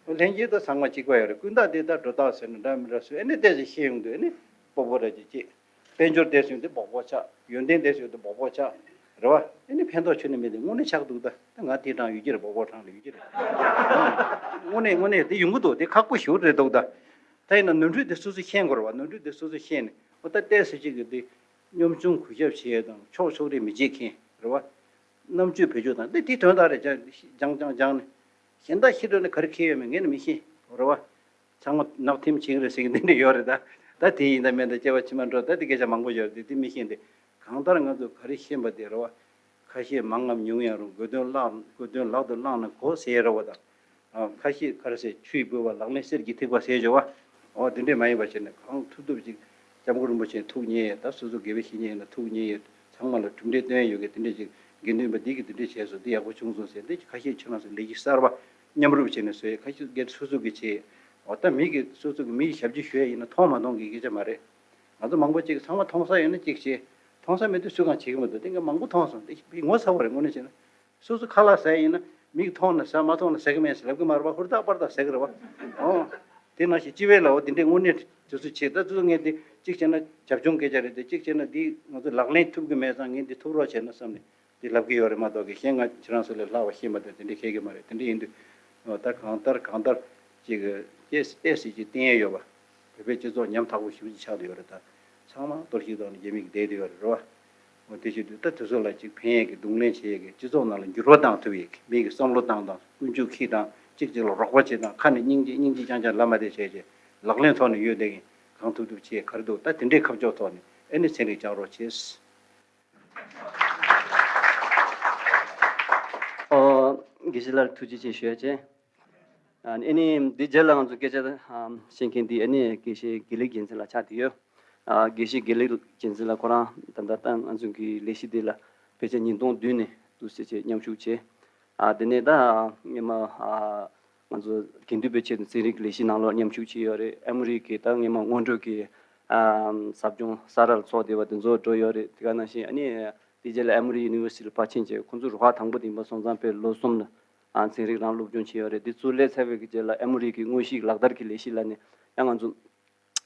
འོ་ལྷན་སྐྱེས་དང་ཚང་མ་གཅིག་པ་ཡོད་རེད། ཀུན་བཏགས་དེ་ད་སྒྲོ་བཏགས་ཟེར་ན་འདྲ་མི་འདྲ་བཟོས། ཨ་ནི་ཏོག་ཙམ་ཤེས་ཡོང་དུས་ཨ་ནི། སྤོ་བོ་ར་ཅིག་ཅིག་དཔལ་འབྱོར་འདས་སོང་དུས་སྦོག་སྦོག་ཆགས། ཡོན་ཏན་འདས་སོང་དུས་སྦོག་སྦོག་ཆགས། རེད་བ། ཨེ་ནི་ཕན་ཐོགས་ཆོད་ནི་མེད་དེ་དངོས་གནས་ཆགས་འདུག་ད་ད་ང་དེ་དྲང་ཡོད་ཀྱི་རེད། སྦོག་སྦོག་དྲང་ལ་ཡོད་ཀྱི་རེད། དངོས་གནས་དངོས་གནས་དེ་ཡོང་གི་འདུག་དེ་ཁག་པོ་ཞེ་པོ་རེད་འདུག་ད་ད་ཡིན་ན་ནོར་འཁྲུལ་དེ་སོ་སོས་ཤེས་དགོས་རེད་བ། ནོར་འཁྲུལ་དེ་སོ་སོས་ཤེས་ནས་འོ་ད་ལྟས་སུ་ཅིག་གི་དེ་གཉོམ་ཆུང་གུས་ཞབས་བྱེད་ཡས་དང་ཕྱོགས་ཕྱོགས་རིས་མི་བྱེད་མཁན་རེད་བ། རྣམ་དཔྱོད་བེད་སྤྱོད་དང་དེ་དེ་དོན་དག་རེད། སྦྱང་སྦྱང་སྦྱང་སྦྱང་ནས་གཞན་དག་ཤི་འགྲོ་ནས་ག་རེ་ཁེལ་ཡོད་མེད་ངས་ནི་མི་ཤེས་རེད་བ། ཚང་མ་ནག་ཐིམ་ཕྱིན་རེད་ཟེར་གི་འདི་འདྲ་ཡོད་རེད། ད་ད་དེ་ཡིན་ད་མེད་ད་སྐྱེ་བ་ཕྱི་མ་འགྲོ་ད་དེ་སྐད་ཆ་མང་པོ་ཡོད་རེད། དེ་དེ་མི་ཤེས་འདི་གང་ལྟར་ང་ཚོ་ག་རེ་ཤེས་པ་དེ་རེད་བ། ཁ་ཤས་མང་ངམ་ཉུང་ཡང་རུང་དགོས་དོན་བརླག་དགོས་དོན་ལག་ཏུ་བླངས་ན་གོ་ཟེར་རེད་བ། ད་ཨ་ཁ་ཤས་ག་རེ་ཟེར་ཆུ་ཡི་ཕུད་པ་ལག་ལེན་གསེར་གྱི་ཐིགས་པ་ཟེར་བྱ་བ། འོ་དེ་འདྲས་མ་ཡིན་པ་བྱས་ནས་གང་ཐུབ་ཐུབ་ཅིག་སྐྱབས་མགོན་རིན་པོ་ཆེ་ཐུགས་མཉེས་ཡས། ད་སོ་སོ་དགེ་བའི་བཤེས་གཉེན་ཡིན་ན་ཐུགས་མཉེས་ཡས། ཚང་མ་ལ་གྲུབ་འབྲས་སྟོན་ཡས་ཡོད་གི་དེ་འདྲས་ཅིག་དགེ་འདུན་པ་འདི་གིས་དེ་འདྲས་བྱས་སོང་། འདི་ཡག་པོ་བྱུང་སོང་ཟེར་འདི་ཁ་ཤས་ཁྱེད་རང་ཚོ་ལས་གཞི་གསར་པ་མཉམ་རུབ་བྱས་ནས་བཟོས་ཡས། ཁ་ཤས་སྒེར་སོ་སོ་གིས་བྱས་ཡས། འོ་ད་མི་གིས་སོ་སོ་གིས་མི་ཡི་ཞབས་ཕྱི་ཞུ་ཡས་ཡིན་ན་མཐོང་མ་མཐོང་གི་སྐད་ཆ་མ་རེད། ང་ཚོ་མང་པོ་ཅིག་ཚང་མ་མཐོང་ས་ཡོད་ན་ཅིག་བྱས། མཐོང་ས་མེད་དུས་སུས་གང་བྱེད་ཀྱི་མི་འདུག་དེ་འདྲས་མང་པོ་མཐོང་སོང་། འདི་ངོ་ཚ་བོ་རེད་དངོས་གནས་བྱས་ན། སོ་སོ་ཁ་ལག་ཟ་ཡིན་ན་མིག་མཐོང་ན་ཟ་མ་མཐོང་ན་ཟ་གི་མེད་ཟེར་ལབ་གི་མ་རེད་པ། ཧུར་ཐག་པར་ཐག་ཟ་གི་རེད་པ། ཨོ། དེ་ནང་བཞིན་སྤྱི་བའི་ལ་འོ་དེ་འདྲའི་དངོས་གནས་དེ་ཚོ་བྱེད། ད་དེ་ཚོ་ངས་དེ་གཅིག་བྱས་ན་བྱབ་ཆུང་སྐད་ཆ་རེད་དེ་གཅིག་བྱས་ན་འདི་ང་ཚོ་ལག་ལེན་ཐུབ་གི་མེད་ཙང་ངས་འདི་ཐུབ་རོགས་བྱས་ན་བསམ་ནས་དེ་ལབ་གི་ཡོད་རེད་མ་གཏོགས་གི་གཞན་ང་ཁྱེད་རང་ཚོ་ལས་ལྷག་པ་ཤེས་མ་ཐུབ་དེ་འདྲའི་ཤེས་གི་མ་རེད། དེ་འདྲ་ཡིན་དུས་ཨོ་ད་གང་ལྟར་གང་ལྟར་ཅིག་ཏོག་ཙམ་ཅིག་བསྟན་ཡས་ཡོད་པ། བོད་པའི་སྤྱི་ཚོགས་ཉམ་ཐག་པོ་ཞེ་པོ་ཅིག་ཆགས་བསྡད་ཡོད་རེད། ད་ཚང་མ་གཏོར་བཤིག་བཏང་ནས་རྒྱ་མི་གིས་བསྡད་བསྡད་ཡོད་རེད་རོ། འོ་དེ་བྱེད་དུས་ད་དེ་ཚོ་ལ་ཅིག་ཕན་ཡས་ཀྱི་གདོང་ལེན་བྱེད་ཡས་ཀྱི་སྤྱི་ཚོགས་ནང་ལ་འགྱུར་བ་བཏང་ཐུབ་ཡས་ཀྱི་མི་གི་བསམ་བློ་བཏང་དང་ཀུན་སྤྱོད་འཁྱེར་དང་གཅིག་གཅིག་ལ་རོགས་པ་བྱེད་དང་ཁ་ནས་སྙིང་རྗེ་སྙིང་རྗེ་རྐྱང་རྐྱང་ལབ་མ་བསྡད་བྱས་བྱས་ལག་ལེན་ཐོག་ནས་ཡོད་བསྡད་མཁན་གང་ཐུབ་ཐུབ་བྱེད་ག་རེ་འདུག་ད་དེ་འདྲའི་ཁ་ཕྱོགས་ཐོག་ནས་ཨེ་ནི་ཚན་རིག་སྦྱང་རོགས་བྱེད། ཨོ། དགེ་བཤེས་ལགས་ཐུགས་རྗེ་ཆེ་ཞུ་ཡ་བྱས། ཨ་ནི་འདི་རྗེས་ལ་ང་ཚོ་སྐད་ཆ་བཤད་མཁན་འདི་ཨ་ནི་དགེ་བཤེས་དགེ་ལེགས་རྒྱལ་མཚན་ལགས་ཆགས་བསྡད་ཡོད། ཨ་དགེ་བཤེས་དགེ་ལེགས་རྒྱལ་མཚན་ལགས་ཁོ་རང་ད་ལྟ་ད་ང་ཚོ་གི་ལས་གཞི་འདི་ལ་ཕལ་ཆེར་ཉིས་སྟོང་བདུན་ནས་འདུག་སེ་བྱས་མཉམ་ཞུགས་བྱས། ཨ་དེ་ནས་ད་སྔོན་མ་ཨ་ང་ཚོ་དགེ་འདུན་པའི་ཆེད་དུ་ཚན་རིག་ལས་གཞི་ནང་ལོགས་མཉམ་ཞུགས་བྱས་ཡོད་རེད། ཨེ་མོ་རི་གི་ད་སྔོན་མ་སྔོན་འགྲོ་གི་ཨ་ཟབ་སྦྱོང་ས་རཱ་ལ་ཚོགས་བསྡད་པ་དེ་ཚོ་འགྲོ་ཡོད་རེད། དེ་ག་ནང་བཞིན་ཨ་ནི་དེ་རྗེས་ལ་ཨེ་མོ་རི་ཡུ་ནི་ཝར་སི་ཊི་ལ་ཕར་ཕྱིན་བྱས་ཁོང་ཚོ་རུ་ཁག་དང་པོ་དེ་ཡིན་པ་སོང་ཙང་དཔེ་ལོ་གསུམ་ལ་ཨ་ཚན་རིག་རང་སློབ་སྦྱོང་བྱས་ཡོད་རེད། དེ་ཚུར་སླེབས་ཚར་བའི་གི་རྗེས་ལ་ཨེ་མོ་རི་གི་དངོས་གཞི་ལག་བསྟར་གྱི་ལས་གཞི་ལ་ནི་ཡང་ང་ཚོ་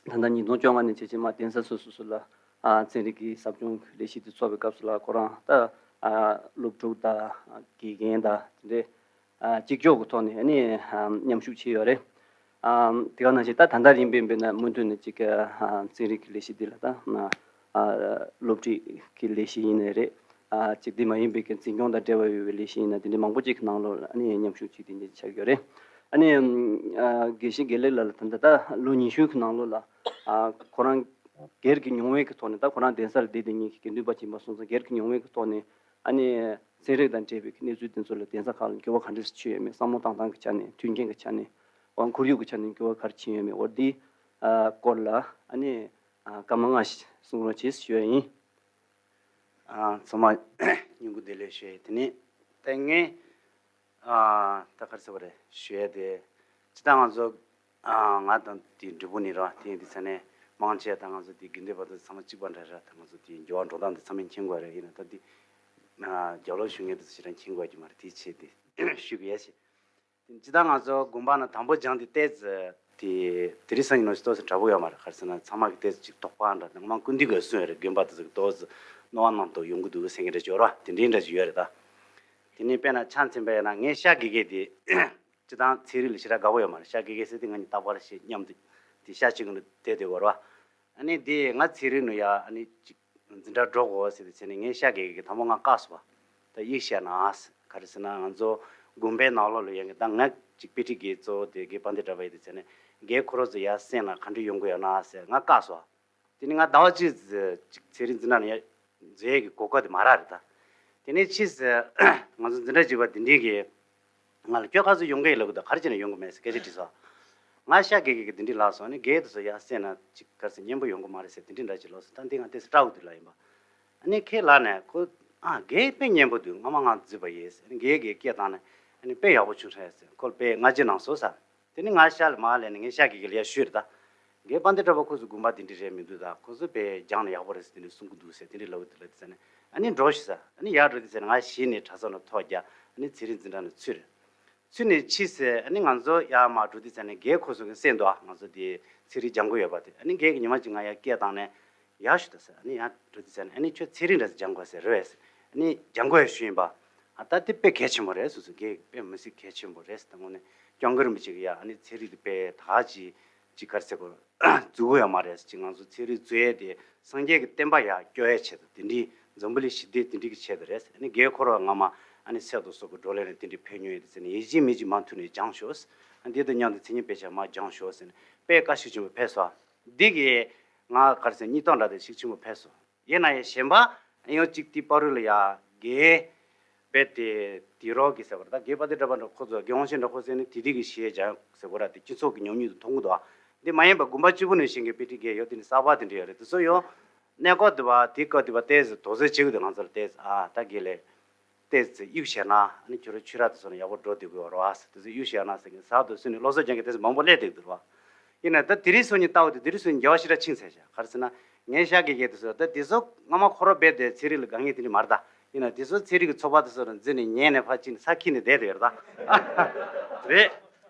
ད་ལྟ་ཉིས་སྟོང་བཅོ་ལྔ་ནས་བྱས་བྱས་མར་གདན་ས་སོ་སོ་སོ་ལ་ཨ་ཚན་རིག་གི་ཟབ་སྦྱོང་ལས་གཞི་དེ་ཚོགས་པའི་སྐབས་སུ་ལ་ཁོ་རང་ད་ཨ་སློབ་ཕྲུག་དང་དགེ་རྒན་དང་དེ་འདྲའི་ཨ་གཅིག་ལྕོགས་ཀྱི་ཐོག་ནས་ཨ་ནི་ཨ་མཉམ་ཞུགས་བྱས་ཡོད་རེད། ཨ་དེ་ག་ནང་བཞིན་ད་ད་ལྟ་རིམ་པས་འབད་ན་མུ་མཐུད་ནས་ཅིག་ཨ་ཚན་རིག་གི་ལས་གཞི་འདི་ལ་ད་ཨ་སློབ་ཁྲིད་ཀྱི་ལས་གཞི་ཡིན་ནའི་རེད། ཨ་ཅིག་འདི་མ་ཡིན་པའི་གི་འཛིན་སྐྱོང་དང་འབྲེལ་བ་ཡོད་པའི་ལས་གཞི་ཡིན་ན་དེ་འདྲའི་མང་པོ་ཅིག་གི་ནང་ལོགས་ལ་ཨ་ནི་མཉམ་ཞུགས་བྱེད་དེ་འདྲ་ཆགས་ཡོད་རེད། ཨ་ནི་ཨ་དགེ་བཤེས་དགེ་ལེགས་ལགས་ལ་ད་ལྟ་ད་ལོ་ཉི་ཤུ་གི་ནང་ལོགས་ལ་ཨ་ཁོ་རང་སྒེར་གྱི་མྱོང་བའི་གི་ཐོག་ནས་ད་ཁོ་རང་གདན་སར་བསྡད་དེ་ཉིད་ཀྱི་དགེ་འདུན་པ་ཡིན་པ་སོང་ཙང་སྒེར་གྱི་མྱོང་བའི་གི་ཐོག་ནས་ཨ་ནི་ཚན་རིག་དང་འབྲེལ་བའི་གནས་ཚུལ་དེ་ཚོ་ལ་གདན་ས་ཁག་ལ་འགྱུར་བ་ག་འདྲ་ཞིག་བྱུང་ཡོད་མེད། བསམ་བློ་བཏང་སྟངས་ཀྱི་ཆ་ནས་མཐུན་རྐྱེན་གྱི་ཆ་ནས་འོ་ཁོར་ཡུག་གི་ཆ་ནས་འགྱུར་བ་ག་རེ་ཕྱིན་ཡོད་མེད། འོ་འདི་ཨ་སྐོར་ལ་ཨ་ནི་ཨ་སྐར་མ་ལྔ་ཞིག་གསུང་རོགས་བྱེད་ཞུ་ཡ་ཡིན། ཨ་ཚང་མ་སྙིང་ཁུང་བདེ་ལེགས་ཞུ་ཡ་ཡིན། དེ་ནས་ད་ངས་ཨ་ད་ག་རེ་ཟེར་བ་རེད་ཞུ་ཡ་དེ་ཇི་ལྟར་ང་ཚོ་ཨ་ང་དང་དེ་འབྲས་སྤུངས་ནས་རེད་བ། དེ་ཡིན་དུས་ཚེ་ནས་མང་ཆེ་ད་ང་ཚོ་དེ་དགེ་འདུན་པ་དང་ཚང་མ་གཅིག་པ་འདྲ་རེད། ད་ང་ཚོ་དེ་འགྱུར་བ་འགྲོ་སྟངས་དེ་ཚང་མས་མཁྱེན་དགོས་རེད། ཡིན་ན་ད་དེ་ཨ་རྒྱབ་ལོགས་ཞུ་མཁན་དེ་ཚོ་ཞེ་དྲག་མཁྱེན་དགོས་ཀྱི་མ་རེད། དེའི་ཆེད་དེ་ཞུ་གི་ཡ་ཞེས། དེ་ཇི་ལྟར་ང་ཚོ་དགོན་པ་ནང་དང་པོ་སྦྱངས་དེ་ཏོག་ཙམ་དེ་དེ་རིང་སང་ཉིན་ནང་བཞིན་ཏོག་ཙམ་འདྲ་པོ་ཡོད་མ་རེད། ག་རེ་ཟེར་ན་ཚང་མ་གི་ཏོག་ཙམ་ཅིག་དོགས་པ་འདྲ་ནང་མ་ཀུན་འདུས་ག་སོང་ཡོད་རེད། དགོན་པ་དེ་ཚོ་གི་ཏོག་ཙམ་རྣོ་བ་རྣམ་རྟོག་ཡོང་གི་འདུག་ཟེར་མཁན་འདྲ་ཅིག་ཡོད་རེད་བ། དེ་འདྲའི་འདྲ་ཅིག་ཡོད་རེད་ད། དེ་ནས་དཔེར་ན་ཆ་མཚོན་པ་ཡིན་ན་ངས་ཤ་དགེ་རྒན་དེ་སྤྱིར་བཏང་ཚན་རིག་ལ་ཞེ་དྲག་དགའ་པོ་ཡོད་མ་རེད། ཤ་དགེ་རྒན་ཟེར་དུས་ང་གཉིས་རྟག་པར་ཞིག་མཉམ་དུ་དེ་ཤ་གཅིག་གི་ནང་བསྡད་བསྡད་དགོས་རེད་བ། ཨ་ནི་དེ་ང་ཚན་རིག་ནང་ཡ་ཨ་ནི་ཅིག་འཛིན་གྲྭ་འགྲོ་དགོས་ཟེར་དུས་ཚེ་ནས་ངས་ཤ་དགེ་རྒན་གྱིས་དང་པོ་ང་བཀག་སོང་བ། ད་ཡིག་བཤད་ན་ཨ་ཟེར། ག་རེ་ཟེར་ན་ང་ཚོ་དགོན་པའི་ནང་ལོགས་ལ་ཡོད་མཁན་ད་ང་ཅིག་དཔེ་ཁྲིད་དགེ་གཙོ་བོ་དེ་དགེ་དཔལ་ལྡན་གྲགས་པ་ཡིན་དུས་ཚེ་ནས་དགེ་ཁོ་རང་ཚོ་ཡར་གསན་ན་ག་འདྲ་ཡོང་གི་ཡོད་ན་ཟེར་ང་བཀག་སོང་བ། དེ་ནས་ང་ཟླ་བ་གཅིག་ཅིག་ཚན་རིག་འཛིན་གྲྭ་ནང་ཡར་འཛུལ་ཡས་ཀྱི་གོ་སྐབས་དེ་མ་རག་རེད་ད། དེ་ནས་ཕྱིས་སུ་ང་ཚོ་འཛིན་གྲྭ་གཅིག་པ་དེ་འདྲའི་གི་ང་ལ་ཁྱོད་ག་ཚོད་ཡོང་གི་ཡོད་ལབ་གི་འདུག་ག་རེ་བྱས་ནས་ཡོང་གི་མེད་ཟེར་སྐད་ཆ་དྲིས་སོང་། ང་ཤ་དགེ་རྒན་གྱིས་དེ་འདྲའི་ལབ་སོང་། ཨ་ནི་དགེ་རྒན་དེ་ཚོ་ཡར་གསན་ན་ཅིག་ག་རེ་ཟེར་སྙན་པོ་ཡོང་གི་མ་རེད་ཟེར་དེ་འདྲའི་འདྲ་ཅིག་ལབ་སོང་། ད་འདི་ང་ཏོག་ཙམ་སྐྲག་གི་འདུག་ལབ་ཡིན་པ། ཨ་ནི་ཁོས་ལབ་ནས་ཁོ་ཨ་དགེ་རྒན་དཔེ་སྙན་པོ་འདུག་སྔ་མ་ང་འཛུལ་བ་ཡིན་ཟེར། ཨ་ནི་དགེ་རྒན་གྱིས་སྐད་བཏང་ནས་ཨ་ནི་དཔེ་ཡག་པོ་བྱུང་ཤག་ཟེར། ཁོ་ལ་དཔེ་བསྔགས་བརྗོད་གནང་སོང་ཟེར། དེ་ནས་ང་ཤ་ལ་མར་ལབ་ནས་ངས་ཤ་དགེ་རྒན་ལ་ཡར་ཞུས་རེད་ད། དགེ་དཔལ་ལྡན་གྲགས་པ་ཁོ་ཚོ་དགོན་པ་དེ་འདྲ་རེད་མི་འདུག་ད་ཁོ་ཚོ་དཔེ་སྦྱངས་ནས་ཡག་པོ་རེད་ཟེར་དེ་འདྲ་གསུང་གི་འདུག་ཟེར་དེ་འདྲ་ལབ་གི་འདུག་ལབ་དུས་ཙ་ནས་ཨ་ནི་འགྲོ་ཤོག་ཟེར། ཨ་ནི་ཡར་འགྲོ་དུས་ཙ་ནས་ང་གཞི་ནས་གྲྭ་ཚང་ནང་ཐོ་རྒྱག་ཨ་ནི་ཚན་རིག་འཛིན་གྲྭ་ནང་ཚུད་རེད། ཚུར་ནས་ཕྱིས་ཟེར། ཨ་ནི་ང་ཚོ་ཡར་མར་འགྲོ་དུས་ཙ་ནས་རྒན་ཁོ་ཚོ་གི་སེམས་འདུག་ཨ། ང་ཚོ་དེ་ཚན་རིག་སྦྱང་དགོས་ཡོད་པ་དེ། ཨ་ནི་རྒན་གྱིས་ཉི་མ་གཅིག་ང་ཡར་སྐད་བཏང་ནས་ཡར་ཞུ་ད་ཟེར། ཨ་ནི་ཡར་འགྲོ་དུས་ཙ་ནས། ཨ་ནི་ཁྱོད་ཚན་རིག་འདྲ་ཞིག་སྦྱང་དགོས་ཟེར་རེད་བས་ཟེར། ཨ་ནི་སྦྱང་དགོས་ཡ་ཞུས་ཡིན་པ། ཨ་ད་དེ་དཔེ་གལ་ཆེན་པོ་རེད་ཟེར་སོང་། རྒན་གྱིས་དཔེ་མི་སྲིད་གལ་ཆེན་པོ་རེད་ཟེར། ད་དངོས་གནས་སྐྱབས་མགོན་རིན་པོ་ཆེ་གིས་ཡ་ཨ་ནི་ཚན་རིག་དེ་དཔེ་ད་ཅིག་ཅིག་ག་རེ་ཟེར་དགོས། འཛུགས་དགོས་ཡ་མ་རེད་ཟེར། ཅིག་ང་ཚོ་ཚན་རིག་འཛུགས་ཡས་དེ་སངས་རྒྱས་ཀྱི་བསྟན་པ་ཡར་སྐྱོང་ཡས་ཆེད་དུ། དེ་འདྲའི་འཛམ་བུ་གླིང་ཞི་བདེ་དེ་འདྲའི་གི་ཆེད་དུ་རེད་ཟེར། ཨ་ནི་རྒན་ཁོ་རང་སྔ་མ་ཨ་ནི་སེ་ཏོ་སོགས་ཀྱི་བགྲོ་གླེང་ལ་དེ་འདྲའི་ཕེབས་མྱོང་ཡོད་དེ་ཟེར་ནས། ཡིད་ཆེས་མི་གཅིག་མུ་མཐུད་ནས་སྦྱངས་ཤོག་ཟེར། ཨ་འདི་དང་མཉམ་དུ་མཚན་ཉིད་དཔེ་ཆ་མར་སྦྱངས་ཤོག་ཟེར་ནས་དཔེ་བཀའ་ཤུགས་ཆེན་པོ་ཕེབས་སོང་། འདི་གིས་ང་ག་རེ་ཟེར། སྙིང་སྟོབས་འདྲ་དེ་ཤུགས་ཆེན་པོ་ཕེབས་སོང་། ཡིན་ན་ཡང་གཞན་པ་ཡང་གཅིག་དེའི་བར་དུ་ལ་ཡ་རྒན་རྦད་དེ་དེ་རོགས་ཀྱི་ཟེར་བ་རེད། ད་རྒན་དཔལ་ལྡན་གྲགས་པ་འདྲ་ཁོ་ཚོ། རྒན་དབང་ཆེན་འདྲ་ཁོ་ཚོ་ནི་དེ་དུས་ཀྱི་གཞས་སྦྱང་ཟེར་བ་ར། དེ་སྤྱི་ཚོགས་ཀྱི་ཉམས་མྱོང་དུ་མཐོང་གི་འདུག་ཨ། འདི་མ་ཡིན་པ་དགོན་པ་གཅིག་པུ་ནས་ཤེས་མཁན་དཔེ་ཁྲིད་མཁན་ཡོད། དེ་ནི་གསར་པ་དེ་འདྲ་ཡོད་རེད། དེ་ཚོ་ཡང་གནས་སྐབས་དེ་བ་དེའི་སྐབས་དེ་བ་ཏོག་ཙམ་དོགས་ཟོན་བྱེད་དགོས། དེ་ང་ཚོ་ལ་ཏོག་ཙམ། ཨ་ད་རྒན་ལགས་ཏོག་ཙམ་གཡུག་བྱས་ན་ཨ་ནི་ཁྱོད་རང་ཆོས་ར་དེ་ཚོ་ནས་ཡག་པོ་འགྲོ་བསྡད་དགོས་རོགས་ཟེར། དེ་ཚོ་གཡུག་བྱས་ན་ཟེར་མཁན་ཟུར་དུ་སུ་ནས་སློབ་གསོ་སྦྱང་མཁན་དེ་ཚོ་མང་པོ་སླེབས་བསྡད་འདུག་ར། ཡིན་ན་ད་དེ་རིང་སང་ཉིན་ལྟ་བུ་དེ། དེ་རིང་སང་ཉིན་འགྱུར་བ་ཞེ་དྲག་ཕྱིན་ཚར་ཤག་ག་རེ་ཟེར་ན། ངའི་ཤག་གི་གེ་དེ་ཚོ་ད་དེ་ཚོ་སྔ་མ་ཁོ་རང་རྦད་དེ་ཚན་རིག་ལ་དགའ་མཁན་དེ་འདྲ་མ་རེད་ད། ཡིན་ན་དེ་ཚོ་ཚན་རིག་གི་ཚོགས་པ་དེ་ཚོ་ལ་འཛུལ་ནས་ཉལ་ནས་ཕར་ཕྱིན་ནས་ས་འཁྱེར་ནས་བསྡད་དེ་ཡོད་རེད་ད། རེད།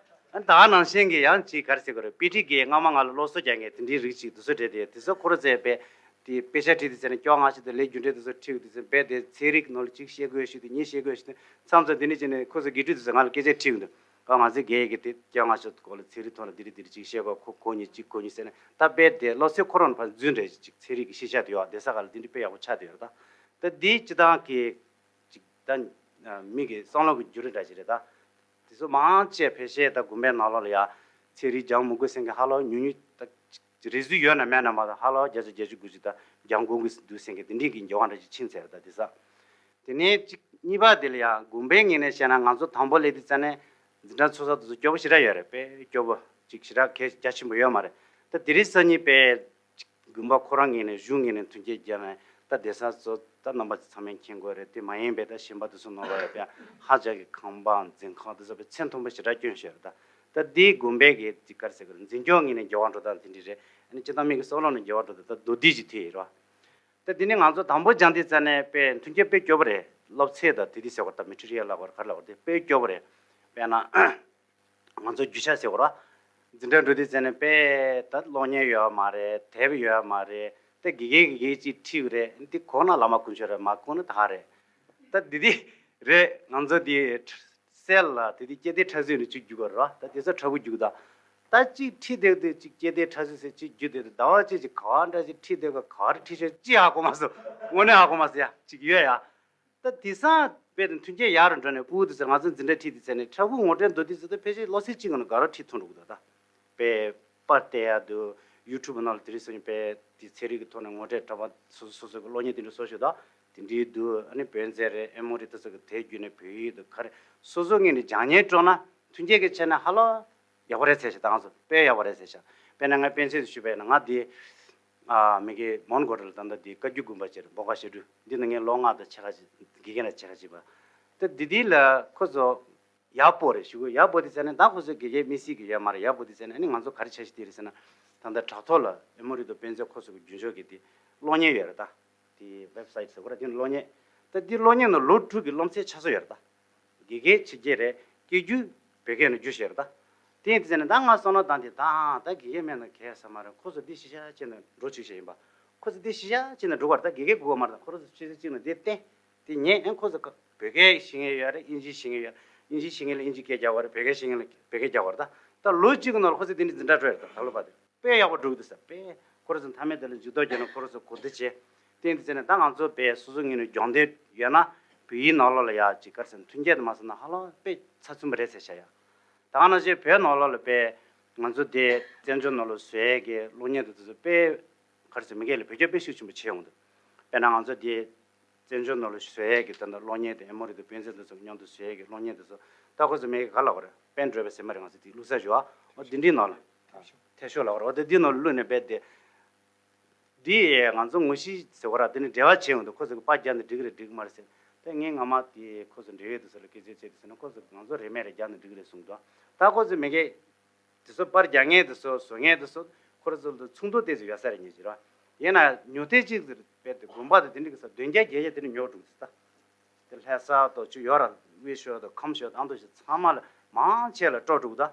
ཨ་ད་ནང་བཞིན་གྱི་ཡང་ཅིག་ག་རེ་ཟེར་དགོས་རེད། དཔེ་ཁྲིད་ཀྱིས་སྔ་མ་ང་ལ་སློབ་གསོ་རྒྱག་མཁན་དེ་འདྲའི་རིགས་ཅིག་དེ་ཚོ་རེད་དེ། དེ་ཚོ་ཁོ་རང་ཚོས་རྦད་དེ་དཔེ་ཆ་ཁྲིད་དུས་ཙ་ནས་སྐྱོ་ང་ཞིག་དང་ལས་རྒྱུ་འབྲས་དེ་ཚོ་ཁྲིད་དུས་ཙ་ནས་རྦད་དེ་ཚན་རིག་ནང་ལ་ཅིག་བཤད་དགོས་ཞུས་ཏེ། གཉིས་བཤད་དགོས་ཞུས་ཏེ། མཚམས་མཚམས་དེ་ནས་བྱས་ནས་ཁོ་ཚོ་དགེ་ཕྲུག་དེ་ཚོ་ང་ལ་སྐད་ཆ་དྲིས་ཀྱི་འདུག་ཨ་ང་ཚོའི་རྒན་གྱིས་དེ་སྐྱོ་ང་ཞིག་སྐོར་ལ་ཚན་རིག་ཐོག་ལ་འདི་རེད་འདི་རེད་ཅིག་བཤད་དགོས། ཁོ་གོ་མྱོང་ཅིག་གོ་མྱོང་ཟེར་ནས། ད་རྦད་དེ་བློ་སེམས་ཁོ་རང་ཕར་འཛུལ་འདྲ་ཅིག་ཚན་རིག་གི་ཤེས་བྱ་དེ་ཡོད་བསྡད་ས་ག་ལ་དེ་འདྲ་དཔེ་ཡག་པོ་ཆགས་བསྡད་ཡོད་རེད་ད། ད་འདི་སྤྱིར་བཏང་གི་ཅིག་ད་མི་གི་བསམ་བློ་གི་འགྱུར་རེ་འདྲ་ཞིག་རེད་ད། དེ་ཚོ་མང་ཆེ་བ་ཕལ་ཆེར་ད་དགོན་པའི་ནང་ལོགས་ལ་ཡ་ཚན་རིག་སྦྱང་མི་དགོས་ཟེར་མཁན་ཧ་ལམ་ཉུང་ཉུང་ད། རེ་ཟུང་ཡོད་ན་མེད་ན་མ་གཏོགས། ཧ་ལམ་བརྒྱ་ཆ་བརྒྱད་ཅུ་དགུ་བཅུ་ད་སྦྱང་དགོས་ཀྱི་འདུག་ཟེར་མཁན་དེ་འདྲའི་གི་འགྱུར་བ་འདྲ་ཞིག་ཕྱིན་ཚར་ད་དེང་སང་། དེ་ནས་གཅིག་གཉིས་པ་དེ་ལ་ཡ་དགོན་པའི་ངོས་ནས་བཤད་ན། ང་ཚོ་དང་པོ་སླེབས་དུས་ཙ་ནས་འཛིན་གྲྭ་ཚོགས་ས་དེ་ཚོ་སྐྱོ་པོ་ཞེ་དྲག་ཡོད་རེད། དཔེ་སྐྱོ་པོ་ཅིག་ཞེ་དྲག་གལ་རྒྱ་ཆེན་པོ་ཡོད་མ་རེད། ད་དེ་རིང་སང་ཉིན་དཔེ་དགོན་པ་ཁོ་རང་ངོས་ནས་གཞུང་ངོས་ནས་མཐུན་རྐྱེན་སྦྱར་ནས། ད་དེང་སང་ཚོ་ད་རྣམ་པ་ཚོ་ཚང་མས་མཁྱེན་གྱི་ཡོད་རེད། དེ་མ་ཡིན་པའི་ད་གཞན་པ་དེ་ཚོ་ནང་ལ་ཡོད་པའི་ཧ་ཅང་གི་ཁང་པ་འཛིན་ཁང་དེ་ཚོ་དཔེ་ཚད་མཐོན་པོ་ཞེ་དྲག་བསྐྱོན་བཞག་རེད་ད། ད་འདི་དགོན་པའི་གི་དེ་ག་རེ་ཟེར་དགོས་རེད། འཛིན་སྐྱོང་ངོས་ནས་འགྱུར་བ་འགྲོ་སྟངས་དེ་འདྲ་རེད། ཨ་ནི་སྤྱིར་བཏང་མི་གི་བསམ་བློ་ནང་འགྱུར་བ་འགྲོ་སྟངས་ད་མདོར་བསྡུས་ཅིག་དེ་ཡིན་རོ། ད་འདི་ནི་ང་ཚོ་དང་པོ་སྦྱང་དུས་ཙ་ནས་དཔེ་མཐུན་རྐྱེན་དཔེ་སྐྱོ་པོ་རེད། སློབ་ཚན་དང་དེ་དེ་ཟེར་བ་ད་མེ་ཊི་རི་ཡལ་ལབ་དགོས་རེད། ག་རེ་ལབ་དགོས་རེད། དེ་དཔེ་སྐྱོ་པོ་རེད། དཔེར་ན་ང་ཚོ་རྒྱུ་ཆ་ཟེར་བ་ར། འཛིན་གྲྭ་འགྲོ་དུས་ཙ་ནས་དཔེ་ད་གློག་བརྙན་ཡོད་མ་རེད། དེབ་ཡོད་མ་རེད། ད་དགེ་རྒན་དགེ་རྒན་གཅིག་ཁྲིད་རེད། འདི་གོ་ན་བླ་མ་དཀོན་མཆོག་རེད། མ་གོ་ན་ད་རེད། ད་འདི་འདི་རེད། ང་ཚོ་འདི་གསལ་ལ་དེ་འདི་སྐྱེ་ལྡན་ཕྲ་སུན་ནས་གཅིག་རྒྱུག་གི་རེད་བ། ད་དེ་ཚོ་ཕྲ་བུ་རྒྱུག་ད། ད་གཅིག་ཁྲིད་བསྡད་དུས་གཅིག་སྐྱེ་ལྡན་ཕྲ་སུན་ཟེར་གཅིག་རྒྱུག་བསྡད་དུས། ཟླ་བ་གཅིག་ཅིག་ག་བ་འདྲ་ཅིག་ཁྲིད་བསྡད་ག་ག་རེ་ཁྲིད་ཤག་ཅི་ཧ་གོ་མ་སོང་། དངོས་གནས་ཧ་གོ་མ་སོང་ཡ། གཅིག་ཡོད་ཡ། ད་དེང་སང་དཔེ་དེ་མཐུན་རྐྱེན་ཡག་རུ་འགྲོ་ནས། ཕྲུ་གུ་དེ་ཚོ་ང་ཚོ་འཛིན་གྲྭ་ཁྲིད་དུས་ཙ་ནས་ཕྲུ་གུ་ངོ་སྤྲོད་མདོར་བསྡུས་ཚོ་ད་ཕལ་ཆེར་གློག་ཚད་གཅིག་ནང་ལ་དགའ་རབ་ཁྲིད་ཐུབ་འགྲོ་གི་འདུག་ད་དཔེ་པར་བལྟས་ཡག་འདུག་ཡུ་ཊུབ་ནང་ལ་དེ་རིང་སང་ཉིན་དཔེ་དེ་ཚན་རིག་གི་ཐོག་ནས་ངོ་སྤྲོད་འདྲ་པོ་སོ་སོ་སོ་སོ་གི་གློག་བརྙན་དེ་འདྲ་བཟོ་ཤོག་ད་དེ་འདྲའི་འདུག་ཨ་ནི་བོད་རྩེད་རེད། ཨེ་མོ་རི་དེ་ཚོ་གི་དེབ་བརྒྱུད་ནས་བོད་ཡིག་དང་ག་རེ་སོ་སོ་ངོས་ནས་སྦྱང་བརྙན་སྤྲོད་ན་མཐུན་རྐྱེན་གྱི་ཆ་ནས་ཧ་ལམ་ཡག་པོ་རེད་ཟེར་ཤག་ད་ང་ཚོ་དཔེ་ཡག་པོ་རེད་ཟེར་ཤག་དཔེར་ན་ང་དཔེ་མཚོན་དུ་ཞུས་པ་ཡིན་ན། ང་དེ་ཨ་མི་གི་མོན་གྷོ་ཊ་ལ་ད་ལྟ་དེ་བཀའ་བརྒྱུད་དགོན་པ་ཅིག་རེད། འབོ་དཀར་བཤད་སྒྲུབ་འདི་ནང་ངས་ལོ་ལྔ་དང་ཕྱེད་ཀ་ཅིག་དགེ་རྒན་ལ་ཕྱེད་ཀ་ཅིག་བྱས་པ། ད་དེ་དེ་ལ་ཁོ་ཚོ་ཡར་སྤོ་རེད་ཞུ་གི། ཡར་སྤོ་དུས་ཙ་ནས་ད་ཁོ་ཚོ་དགེ་རྒན་དམིགས་བསལ་གྱི་ཡོད་མ་རེད། ཡར་སྤོ་དུས་ཙ་ནས་ཨ་ནི་ང་ཚོ་ག་རེ་བྱ་ཞིག་དེ་རེད་ཟེར་ན། ད་ལྟ་དྲ་ཐོག་ལ་ཨེ་མོ་རི་དང་བོད་རྩེད་ཁོ་ཚོ་གི་རྒྱུན་སྤྱོད་ཀྱི་དེ་གློག་བརྙན་ཡོད་རེད་ད། དེ་ཝེབ་སའིཊ་ཟེར་དགོས་རེད། དེ་གློག་བརྙན། ད་དེ་གློག་བརྙན་ནང་ལོ་དྲུག་གི་སློབ་ཚན་ཆ་ཚང་ཡོད་རེད་ད། དགེ་རྒན་ཕྱི་རྒྱལ་རེད། སྐད་སྒྱུར་བོད་སྐད་ནང་བསྒྱུར་བཞག་རེད་ད། དེ་ཡིན་དུས་ཙ་ནས་ད་ང་བསམ་བློ་བཏང་དེ། ད་ད་དགེ་རྒན་མེད་ན་གལ་ས་མ་རེད། ཁོ་ཚོ་འདི་གཞི་བཞག་བྱས་ནས་འགྲོ་བཅུག་བྱས་ཡིན་པ། ཁོ་ཚོ་འདི་གཞི་བཞག་བྱས་ནས་འགྲོ་བར་ད་དགེ་རྒན་དགོས་པ་མ་རེད། ཁོ་ཚོ་ཕྱི་ཚེ་གཅིག་ནས་འདི་བསྟན། དེ་ཉན། ཨེ་ཁོ་ཚོ་བོད་སྐད་ཤེས་མཁན་ཡོད་རེད། དབྱིན་ཇི་ཤེས་མཁན་ཡོད། དབྱིན་ཇི་ཤེས་མཁན་ལ་དབྱིན་ཇི་སྐད་རྒྱག་དགོས་རེད། བོད་སྐད་ཤེས་མཁན་ལ་བོད་སྐད་རྒྱག་དགོས་རེད་ད། ད་ལོ་གཅིག་གི་ནང་ལ་ཁོ་ཚོ་དེ་འདྲའི་འཛིན་གྲྭ་སྤྲོད་རེད་ད། ད་ལོ་བར་དུ་དཔེ་ཡག་པོ་འགྲོ་གི་འདུག་ཟེར། དཔེ་ཁོ་རང་ཚོ་མཐའ་མའི་དེ་ལ་འཇུག་ལྡོག་རྒྱག་ན་ཁོ་རང་ཚོ་གོ་བདེ་བྱས། དེ་ཡིན་དུས་ཙ་ནས་ད་ང་ཚོ་དཔེ་སོ་སོ་ངོས་ནས་སྦྱོང་བརྡར་ཡོད་ན་བོད་ཡིག་ནང་ལོགས་ལ་ཡ་ཅིག་ག་རེ་ཟེར་ན། མཐུན་རྐྱེན་དུ་མ་སོང་ན་ཧ་ལམ་དཔེ་ཚབ་ཚུབ་པ་རེད་ཟེར་བྱ་ཡ། ད་ག་ནང་བཞིན་བོད་ནང་ལོགས་ལ་དཔེ་ང་ཚོ་དེ་བཙན་བྱོལ་ནང་ལ་བཟོ་ཡས་ཀྱི་གློག་བརྙན་དེ་ཚོ་དཔེ་ག་རེ་ཟེར། མི་སྒེར་ལ་བེད་སྤྱོད་དཔེ་ཤུགས་ཆེན་པོ་བྱས་ཡོང་འདུག་དཔེར་ན་ང་ཚོ་དེ་བཙན་བྱོལ་ནང་ལ་བཟོ་ཡས་ཀྱི་ད་ལྟ་གློག་བརྙན་དེ། ཨེ་མོ་རི་དང་བོད་རྩེད་དེ་ཚོ་མཉམ་དུ་བཟོ་ཡས་ཀྱི་གློག་བརྙན་དེ་ཚོ། ད་ཁོ་ཚོ་མི་སྒེར་ག་ལབ་དགོས་རེད། པེན་ཌ་རའི་བ་ཟེར་མ་རེད། ང་ཚོ་དེ་བླུགས་ས་ཞུ་བ། འོ་དེ་འདྲའི་ནང་ལ་ཐད་ཤོག་ལབ་དགོས་རེད། འོ་དེ་འདིའི་ནང་ལ་བླུགས་ནས་དཔེ་དེ། འདི་ང་ཚོ་ངོ་ཤེས་ཟེར་བ་ར། དེ་ནི་འབྲེལ་བ་བྱས་ཡོང་དུས་ཁོ་ཚོ་གི་པར་རྒྱག་ན་འགྲིག་གི་རེད་འགྲིག་གི་མ་རེད་ཟེར། དེ་ངས་སྔ་མ་དེ་ཁོ་ཚོ་འབྲེལ་ཡོད་དེ་ཚོ་ལ་སྐད་ཆ་བཤད་དུས་ཟེར་ན། ཁོ་ཚོ་ང་ཚོ་རིན་མེད་རེད། རྒྱག་ན་འགྲིག་གི་རེད་གསུངས་འདུག་ད་ཁོ་ཚོ་མི་སྒེར་དེ་ཚོ་པར་རྒྱག་མཁན་དེ་ཚོ་བཟོ་མཁན་དེ་ཚོ་ཁོ་ཚོ་ལ་ཚོགས་འདུ་དེ་ཚོ་ཡོད་ས་རེད། ཉེ་ཆར་བ་ཡིན་ན་ཉོ་ཐེངས་གཅིག་ཟེར་དཔེ་དེ་དགོན་པ་དང་དེ་འདྲ་གི་ས་བདུན་བརྒྱ་བརྒྱད་བརྒྱ་དེ་འདྲ་ཉོ་འགྲོ་གི་ཟེར་ད། དེ་ལྷ་ས་དང་ཅིག་ཡོད་ར། དབུས་ཤོད་དང་ཁམས་ཤོད་དང་དུ་ཞིག་ཚང་མ་ལ་ མང་ཆེ་ལ་སྤྲོ་འགྲོ་གི་འདུག་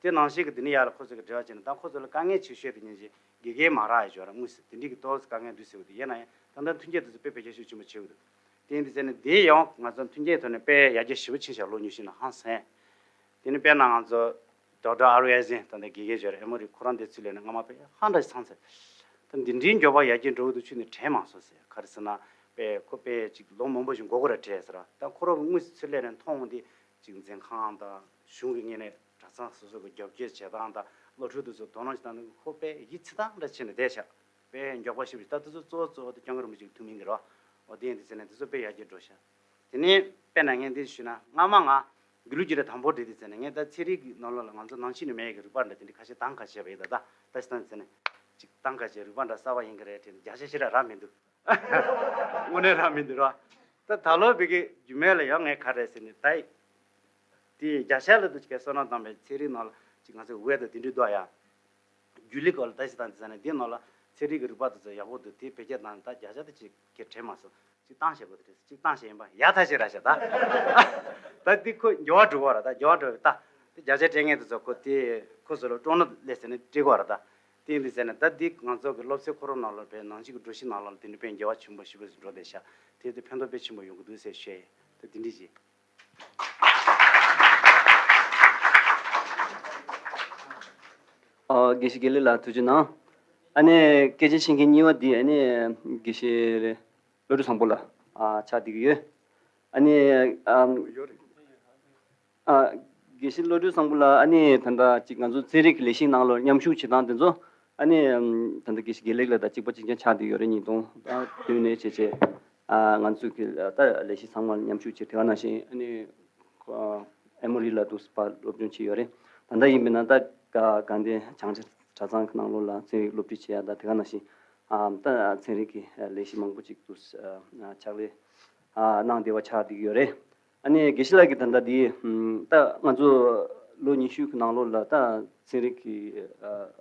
དེ་ནང་བཞིན་གྱི་དེ་ནས་ཡར་ལ་ཁོ་ཚོ་གི་འབྲེལ་བ་བྱས་ནས། ད་ཁོ་ཚོ་ལ་དཀའ་ངལ་ཆེ་ཤོས་དེ་ཉིད་ཀྱི་དགེ་རྒན་མ་རག་ཡ་ཅིག་ཡོད་རེད། དངོས་སུ་དེ་འདྲའི་གི་ཏོག་ཙམ་དཀའ་ངལ་འདུག་ཟེར་གི་འདུག་ཡིན་ན་ཡང་ད་ལྟ་མཐུན་རྐྱེན་དེ་ཚོ་དཔེ་བེད་སྤྱོད་ཤུགས་ཆེན་པོ་བྱེད་ཀྱི་འདུག་དེ་ཡིན་དུས་ཟེར་ནས་དེ་ཡང་ང་ཚོ་མཐུན་རྐྱེན་ཐོག་ནས་དཔེ་ཡར་རྒྱས་ཞེ་པོ་ཕྱིན་ཤག་ལོ་ཉི་ཤུ་ནང་ཧང་སང་། དེ་ནས་དཔེར་ན་ང་ཚོ་ཌོག་ཊར་ཨ་རུ་ཨེ་ཟིན་ད་ལྟ་དགེ་རྒན་ཅིག་ཡོད་རེད། ཨེ་མོ་རི། ཁོ་རང་འདིར་ཚུར་སླེབས་ནས་སྔ་མ་དཔེ་ཧང་སང་ཚེ། ད་འདི་འདྲའི་མགྱོགས་པ་ཡར་རྒྱས་འགྲོ་གི་འདུག་ཁྱོན་ནས་དྲན་མ་སོང་ཟེར། ག་རེ་ཟེར་ན་དཔེ་ཁོ་དཔེ་ཅིག་ལོ་མང་པོ་ཞིག་འགོར་གི་རེད་དྲན་ཟེར། ད་ཁོ་རང་དངོས་སུ་ཚུར་སླེབས་ནས་མཐོང་འོང་དུས་ཅིག་འཛིན་ཁང་དང་གཞུང་གི་ངོས་ནས་གྲྭ་ཚང་སོ་སོ་གི་རྒྱབ་སྐྱོར་བྱེད་སྟངས་དང་སློབ་ཕྲུག་དེ་ཚོ་དོ་སྣང་བྱེད་སྟངས་དེ་ཁོ་དཔེ་ཡིད་ཚིམ་སྟངས་འདྲ་བྱས་ནས་བསྡད་ཤག་དཔེ་མགྱོགས་པ་ཞེ་པོ་ཞིག་ད་དེ་ཚོ་གཙོ་བོ་གཙོ་བོ་དེ་སྐྱབས་མགོན་རིན་པོ་ཆེ་གི་ཐུགས་སྨོན་གྱིས་རེད་བ། འོ་དེ་ཡིན་དུས་ཟེར་ནས་དེ་ཚོ་དཔེ་ཡར་རྒྱས་འགྲོ་ཤག་དེ་ནས་དཔེར་ན་ངས་འདི་ཞུས་ན། སྔ་མ་ང་དགེ་ལུགས་ཀྱི་རེད། དང་པོ་འདྲི་དུས་ཟེར་ནས་ངས་ད་ཚན་རིག་གི་ནང་ལོགས་ལ་ང་ཚོ་ནང་ཆོས་ནས་མེད་ཀྱི་རིག་པ་འདྲ་དེ་འདྲ་ཁ་ཤས་དང་ཁ་ཤས་བྱས་པ་ཡིན། ད་ད་ད་ཅི་ད་ཟེར་ནས་ཅིག་ད་ཁ་ཤས་རིག་པ་འདྲ་གསར་པ་ཡིན་གྱི་རེད་དྲན་ནས་བརྒྱ་ཆ་ཞེ་དྲག་རག་མི་འདུག་དངོས་གནས་རག་མི་འདུག་ར། ད་ད་ལོ་བི་གི་རྒྱུ་མེད་ལ་ཡང་ངས་ག་རེ་ཟེར་ནས་ད་དེ་བརྒྱ་ཆ་ལ་དུ་ཅིག་ག་བསོད་ནམས་བཏང་པའི་ཚན་རིག་ནང་ལ་ཅིག་ང་ཚོ་ཝེ་ད་དེ་འདྲ་འདུག་ཡ། རྒྱུ་ལི་གོ་ལ་ད་ཅི་ད་ཟེར་ནས་འདི་ནང་ལ་ཚན་རིག་གི་རིག་པ་དེ་ཚོ་ཡག་པོ་འདུག་དེ་བེད་སྤྱོད་བཏང་ནས་ད་བརྒྱ་ཆ་དེ་ཅིག་གི་དྲན་མ་སོང་། ཅིག་བཏང་བྱས་པ་དེ་རེད། ཅིག་བཏང་བྱས་ཡིན་པ་ཡག་ཐག་ཆོད་ར་ཤག་ད། ད་འདི་ཁོ་འགྱུར་བ་འགྲོ་གི་ར། ད་འགྱུར་བ་འགྲོ་བའི་ད་དེ་བརྒྱ་ཆ་སྤྲད་མཁན་དེ་ཚོ་ཁོ་དེ་ཁོ་ཚོ་ལ་སྤྲོ་སྣང་སླེབས་ཟེར་ནས་སྤྲད་གི་ར། ད་དེ་ཡིན་དུས་ཟེར་ནས་ད་འདི་ང་ཚོ་གི་སློབ་ཚན་ཁོ་རང་ནང་ལ་བའི་ནང་ཆོས་ཀྱི་སྒྲོམ་གཞི་ནང་ལ་དེ་འདྲ་དཔེ་འགྱུར་བ་ཆེན་པོ་ཞེ་པོ་ཞིག་འགྲོ་བསྡད་ཤག་དེ་དེ་ཕན་ཐོགས་དཔེ་ཆེན་པོ་ཡོང་གི་འདུག་ཟེར་བཤད། ད་དེ་འདྲ་ཞིག་ཨ། དགེ་བཤེས་དགེ་ལེགས་ལགས་ཐུགས་རྗེ་གནང་། ཨ་ནི་སྐད་ཆ་བཤད་མཁན་གཉིས་པ་འདི་ཨ་ནི་དགེ་བཤེས་བློ་གྲོས་བཟང་པོ་ལགས་ཨ་ཆགས་བསྡད་ཀྱི་ཡོད། ཨ་ནི་ཨམ་ཨ་དགེ་བཤེས་བློ་གྲོས་བཟང་པོ་ལགས་ཨ་ནི་ད་ལྟ་ཅིག་ང་ཚོ་ཚན་རིག་གི་ལས་གཞི་ནང་ལ་མཉམ་ཞུགས་བྱེད་སྟངས་དེ་ཚོ་ཨ་ནི་ཨམ་ད་ལྟ་དགེ་བཤེས་དགེ་ལེགས་ལགས་དང་གཅིག་པ་གཅིག་རྐྱང་ཆགས་བསྡད་ཡོད་རེད། ཉིས་སྟོང་བདུན་ནས་བྱས་བྱས་ཨ་ང་ཚོ་གི་ད་ལས་གཞི་ཚང་མ་མཉམ་ཞུགས་བྱེད། དེ་ག་ནང་བཞིན་ཨ་ནི་ཨ་ཨེ་མོ་རི་ལ་འདུག་སེ་ཕར་སློབ་སྦྱོང་བྱས་ཡོད་རེད། ད་ལྟ་ཡིན་པས་ན་ད་དགའ་ལྡན་བྱང་ཆ་གྲྭ་ཚང་གི་ནང་ལོགས་ལ་ཚན་རིག་སློབ་ཁྲིད་བྱེད་ཡ་ད་དེ་ག་ནང་བཞིན་ཨ་ད་ཚན་རིག་གི་ལས་གཞི་མང་པོ་ཅིག་འདུག་སེ་ཕྱག་ལས་གནང་བསྡད་པ་ཆགས་བསྡད་ཀྱི་ཡོད་རེད། ཨ་ནི་དགེ་བཤེས་ལགས་ཀྱིས་ད་ལྟ་འདི་ད་ང་ཚོ་ལོ་ཉི་ཤུ་གི་ནང་ལོགས་ལ་ད་ཚན་རིག་གི་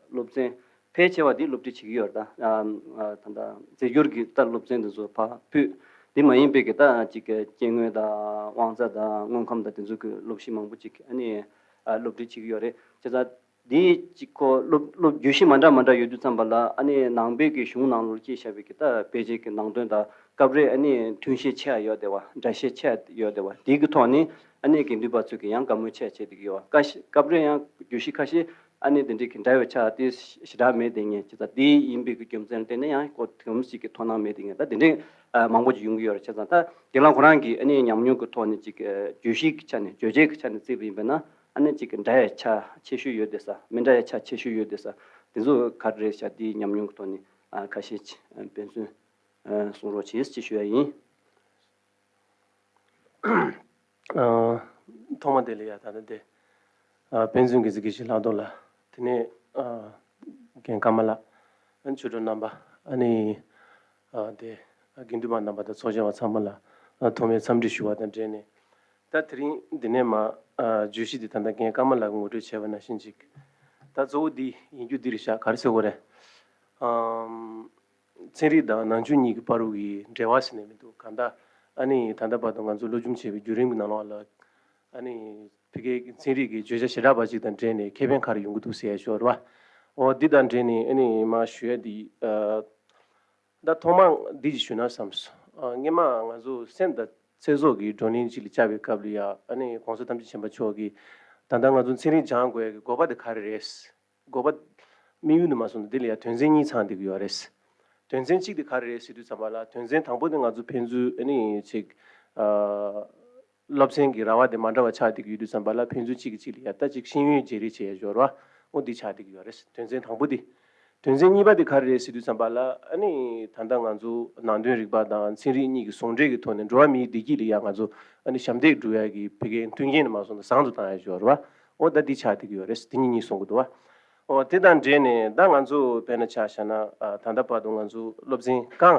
སློབ་ཚན་ཕལ་ཆེ་བ་འདི་སློབ་ཁྲིད་བྱེད་ཀྱི་ཡོད་རེད། ད་ད་ལྟ་རྫས་འགྱུར་གྱི་ད་སློབ་ཚན་འདི་ཚོ་ཕར་ཕུད། འདི་མ་ཡིན་པའི་གི་ད་ཅིག་སྐྱེ་དངོས་དང་དབང་རྩ་དང་དངོས་ཁམས་དང་དེ་ཚོ་གི་སློབ་གཞི་མང་པོ་ཅིག་ཨ་ནི་སློབ་ཁྲིད་བྱེད་ཀྱི་ཡོད་རེད། བྱས་ཙང་འདི་ཅིག་ཁོ་སློབ་སློབ་བརྗོད་གཞི་མ་འདྲ་མ་འདྲ་ཡོད་དུས་ཙམ་པ་ལ་ཨ་ནི་ནང་པའི་གི་གཞུང་ནང་ལོགས་སྐྱེས་བཞག་པའི་གི་ད་དཔེ་ཆའི་གི་ནང་དོན་དང་སྐབས་རེ་ཨ་ནི་མཐུན་ཤས་ཆེ་བ་ཡོད་བསྡད་པ། འདྲ་ཤས་ཆེ་བ་ཡོད་བསྡད་པ་དེའི་གི་ཐོག་ནས་ཨ་ནི་དགེ་འདུན་པ་ཚོས་གི་ཡང་དགའ་མོས་ཆེ་བ་བྱེད་བསྡད་ཀྱི་ཡོད་པ། སྐབས་རེ་ཡང་བརྗོད་གཞི་ཁ་ཤས་ཨ་ནི་དེ་འདྲའི་གི་འདྲ་བའི་ཆ་དེ་ཞེ་དྲག་མེད་དེ་ངས་ཅི་ད་དེ་ཡིན་པའི་གི་རྒྱུ་མཚན་ལ་བརྟེན་ནས་ཡང་ཁོ་དེ་མོ་ཞིག་གི་དོ་སྣང་མེད་དེ་ངས་ད་དེ་འདྲའི་མང་པོ་ཅིག་ཡོང་གི་ཡོད་རེད། བྱས་ཙང་ད་དགེ་ལགས་ཁོ་རང་གི་ཨ་ནི་ཉམས་མྱོང་གི་ཐོག་ནས་ཅིག་བརྗོད་གཞི་གི་ཆ་ནས་བརྗོད་བྱའི་གི་ཆ་ནས་བརྩིས་པ་ཡིན་པས་ན་ཨ་ནི་ཅིག་གི་འདྲ་ཡའི་ཆ་ཆེ་ཤོས་ཡོད་བསྡད་ས། མི་འདྲ་ཡའི་ཆ་ཆེ་ཤོས་ཡོད་བསྡད་ས་དེ་ཚོ་ག་རེ་རེད་ཤག་དེའི་ཉམས་མྱོང་གི་ཐོག་ནས་ཁ་ཤས་དཔེ་མཚོན་གསུང་རོགས་བྱེད་ཅེས་ཞུ་ཡ་ཡིན། ཐོག་མ་དེ་ལ་ཡ་ད་ལྟ་དེ་དཔེ་མཚོན་གྱི་གཟིགས་ཀྱི་ཞིག་ལགས་འདུག་ལ། དེ་ནས་རྒན་ཀརྨ་ལགས། ཆོས་གྲོགས་རྣམ་པ། ཨ་ནི་དེ་དགེ་འདུན་པ་རྣམ་པ་དང་ཚོགས་བཅར་བ་ཚང་མ་ལ་ཐོག་མའི་འཚམས་འདྲི་ཞུ་བ་དང་འབྲེལ་ནས། ད་དེ་རིང་འདི་ནས་མར་བརྗོད་གཞི་འདི་ད་ལྟ་རྒན་ཀརྨ་ལགས་ངོ་སྤྲོད་བྱས་པ་ནང་བཞིན་ཅིག་ད་གཙོ་བོ་འདི་ཡིན་རྒྱུ་འདི་རེད་ཤག་ག་རེ་ཟེར་དགོས་རེད། ཚན་རིག་དང་ནང་ཆོས་གཉིས་ཀྱི་བར་དུ་གི་འབྲེལ་བ་ཟེར་ནས་མི་འདུག་གང་ལྟར་ཨ་ནི་ད་ལྟ་བར་དུ་ང་ཚོ་སློབ་སྦྱོང་བྱས་པའི་བརྒྱུད་རིམ་གྱི་ནང་ལོགས་ལ་ཨ་ནི་ཕ་གིའི་ཚན་རིག་གི་བརྗོད་བྱ་ཞེ་དྲག་པ་ཅིག་དང་འབྲེལ་ནས་ཁེ་ཕན་ག་རེ་ཡོང་གི་འདུག་ཟེར་ཡ་ཞོར་བ། འོ་འདི་དང་འབྲེལ་ནས་ཨ་ནི་མར་ཞུ་ཡ་འདི་ད་ཐོག་མར་འདི་ཅིག་ཞུ་ན་བསམས་སོང་། སྔོན་མ་ང་ཚོ་སེམས་དང་ཚེ་སྲོག་གི་བགྲོ་གླེང་ཅིག་ལ་བཅར་བའི་སྐབས་ལ་ཡ་ཨ་ནི་༸གོང་ས་༸སྐྱབས་མགོན་ཆེན་པོ་མཆོག་གིས་ད་ལྟ་ང་ཚོ་ཚན་རིག་སྦྱང་དགོས་ཡ་གི་དགོས་པ་དེ་ག་རེ་རེད། དགོས་པ་དམིགས་ཡུལ་དུ་མ་སོང་ན་འདི་ལ་ཡང་དོན་ཚན་གཉིས་ཚང་བསྡད་ཀྱི་ཡོད་རེད། དོན་ཚན་གཅིག་དེ་ག་རེ་རེད་ཟེར་དུས་ཙམ་པ་ལ་དོན་ཚན་དང་པོ་དེ་ང་ཚོ་ཕན་ཚུན་ཨ་ནི་ཅིག་ཨ་སློབ་ཚན་གྱི་ར་བ་དེ་མ་འདྲ་བ་ཆགས་བསྡད་ཀྱི་ཡོད་དུས་ཙམ་པ་ལ་ཕན་ཚུན་གཅིག་གིས་གཅིག་ལ་ཡ་ད་ཅིག་ཤེས་ཡོན་བརྗེ་རེས་བྱེད་ཡ་ཞོར་བ་འོ་འདི་ཆགས་བསྡད་ཀྱི་ཡོད་རེད། དོན་ཚན་དང་པོ་དེ། དོན་ཚན་གཉིས་པ་དེ་ག་རེ་རེད་ཟེར་དུས་ཙམ་པ་ལ་ཨ་ནི་ད་ལྟ་ང་ཚོ་ནང་དོན་རིག་པ་དང་ཚན་རིག་གཉིས་ཀྱི་ཟུང་འབྲེལ་གྱི་ཐོག་ནས་འགྲོ་བ་མིའི་བདེ་སྐྱིད་ལ་ཡ་ང་ཚོ་ཨ་ནི་ཞབས་འདེགས་སྒྲུག་ཡ་གི་ཕ་གིའི་མཐུན་རྐྱེན་དེ་མ་སོང་ན་བཟང་དུ་བཏང་ཡ་ཞོར་བ། འོ་ད་འདི་ཆགས་བསྡད་ཀྱི་ཡོད་རེད། དེ་གཉིས་གཉིས་གསུང་གི་འདུག་བ། འོ་དེ་དང་འབྲེལ་ནས་ད་ང་ཚོ་དཔེར་ན་ཆ་བཞག་ན་ཨ་ད་ལྟ་བར་དུ་ང་ཚོ་སློབ་ཚན་གང་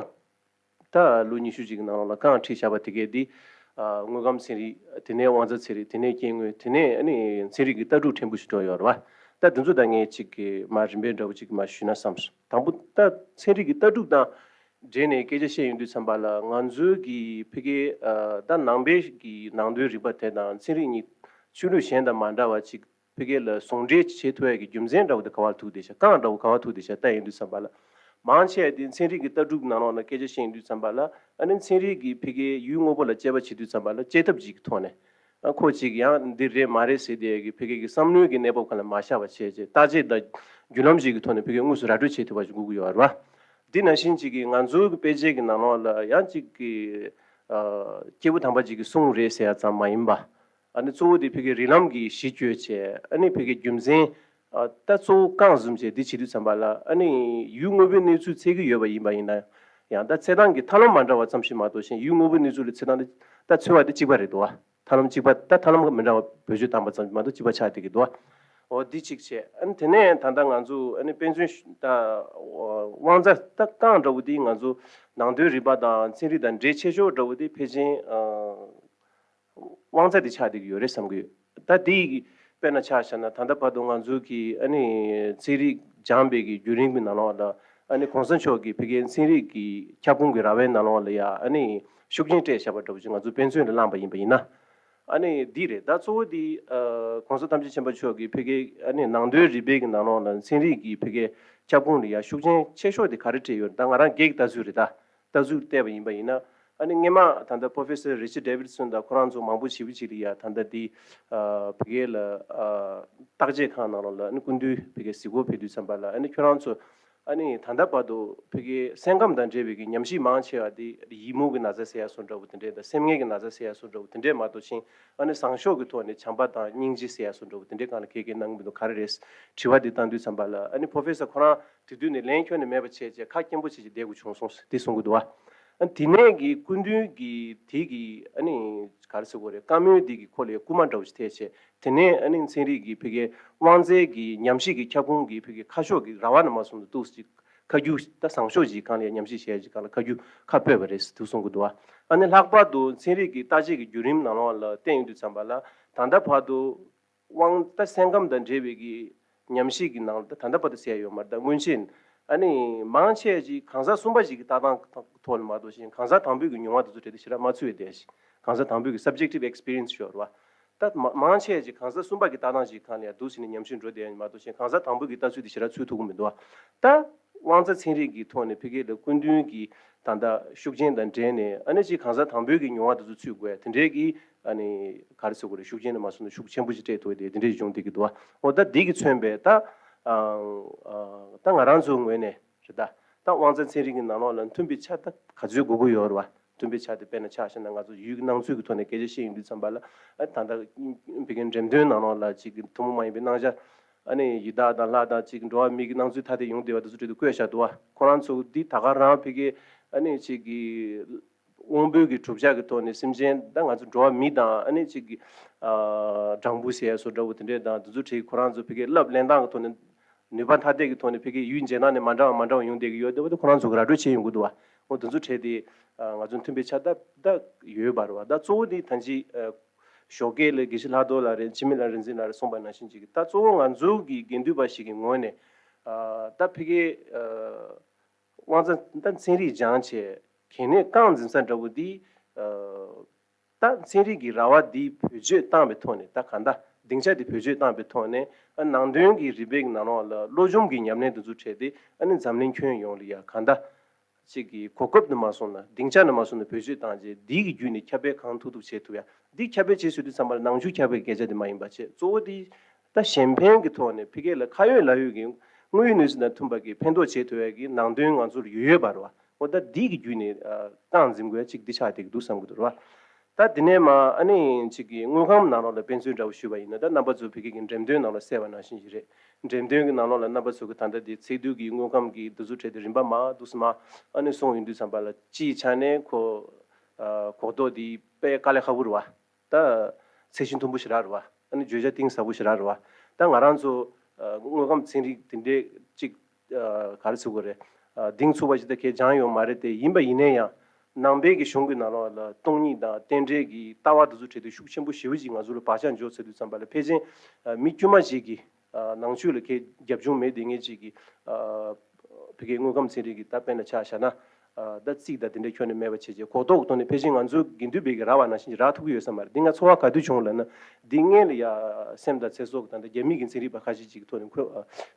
ད་ལོ་ཉི་ཤུ་ཅིག་གི་ནང་ལོགས་ལ་གང་ཁྲིད་བཞག་པ་དེ་གས་འདི་ཨ་དངོས་ཁམས་ཚན་རིག་དེ་ནས་དབང་རྩ་ཚན་རིག་དེ་ནས་སྐྱེ་དངོས་དེ་ནས་ཨ་ནི་ཚན་རིག་གི་ལྟ་གྲུབ་ཕྲན་བུ་ཞིག་འགྲོ་ཡོད་རེད་བ། ད་དེ་ཚོ་ད་ངས་ཅིག་གི་མ་རིམ་པའི་འདྲ་བོ་ཅིག་མ་ཞུས་ན་བསམ་སོང་། དང་པོ་ད་ཚན་རིག་གི་ལྟ་གྲུབ་དང་འབྲེལ་ནས་སྐད་ཆ་བཤད་ཡོང་དུས་ཙམ་པ་ལ་ང་ཚོའི་གི་ཕ་གིའི་ཨ་ད་ནང་པའི་གི་ནང་དོན་རིག་པ་དེ་དང་ཚན་རིག་གཉིས་ ཆོས་ལུགས་གཞན་དང་མ་འདྲ་བ་ཅིག་ཕ་གི་ལ་ཟུང་འབྲེལ་བྱེད་ཐུབ་ཡ་གི་རྒྱུ་མཚན་འདྲ་བོ་དེ་ག་བར་ཐུག་དེ་ཤ་རྐང་འདྲ་བོ་ག་བར་ཐུག་དེ་ཤ་ལྟ་ཡིན་དུས་ཙམ་པ་ལ། མང་ཆེ་བ་དེ་ཚན་རིག་གི་ལྟ་གྲུབ་ནང་ལོགས་ལ་སྐད་ཆ་བཤད་ཡིན་དུས་ཙམ་པ་ལ་ཨ་ནི་ཚན་རིག་གི་ཕ་གི་ཡུལ་དངོས་པོ་ལ་དཔྱད་པ་བྱེད་དུས་ཙམ་པ་ལ་དཔྱད་ཐབས་ཅིག་གི་ཐོག་ནས། ཨ་ཁོ་ཅིག་ཡང་འདི་རེད་མ་རེད་ཟེར་དེ་གི་ཕ་གི་གི་བསམ་བློའི་གི་གནས་བབ་ག་ལ་མ་ཤར་བ་བྱས་རྗེས་བརྟག་དཔྱད་དང་བརྒྱུད་ལམ་ཞིག་གི་ཐོག་ནས་ཕ་གི་དངོས་སུ་ར་སྤྲོད་བྱེད་ཐུབ་པ་ཞིག་དགོས་ཀྱི་ཡོད་རེད་བ། འདི་ནང་བཞིན་ཅིག་གི་ང་ཚོའི་གི་དཔེ་ཆའི་གི་ནང་ལོགས་ལ་ཡང་ཅིག་གི་ཨ་སྐྱེས་བུ་དམ་པ་ཅིག་གི་གསུང་རེད་ཟེར་ཡ་ཙམ་མ་ཡིན་པ། ཨ་ནི་གཙོ་བོ་དེ་ཕ་གི་རིགས་ལམ་གྱི་གཞི་བཅོལ་བྱས་ཨ་ནི་ཕ་གི་རྒྱུ་མཚན་ཨ་ད་གཙོ་བོ་རྐང་བཟུམ་བྱས་འདི་བྱེད་དུས་ཙམ་པ་ལ་ཨ་ནི་ཡུལ་དངོས་པོའི་གནས་ཚུལ་འཚོལ་གི་ཡོད་པ་ཡིན་པ་ཡིན་ན་ཡང་ད་འཚོལ་སྟངས་ཀྱི་ཐབས་ལམ་མ་འདྲ་བ་ཙམ་ཞིག་མ་གཏོགས་ཤིང་ཡུལ་དངོས་པོའི་གནས་ཚུལ་ལ་འཚོལ་སྟངས་འདི་ད་འཚོལ་བ་འདི་གཅིག་པ་རེད་འདུག་བ། ཐབས་ལམ་གཅིག་པ་ད་ཐབས་ལམ་མི་འདྲ་བ་བེད་སྤྱོད་བཏང་པ་ཙམ་ཞིག་མ་གཏོགས་གཅིག་པ་ཆགས་བསྡད་ཀྱི་འདུག་བ། འོ་འདི་གཅིག་བྱས་ཨ་ནི་དེ་ནས་ད་ལྟ་ང་ཚོ་ཨ་ནི་དཔེ་མཚོན་ད་དབང་རྩ་ད་རྐང་འདྲ་བོ་འདི་ང་ཚོ་ནང་དོན་རིག་པ་དང་ཚན་རིག་དང་འབྲེལ་ཆེ་ཤོས་འདྲ་བོ་འདི་ཕལ་ཆེར་ཨ། དབང་རྩ་དེ་ཆགས་བསྡད་ཀྱི་ཡོད་རེད་བསམ་གྱི་ཡོད། ད་དེ་ཡི་དཔེར་ན་ཆ་བཞག་ན་ད་ལྟ་བར་དུ་ང་ཚོ་གི་ཨ་ནི་ཚན་རིག་སྦྱངས་པའི་གི་བརྒྱུད་རིམ་གྱི་ནང་ལོགས་ལ་ཨ་ནི་གོང་ས་མཆོག་གི་ཕ་གིའི་ཚན་རིག་གི་ཁྱབ་ཁོངས་ཀྱི་ར་བའི་ནང་ལོགས་ལ་ཡ་ཨ་ནི་ཤུགས་རྐྱེན་སྤྲད་བཞག་པ་འདྲ་བོ་ཅིག་ང་ཚོ་དཔེ་མཚོན་ལ་བླངས་པ་ཡིན་པ་ཡིན་ན། ཨ་ནི་འདི་རེད་ད་གཙོ་བོ་འདི་ཨ་གོང་ས་ཐམས་ཅད་མཁྱེན་པ་མཆོག་གི་ཕ་གིའི་ཨ་ནི་ནང་དོན་རིག་པའི་གི་ནང་ལོགས་ལ་ཚན་རིག་གི་ཕ་གིའི་ཁྱབ་ཁོངས་ལ་ཡ་ཤུགས་རྐྱེན་ཆེ་ཤོས་དེ་ག་རེ་སྤྲད་ཡོད་རེད་ད་ང་རང་སྒེར་གྱི་ལྟ་ཚུལ་རེད་ད། ལྟ་ཚུལ་བལྟས་པ་ཡིན་པ་ཡིན་ན། ཨ་ནི་སྔས་མ་ད་ལྟ་Professor Richard Davidson་དང་ཁོ་རང་ཚོ་མང་པོ་ཞེ་པོ་ཅིག་ལ་ཡ་ད་ལྟ་འདི་ཨ་བོད་སྐད་ལ་ཨ་བརྟག་དཔྱད་ཁང་ནང་ལོགས་ལ་ཨ་ནི་སྐུ་མདུན་བོད་སྐད་གཟིགས་སྐོར་ཕེབས་དུས་ཙམ་པ་ལ་ཨ་ནི་ཁྱོད་རང་ཚོ་ཨ་ནི་ད་ལྟ་བར་དུ་བོད་སྐད་སེམས་ཁམས་དང་འབྲེལ་བའི་གི་ཉམས་ཞིབ་མང་ཆེ་བ་དེ་ཡིད་མུག་གི་ན་ཚ་ཟེར་ཡ་སོགས་འདྲ་བོ་དེ་འདྲས་དང་སེམས་ངལ་གྱི་ན་ཚ་ཟེར་ཡ་སོགས་འདྲ་བོ་དེ་འདྲས་མ་གཏོགས་ཕྱིན་ཨ་ནི་བཟང་ཕྱོགས་ཀྱི་ཐོག་ནས་བྱམས་པ་དང་སྙིང་རྗེ་ཟེར་ཡ་སོགས་འདྲ་བོ་དེ་འདྲས་གང་ལ་གལ་གལ་གནང་གི་མི་འདུག་ག་རེ་རེད། དྲི་བ་འདི་བཏང་དུས་ཙམ་པ་ལ་ཨ་ནི་Professor་ཁོ་རང་དེ་དུས་ནས་ལན་ཁྱོན་ནས་མེད་པ་བྱས་རྗེས་ཁ་སྐྱེན་པོ་བྱས་རྗེས་བསྡད་དགོས་བྱུང་སོང་དེ་གསུང་གི་འདུག་བ། ཨ་དེ་ནས་གི་སྐུ་མདུན་གི་དེ་གི་ཨ་ནི་ག་རེ་ཟེར་དགོས་རེད་བཀའ་མོལ་འདི་གི་ཁོ་ལས་སྐུལ་མ་འདྲ་བོ་ཞིག་ཐེབས་བྱས་དེ་ནས་ཨ་ནི་ཚན་རིག་གི་ཕ་གི་དབང་རྩའི་གི་ཉམས་ཞིབ་གི་ཁྱབ་ཁོངས་གི་ཕ་གི་ཁ་ཕྱོགས་གི་ར་བ་ནས་མར་སོང་དུ་ཏོག་ཙམ་ཅིག་ཁ་རྒྱུག་ད་བཟང་ཕྱོགས་ཅིག་སྒང་ལ་ཉམས་ཞིབ་བྱས་ཅིག་སྒང་ལ་ཁ་རྒྱུག་ཁ་སྤོས་པ་རེད་དུ་གསུང་གི་འདུག་བ། ཨ་ནི་ལྷག་པར་དུ་ཚན་རིག་གི་བརྟག་དཔྱད་ཀྱི་བརྒྱུད་རིམ་ནང་ལོགས་ལ་བསྟན་ཡོང་དུས་ཙམ་པ་ལ་ད་ལྟ་བར་དུ། དབང་ད་སེམས་ཁམས་དང་འབྲེལ་བའི་གི་ཉམས་ཞིབ་ཀྱི་ནང་ལ་ད་ལྟ་བར་དུ་ཟེར་ཡོད་མ་རེད་ད་སྔོན་ཆད་ཨ་ནི་མང་ཆེ་ཅིག་གང་ཟག་གསུམ་པ་ཞིག་གི་ལྟ་སྟངས་ཐོག་ནས་མ་གཏོགས་ཤིང་གང་ཟག་དང་པོའི་གི་མྱོང་བ་དེ་ཚོ་གྲས་དེ་ཞེ་དྲག་མ་ཚུད་པའི་བསྡད་ཤིང་གང་ཟག་དང་པོའི་གི་subjective experience་ཞོར་བ་ད་མ་མང་ཆེ་ཅིག་གང་ཟག་གསུམ་པ་གི་ལྟ་སྟངས་ཞིག་གང་ལ་ཡང་འདུག་ཟེར་ནས་ཉམས་ཞིབ་འགྲོ་བསྡད་ཡོད་མ་གཏོགས་ཤིང་གང་ཟག་དང་པོའི་གི་ལྟ་ཚུལ་དེ་ཞེ་དྲག་ཚུད་ཐུབ་ཀྱི་མི་འདུག་བ་ད། དབང་རྩ་ཚན་རིག་གི་ཐོག་ནས་ཕ་གི་ལ་སྐུ་མདུན་གྱི་ད་ལྟ་ཤུགས་རྐྱེན་དང་འབྲེལ་ནས་ཨ་ནི་ཅིག་གང་ཟག་དང་པོའི་གི་མྱོང་བ་དེ་ཚོ་ཚུད་དགོས་དེ་འདྲའི་གི་ཨ་ནི་ག་རེ་ཟེར་དགོས་རེད་ཤུགས་རྐྱེན་ནས་མ་སོང་ན་ཤུགས་ཆེན་པོ་ཞིག་སྤྲད་ཐུབ་དེ་དེ་འདྲའི་བྱུང་བསྡད་ཀྱི་འདུག་བ། འོ་ད་འདི་གི་མཚོན་པའི་ད་ད་ང་རང་ཚོའི་ངོས་ནས་རེད་ད་ད་དབང་རྩ་ཚན་རིག་གི་ནང་ལོགས་ལ་མཐུན་པའི་ཆ་ད་ག་ཚོད་དགོས་ཀྱི་ཡོད་རེད་བ། མཐུན་པའི་ཆ་དེ་དཔེར་ན་ཆ་བཞག་ན་ང་ཚོ་ཡུལ་གྱི་སྣང་ཚུལ་གྱི་ཐོག་ནས་སྐད་ཆ་བཤད་ཡོང་དུས་ཙམ་པ་ལ་ཨ་ད་ལྟ་བོད་ཀྱི་འགྲེམས་སྟོན་ནང་ལོགས་ལ་ཅིག་ཐུན་མོང་མ་ཡིན་པའི་སྣང་ཆ་ཨ་ནི་ཡི་དྭགས་དང་ལྷ་དང་ཅིག་འགྲོ་བ་མི་གི་སྣང་ཚུལ་ཐ་དད་ཡོང་བསྡད་པ་དེ་ཚོ་འདྲ་དུ་བཀོད་བཞག་འདུག་བ། ཁོ་རང་ཚོ་འདི་ད་ག་རང་ཕ་གི་ཨ་ནི་ཅིག་གི་དབང་པོའི་གི་གྲུབ་ཆ་གི་ཐོག་ནས་སེམས་ཅན་ད་ང་ཚོ་འགྲོ་བ་མི་དང་ཨ་ནི་ཅིག་གི་ཨ་སྦྲང་བུ་ཟེར་ཡ་སོགས་འདྲ་བོ་དེ་འདྲས་དང་དེ་ཚོ་གྲས་ཁོ་རང་ཚོ་ཕ་གི་རླབས་ལེན་སྟངས་ཀྱི་ཐོག་ནས། ནུས་པ་ཐ་དད་ཀྱི་ཐོག་ནས་ཕ་གིའི་ཡུལ་འཇལ་སྟངས་ནས་མ་འདྲ་བ་མ་འདྲ་བ་ཡོང་བསྡད་ཀྱི་ཡོད་དེ་བ་དེ་ཁོ་རང་ཚོ་གི་ར་སྤྲོད་བྱས་ཡོང་གི་འདུག་བ། འོ་དེ་ཚོ་གྲས་དེ་ང་ཚོ་མཐུན་པའི་ཆ་ད་ད་ཡོད་པ་རེད་བ། ད་གཙོ་བོ་དེ་ད་ཅི་ཞོགས་ཀས་ལ་དགེ་བཤེས་ལྷག་རྡོར་ལགས་རེད་འཆི་མེད་ལགས་རིག་འཛིན་ལགས་རེད་གསུངས་པ་ནང་བཞིན་ཅིག་ད་གཙོ་བོ་ང་ཚོ་གི་དགེ་འདུན་པ་ཞིག་གི་ངོས་ནས་ད་ཕ་གིའི་དབང་རྩ་ད་ཚན་རིག་སྦྱངས་བྱས་གལ་གནད་རྐང་འཛིན་ས་འདྲ་བོ་འདི། ད་ཚན་རིག་གི་ར་བ་འདི་བེད་སྤྱོད་བཏང་བའི་ཐོག་ནས་ད་གང་ལྟར་སྡིངས་ཆ་འདི་བེད་སྤྱོད་བཏང་བའི་ཐོག་ནས་ཨ་ནང་དོན་གྱི་རིག་པའི་ནང་ལོགས་ལ་བློ་སྦྱོང་གི་ཉམས་ལེན་འདི་ཚོ་འཕྲད་དེ་ཨ་ནི་འཛམ་གླིང་ཁྱོན་ཡོངས་ལ་ཡ་གང་ལྟར་ཅིག་གི་གོ་སྐབས་ནི་མ་སོང་ན་སྡིངས་ཆ་ནི་མ་སོང་ན་བེད་སྤྱོད་བཏང་རྗེས་འདི་གི་བརྒྱུད་ནས་ཁྱབ་སྤེལ་གང་ཐུབ་ཐུབ་བྱེད་ཐུབ་ཡ་འདི་ཁྱབ་སྤེལ་བྱེད་ཟེར་དུས་ཙམ་པ་ལ་ནང་ཆོས་ཁྱབ་སྤེལ་གི་སྐད་ཆ་དེ་མ་ཡིན་པ་བྱས་གཙོ་བོ་དེ་ད་གཞན་ཕན་གྱི་ཐོག་ནས་ཕ་གི་ལ་ཁ་ཡོད་ལག་ཡོད་ཀྱི་དངོས་ཡོད་གནས་ཚུལ་དང་མཐུན་པ་གི་ཕན་ཐོགས་བྱེད་ཐུབ་ཡ་གི་ནང་དོན་ང་ཚོར་ཡོད་ཡོད་པ་རེད་བ། འོ་ད་འདི་གི་བརྒྱུད་ནས་ཨ་རྐང་འཛིན་དགོས་ཡ་གཅིག་འདི་ཆགས་བསྡད་ཀྱི་འདུག་བསམ་གྱི་འདུག་ར། ད་འདི་ནས་མ་ཨ་ནི་གཅིག་གི་དངོས་ཁང་ནང་ལོགས་ལ་དཔེ་མཚོན་འདྲ་བོ་ཞུས་པ་ཡིན་ན་ད་རྣམ་པ་ཚོ་ཕ་གི་གི་འགྲེམས་སྟོན་ནང་ལ་གསལ་བ་ནང་བཞིན་ཞིག་རེད། འགྲེམས་སྟོན་གྱི་ནང་ལོགས་ལ་རྣམ་པ་ཚོ་གི་ད་ལྟ་འདི་ཚེ་སྡུད་ཀྱི་དངོས་ཁང་གི་འདི་ཚོ་གྲས་དེ་རིམ་པ་མ་འདུག་སེ་མ་ཨ་ནི་སོང་ཡོང་དུས་ཙམ་པ་ལ་སྤྱིའི་ཆ་ནས་ཁོ་ཨ་གོ་རྟོགས་འདི་དཔེ་དཀའ་ལས་ཁག་པོ་རེད་བ། ད་ཚད་གཞི་མཐོན་པོ་ཞེ་དྲག་རེད་བ། ཨ་ནི་བརྗོད་བྱ་གཏིང་ཟབ་པོ་ཞེ་དྲག་རེད་བ། ད་ང་རང་ཚོ་ཨ་དངོས་ཁམས་ཚན་རིག་དེ་འདྲའི་གཅིག་ཨ་ག་རེ་ཟེར་དགོས་རེད། ཨ་གཏིང་ཚུགས་པ་ཞིག་ད་གས་སྦྱངས་ཡོད་མ་རེད་དེ་ཡིན་པ་ཡིན་ནའི་ཡང་ནང་པའི་གི་གཞུང་གི་ནང་ལོགས་ལ་སྟོང་ཉིད་དང་རྟེན་འབྲེལ་གྱི་ལྟ་བ་དེ་ཚོ་འཕྲད་དུས་ཤུགས་ཆེན་པོ་ཞེ་པོ་ཅིག་ང་ཚོ་ལ་བག་ཆགས་འཇོག་ཚར་དུས་ཙམ་པ་ལ་ཕལ་ཆེར་ཨ་མི་དཀྱུས་མ་ཞིག་གི་ཨ་ནང་ཆོས་ལ་གས་རྒྱབ་ལྗོངས་མེད་དེ་ངེས་ཅིག་གི་ཨ་ཕ་གིའི་དངོས་ཁམས་ཚན་རིག་གི་ད་དཔེར་ན་ཆ་བཞག་ན། ཨ་ད་རྩིས་དང་དེ་འདྲའི་ཁྱོན་ནས་མེད་པ་བྱས་རྗེས་གོ་རྟོགས་ཀྱི་ཐོག་ནས་ཕལ་ཆེར་ང་ཚོའི་དགེ་འདུན་པའི་གི་རག་པ་ནང་བཞིན་གྱི་རག་ཐུབ་ཀྱི་ཡོད་ས་མ་རེད། འདི་ང་ཚོར་བ་ག་དུས་བྱུང་ལབ་ན། འདི་སྔོན་ལ་ཡ་སེམས་དང་ཚེ་སྲོག་དང་ད་རྒྱ་མི་གི་ཚན་རིག་པ་ཁ་ཤས་ཅིག་གི་ཐོག་ནས་ཁོ་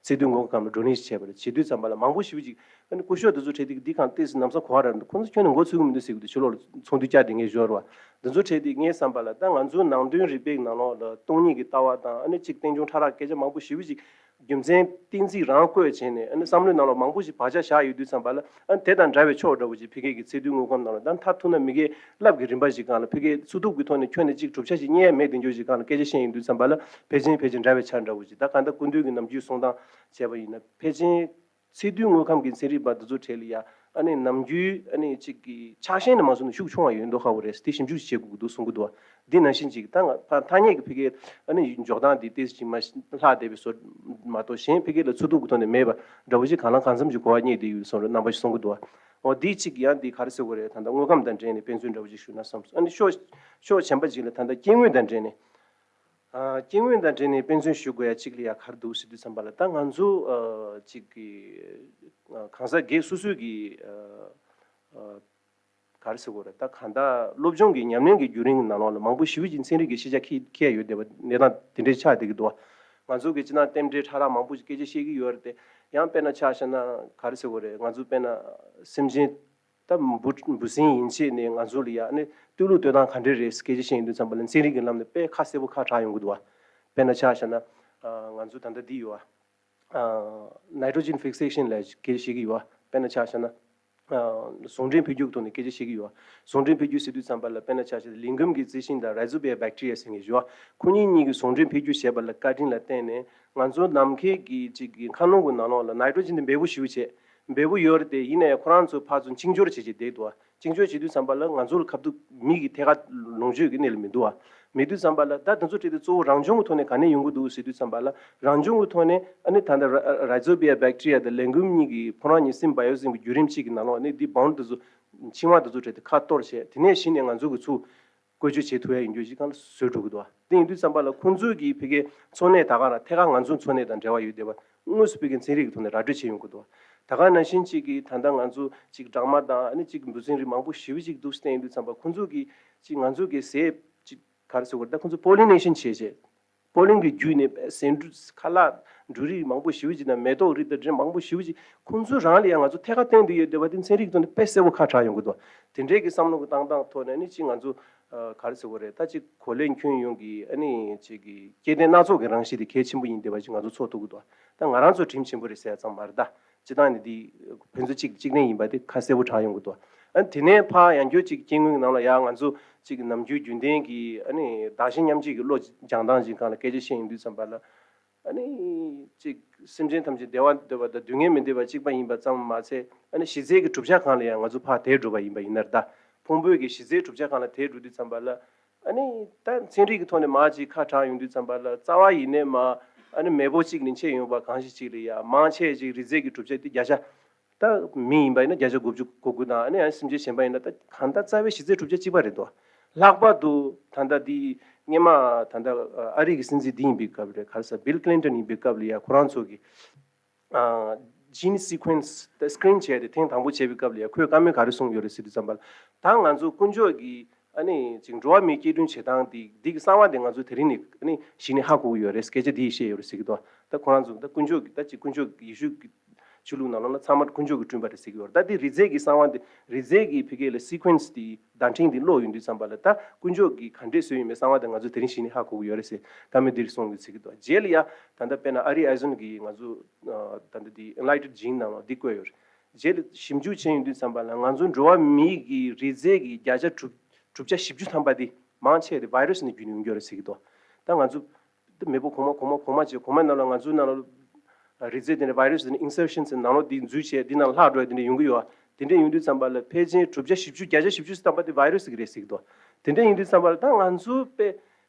ཚེ་དུས་དངོས་ཁམས་ལ་བགྲོ་གླེང་ཞིག་བྱས་པ་རེད། བྱེད་དུས་ཙམ་པ་ལ་མང་པོ་ཞེ་པོ་ཅིག་ཨ་ནི་སྐུ་ཞབས་དེ་ཚོ་འཕྲད་དུས་འདི་གང་ཏོག་ཙམ་ལམ་སང་གོ་བ་རག་འདུག་ཁོང་ཚོ་ཁྱོན་ནས་མགོ་ཚོས་ཀྱི་མི་འདུག་ཟེར་གི་འདུག་ཕྱི་ལོགས་ལ་ཚོགས་འདུ་བཅར་ཏེ་ངས་ཞོར་བ་འདི་ཚོ་འཕྲད་དུས་ངས་བསམ་པ་ལ་ད་ང་ཚོའི་ནང་དོན་རིག་པའི་ནང་ལོགས་ལ་སྟོང་ཉིད་ཀྱི་ལྟ་བ་དང་ཨ་ནི་ཅིག་རྟེན་འབྱུང་ཕྲ་རགས་སྐད་ཆ་མང་པོ་ཞེ་པོ་ཅིག་རྒྱུ་མཚན་གཏན་ཚིགས་རང་བཀོད་བྱས་ནས་ཨ་ནི་བསམ་བློའི་ནང་ལ་མང་པོ་ཞིག་བག་ཆགས་བཞག་ཡོད་དུས་ཙམ་པ་ལ་ཨ་ནི་དེ་དང་འདྲ་བའི་ཕྱོགས་འདྲ་བོ་ཅིག་ཕ་གི་གི་ཚེ་དུས་དངོས་ཁམས་ནང་ལ་ད་མཐར་ཐུག་ན་མི་གའི་རླབས་ཀྱི་རིམ་པ་ཞིག་སྒང་ལ་ཕ་གི་འཚོ་ཐུབ་ཀྱི་ཐོག་ནས་ཁྱོན་ནས་ཅིག་གྲུབ་ཆ་ཞིག་རྙེད་ཡ་མེད་དེ་འཇོག་ཞིག་སྒང་ལ་སྐད་ཆ་བཤད་ཡོང་དུས་ཙམ་པ་ལ་ཕལ་ཆེར་ཕལ་ཆེར་འདྲ་བའི་ཆ་འདྲ་བོ་ཅིག་ད་གང་ལྟར་སྐུ་མདུན་གྱི་ནམ་རྒྱུན་གསུང་སྟངས་བྱས་པ་ཡིན་ན་ཕལ་ཆེར། ཚེ་དུས་དངོས་ཁམས་ཀྱི་ཚན་རིག་པ་འདི་ཚོ་གྲས་ལ་ཡ་ཨ་ནི་ནམ་རྒྱུན་ཨ་ནི་གཅིག་གི་ཆགས་ཞེན་ནས་མ་བཟུང་ནས་ཤུགས་ཆུང་བ་ཡོད་མདོག་ཁ་པོ་རེད། དེ་ཞིབ་འཇུག་བྱེད་དགོས་ཀྱི་འདུག་གསུང་གི་འདུག་བ། འདི་ནང་བཞིན་གཅིག་ད་ང་ཕ་ཐ་སྙད་ཀྱི་ཕ་གིའི་ཨ་ནི་འཇོག་སྟངས་འདི་ཏོག་ཙམ་ཅིག་མ་ལྷག་བསྡད་པའི་བཟོ་མ་གཏོགས་གཞན་ཕ་གི་ལ་འཚོ་ཐུབ་ཀྱི་ཐོག་ནས་མེད་པ་འདྲ་བོ་ཞིག་གང་ལ་གང་འཚམ་གྱི་གོ་བ་རྙེད་བསྡད་ཡོད་བསམ་རེད་རྣམ་པ་ཞིག་གསུང་གི་འདུག་བ། འོ་འདི་གཅིག་ཡང་འདི་ག་རེ་ཟེར་དགོས་རེད། ད་ལྟ་དངོས་ཁམས་དང་འབྲེལ་ནས་དཔེ་མཚོན་འདྲ་བོ་ཞིག་ཞུ་ན་བསམ་སོང་། ཨ་ནི་ཕྱོགས་ཕྱོགས་གཞན་པ་ཅིག་ལ་ད་ལྟ་སྐྱེ་དངོས་དང་འབྲེལ་ནས། ཨ་སྐྱེ་དངོས་དང་འབྲེལ་ནས་དཔེ་མཚོན་ཞུ་དགོས་ཡ་གཅིག་ལ་ཡ་ག་རེ་འདུག་ཟེར་དུས་ཙམ་པ་ལ་ད་ང་ཚོ་ཨ་གཅིག་གི་ཨ་གང་ཟག་སྒེར་སོ་སོའི་གི་ཨ་ཨ་ག་རེ་ཟེར་དགོས་རེད། ད་གང་ལྟར་སློབ་སྦྱོང་གི་ཉམས་ལེན་གྱི་བརྒྱུད་རིམ་ནང་ལོགས་ལ་མང་པོ་ཞེ་པོ་ཅིག་ཚན་རིག་གི་ཤེས་བྱ་འཁྱེར་འཁྱེར་ཡོད་བསྡད་པ་གནས་སྟངས་དེ་འདྲའི་ཆགས་བསྡད་ཀྱི་འདུག་བ། ང་ཚོ་གི་སྤྱིར་བཏང་རྟེན་འབྲེལ་ཕྲ་རགས་མང་པོ་ཞིག་སྐད་ཆ་བཤད་ཀྱི་ཡོད་རེད་དེ། ཡང་དཔེར་ན་ཆ་བཞག་ན་ག་རེ་ཟེར་དགོས་རེད། ང་ཚོ་དཔེར་ན་སེམས་ཅན། ད་འབུ་འབུ་སྲིན་ཡན་ཆད་ནས་ང་ཚོ་ལ་ཡ་ནི་བསྟོད་གླུ་བསྟོད་སྟངས་ག་འདྲས་རེད་སྐད་ཆ་བཤད་ཡོང་དུས་ཙམ་པ་ལ་ཚན་རིག་གི་ལམ་ནས་དཔེ་ཁ་གསལ་པོ་ཁ་གྲགས་ཡོང་གི་འདུག་བ། དཔེར་ན་ཆ་བཞག་ན་ང་ཚོ་ད་ལྟ་འདི་ཡོད་བ། Nitrogen fixation ལ་སྐད་ཆ་བཤད་ཀྱི་ཡོད་བ། དཔེར་ན་ཆ་བཞག་ན་ཟུངས་ཁྲག་འཕེལ་འགྱུར་གྱི་ཐོག་ནས་སྐད་ཆ་བཤད་ཀྱི་ཡོད་བ། ཟུངས་ཁྲག་འཕེལ་འགྱུར་ཟེར་དུས་ཙམ་པ་ལ་དཔེར་ན་ཆ་བཞག་ན་ལིང་གུམ་གྱི་རྩི་ཤིང་དང་Rhizobia bacteria ཟེར་མཁན་ཡོད་བ། ཁོ་གཉིས་གཉིས་ཀྱི་ཟུངས་ཁྲག་འཕེལ་འགྱུར་བྱེད་པ་ལ་བཀའ་དྲིན་ལ་བརྟེན་ནས་ང་ཚོ་ནམ་མཁའི་གི་ཅིག་གི་མཁའ་རླུང་གི་ནང་ལོགས་ལ་Nitrogen དེ་འབེལ་པོ་ཞེ་པོ་བྱས། འབེལ་པོ་ཡོད་རེད་དེ། ཡིན་ནའི་ཁོ་རང་ཚོ་ཕར་ཚུར་བཅིངས་འགྲོལ་བྱེད་བྱེད་བསྡད་འདུག་བ། བཅིངས་འགྲོལ་བྱེད་དུས་ཙམ་པ་ལ་ང་ཚོ་ལ་ཁ་ཐུག་མི་གི་ཐད་ཀར་ལོངས་སྤྱོད་ཀྱི་གནས་ལ་མི་འདུག་བ། མི་འདུག་ཙམ་པ་ལ་ད་དེ་ཚོ་བྲིས་ཏེ་གཙོ་བོ་རང་བྱུང་གི་ཐོག་ནས་ག་ནས་ཡོང་གི་འདུག་ཟེར་དུས་ཙམ་པ་ལ་རང་བྱུང་གི་ཐོག་ནས་ཨ་ནི་ད་ལྟ་Rhizobia bacteria དང་ལིང་གུམ་གཉིས་ཀྱི་ཕོ་བྲང་གཉིས་སིམ་བ་ཡོ་སིམ་གྱི་བརྒྱུད་རིམ་གཅིག་གི་ནང་ལོགས་ནས་འདི་བང་དེ་ཚོ་འཕྱིང་བ་དེ་ཚོ་བྲིས་ཏེ་ཁ་གཏོར་བྱས་དེ་ནས་གཞི་ནས་ང་ཚོ་གི་ཚུར་བཀོལ་སྤྱོད་བྱེད་ཐུབ་ཡ་ཡིན་རྒྱུ་ཞིག་གང་ལ་བཟོས་འགྲོ་གི་འདུག་བ། དེ་ཡིན་དུས་ཙམ་པ་ལ་ཁོང་ཚོས་ཀྱི་ཕ་གིའི་འཚོ་གནས་ད་ག་རང་ཐད་ཀར་ང་ཚོའི་འཚོ་གནས་དང་འབྲེལ་བ་ཡོད་བསྡད་པ་དངོས་སུ་ཕ་གིའི་ཚན་རིག་གི་ཐོག་ནས་ར་སྤྲོད་བྱས་ཡོང་གི་འདུག་བ། ད་ག་ནང་བཞིན་གཅིག་གིས་ད་ལྟ་ང་ཚོ་གཅིག་སྦྲང་མ་དང་ཨ་ནི་གཅིག་འབུ་སྲིན་རིགས་མང་པོ་ཞེ་པོ་ཅིག་འདུག་སྟེ་ཡིན་དུས་ཙམ་པ་ཁོང་ཚོས་ཀྱི་གཅིག་ང་ཚོ་གི་ཟས་གཅིག་ག་རེ་ཟེར་དགོས་རེད། ད་ཁོང་ཚོ་pollination བྱས་བྱས་པོ་ལིན་གྱི་བརྒྱུད་ནས་ཟས་འབྲུ་ཁ་ལག་འབྲུ་རིགས་མང་པོ་ཞེ་པོ་ཅིག་དང་མེ་ཏོག་རིགས་དང་དེ་འདྲ་མང་པོ་ཞེ་པོ་ཅིག་ཁོང་ཚོ་རང་ལ་ཡང་ང་ཚོ་ཐད་ཀར་བརྟེན་བསྡད་ཡོད་བསྡད་པ་དེ་ཚན་རིག་གི་ཐོག་ནས་དཔེ་གསལ་པོ་ཁ་གྲགས་ཡོང་གི་འདུག་དེ་འདྲའི་གི་བསམ་བློ་གི་བཏང་སྟངས་ཐོག་ནས་ནི་གཅིག་ང་ཚོ་ཨ་ག་རེ་ཟེར་དགོས་རེད། ད་གཅིག་གོ་ལའི་ཁྱོན་ཡོངས་ཀྱི་ཨ་ནི་གཅིག་གི་སྐྱེ་ལྡན་སྣ་ཚོགས་ཀྱི་རང་བཞིན་དེ་གལ་ཆེན་པོ་ཡིན་བསྡད་པ་ཅིག་ང་ཚོ་ཚོར་ཐུབ་ཀྱི་འདུག་ད་ང་རང་ཚོ་དྲིན་ཆེན་པོ་རེད་ཟེར་ཡ་ཙམ་མ་རེད། ད་སྤྱིར་བཏང་ནི་འདི་ཕན་ཚུན་གཅིག་གཅིག་ལྡན་ཡིན་པ་དེ་ཁ་གསལ་པོ་གྲགས་ཡོང་གི་འདུག་ཨ་ནི་དེ་ནས་ཕར་ཡང་བསྐྱར་གཅིག་སྐྱེ་དངོས་ཀྱི་ནང་ལ་ཡང་ང་ཚོ་གཅིག་ནམ་རྒྱུན་རྒྱུན་ལྡན་གྱི་ཨ་ནི་བདག་གཞན་མཉམ་བརྗེ་གི་བློ་སྦྱང་སྟངས་ཅིག་སྒང་ལ་སྐད་ཆ་བཤད་ཡོང་དུས་ཙམ་པ་ལ། ཨ་ནི་གཅིག་སེམས་ཅན་ཐམས་ཅད་བདེ་བ་འདོད་པ་དང་སྡུག་བསྔལ་མི་འདོད་པ་གཅིག་པ་ཡིན་པ་ཙམ་མ་ཚད་ཨ་ནི་གཞི་རྩའི་གི་གྲུབ་ཆ་སྒང་ལ་ཡང་ང་ཚོ་ཕར་དེད་འགྲོ་བ་ཡིན་པ་ཡིན་ན་རེད། ད་ཕུང་པོའི་གི་གཞི་རྩའི་གྲུབ་ཆ་སྒང་ལ་དེད་འགྲོ་དུས་ཙམ་པ་ལ་ཨ་ནི་ད་ཚན་རིག་གི་ཐོག་ནས་མར་ཅིག་ཁ་གྲགས་ཡོང་དུས་ཙམ་པ་ལ་རྩ་བ་ཡིན་ནའི་མར་ཨ་ནི་མེས་པོ་གཅིག་ནས་མཆེད་ཡོང་བ་གང་ཞིག་ཅིག་ལ་ཡང་མང་ཆེ་ཅིག་རི་རྩེ་གི་གྲུབ་ཆ་དེ་བརྒྱ་ཆ། ད་མི་ཡིན་པ་ཡིན་ན་བརྒྱ་ཆ་དགུ་བཅུ་གོ་དགུ་དང་ཨ་ནི་ཡང་སེམས་ཅན་གཞན་པ་ཡིན་ན་ད་གང་ལྟར་རྩ་བའི་གཞི་རྩའི་གྲུབ་ཆ་གཅིག་པ་རེད་དོ། ལྷག་པར་དུ་ད་ལྟ་འདི་སྔོན་མ་ད་ལྟ་ཨ་རི་གི་སྲིད་འཛིན་འདི་ཡིན་པའི་སྐབས་རེད། ག་རེ་ཟེར་Bill Clinton ཡིན་པའི་སྐབས་ལ་ཡང་ཁོ་རང་ཚོ་གི་ཨ་gene sequence དེ་screen བྱས་ཏེ་ཐེངས་དང་པོ་བྱས་པའི་སྐབས་ལ་ཡང་ཁོས་བཀའ་མོལ་ག་རེ་གསུངས་ཡོད་རེད་ཟེར་དུས་ཙམ་པ་ལ་ད་ང་ཚོ་དཀོན་མཆོག་གི་ཨ་ནི་ཅིག་འགྲོ་བ་མིའི་སྐྱེ་ཕྲེང་བྱེད་སྟངས་འདི་འདི་གི་གསང་བ་འདི་ང་ཚོ་དེ་རིང་ནས་ཨ་ནི་གཞི་ནས་ཧ་གོ་གི་ཡོད་རེད། སྐད་ཆ་འདི་བཤད་ཡོད་རེད་ཟེར་གི་འདུག་ད་ཁོ་རང་ཚོ་ད་དཀོན་མཆོག་གི་ད་ཅིག་དཀོན་མཆོག་གི་ཡེ་ཤུ་གི་ཆོས་ལུགས་ནང་ལོགས་ན་ཚང་མ་དཀོན་མཆོག་གིས་བསྐྲུན་པ་རེད་ཟེར་གི་ཡོད་རེད། ད་འདི་རི་རྩེ་གི་གསང་བ་འདི་རི་རྩེ་གི་ཕ་གི་ལ་sequence འདི་བརྡ་འཕྲིན་འདི་ཀློག་ཡོང་དུས་ཙམ་པ་ལ་ད་དཀོན་མཆོག་གིས་ག་འདྲས་བཟོས་ཡོད་མེད་གསང་བ་འདི་ང་ཚོ་དེ་རིང་གཞི་ནས་ཧ་གོ་གི་ཡོད་རེད་ཟེར་བཀའ་མོལ་འདི་རེད་གསུང་གི་ཟེར་གི་འདུག་རྗེས་ལ་ཡ་ད་ལྟ་དཔེར་ན་ཨ་རི་ཨེ་ཟོན་གི་ང་ཚོ་ད་ལྟ་འདི་Enlightened Gene ནང་ལ་འདི་བཀོད་ཡོད་རེད། རྗེས་ལ་ཞིབ་འཇུག་བྱས་ཡོང་དུས་ཙམ་པ་ལ་ང་ཚོ་འགྲོ་བ་མིའི་གི་རི་རྩེ་གི་བརྒྱ་ཆ་དྲུག་དྲུག་ཆ་བཞི་བཅུ་ཐམ་པ་འདི་མང་ཆེ་དེ་virus ནས་བརྒྱུད་ནས་ཡོང་གི་ཡོད་རེད་ཟེར་གི་འདུག་ད་ང་ཚོ་མེས་པོ་གོང་མ་གོང་མ་གོང་མ་བྱས་གོང་མའི་ནང་ལ་ང་ཚོའི་ནང་ལ་རི་རྩེ་དེ་ནས་virus དེ་ནས་insertion ཟེར་ནང་ལོགས་དེ་འཛུལ་བྱས་དེ་ནང་ལ་ལྷག་འགྲོ་ཡ་དེ་འདྲ་ཡོང་གི་ཡོད། དེ་འདྲ་ཡོང་དུས་ཙམ་པ་ལ་ཕལ་ཆེར་དྲུག་ཆ་བཞི་བཅུ་བརྒྱ་ཆ་བཞི་བཅུ་ཙམ་པ་དེ་virus གི་རེད་ཟེར་གི་འདུག་དེ་འདྲ་ཡོང་དུས་ཙམ་པ་ལ་ད་ང་ཚོ་དཔེ་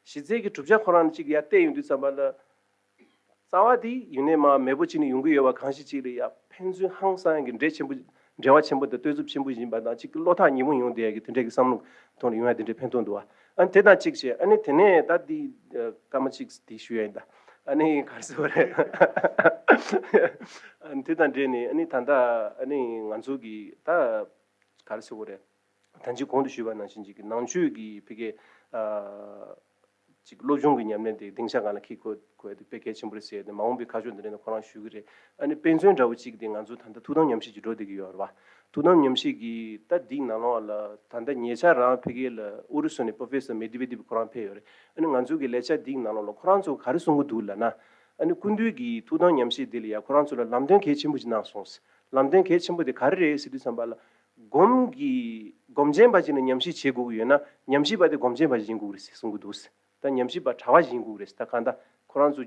གཞི་རྩའི་གི་གྲུབ་ཆ་ཁོ་རང་གཅིག་ཡར་བལྟས་ཡོང་དུས་ཙམ་པ་ལ་རྩ་བ་དེ་ཡིན་ནའི་མ་མེས་པོ་གཅིག་ནས་ཡོང་གི་ཡོད་པ་གང་ཞིག་གཅིག་ལ་ཡ་ཕན་ཚུན་ཧང་སང་གི་འབྲེལ་ཆེན་པོ་འབྲེལ་བ་ཆེན་པོ་དང་ལྟོས་ཚབས་ཆེན་པོ་ཡིན་པ་དང་གཅིག་གི་བློ་ཐག་ཉེ་པོ་ཡོང་བསྡད་ཡ་གི་དེ་འདྲ་གི་བསམ་བློ་ཐོག་ནས་ཡོང་ཡ་དེ་འདྲའི་ཕན་ཐོགས་འདུག་བ། ཨ་ནི་དེ་དང་གཅིག་བྱས་ཨ་ནི་དེ་ནས་ད་འདི་སྐར་མ་གཅིག་འདི་ཞུ་ཡ་ཡིན་ད། ཨ་ནི་ག་རེ་ཟེར་བ་རེད། ཨ་ནི་དེ་དང་འབྲེལ་ནས་ཨ་ནི་ད་ལྟ་ཨ་ནི་ང་ཚོ་གི་ད་ ག་རེ་ཟེར་དགོས་རེད། ད་ཅི་གོང་དུ་ཞུས་པ་ནང་བཞིན་ཅིག་གི་ནང་ཆོས་ཀྱི་ཕ་གི་ཨ་ཅིག་སློབ་སྦྱོང་གི་ཉམས་ལེན་དེ་སྡིངས་ཆ་སྒང་ལ་འཁྱེར་དགོས་དགོས་དེ་དཔེ་གལ་ཆེན་པོ་རེད་ཟེར་ཏེ། མ་འོངས་པའི་ཁ་ཕྱོགས་འདི་འདྲ་ནས་ཁོ་རང་ཞུ་གི་རེད། ཨ་ནི་དཔེ་མཚོན་འདྲ་བོ་གཅིག་དེ་ང་ཚོ་ད་ལྟ་ཐུགས་དམ་ཉམས་ཞིབ་ཅིག་འགྲོ་བསྡད་ཀྱི་ཡོད་རེད་བ། ཐུགས་དམ་ཉམས་ཞིབ་ཀྱི་ད་འདི་ནང་ལོགས་ལ་ད་ལྟ་ཉེ་ཆར་རང་ཕ་གི་ལ་ཨུ་རུ་སུ་ནས་པོ་རོ་ཕེ་སར་མེ་དི་བེ་དི་བི་ཁོ་རང་ཕེབས་ཡོད་རེད། ཨ་ནི་ང་ཚོ་གི་ལས་འཆར་འདི་ནང་ལོགས་ལ་ཁོ་རང་ཚོ་ག་རེ་གསུང་གི་འདུག་ལབ་ན། ཨ་ནི་སྐུ་མདུན་གྱི་ཐུགས་དམ་ཉམས་ཞིབ་འདི་ལ་ཡ་ཁོ་རང་ཚོ་ལ་ལམ་སྟོན་གལ་ཆེན་པོ་ཅིག་གནང་སོང་། ལམ་སྟོན་གལ་ཆེན་པོ་དེ་ག་རེ་རེད་ཟེར་དུས་ཙམ་པ་ལ། སྒོམ་གྱི་སྒོམ་ཆེན་པ་ཅིག་ནས་ཉམས་ཞིབ་བྱེད་དགོས་ཀྱི་ཡོད་ན། ཉམས་ཞིབ་པ་དེ་སྒོམ་ཆེན་པ་ཞིག་ཡིན་དགོས་རེད་ཟེར་གསུང་གི་འདུག། ད་ཉམས་ཞིབ་པ་གྲྭ་པ་ཞིག་ཡིན་དགོས་རེད། ད་གང་ལྟར་ཁོ་རང་ཚོ་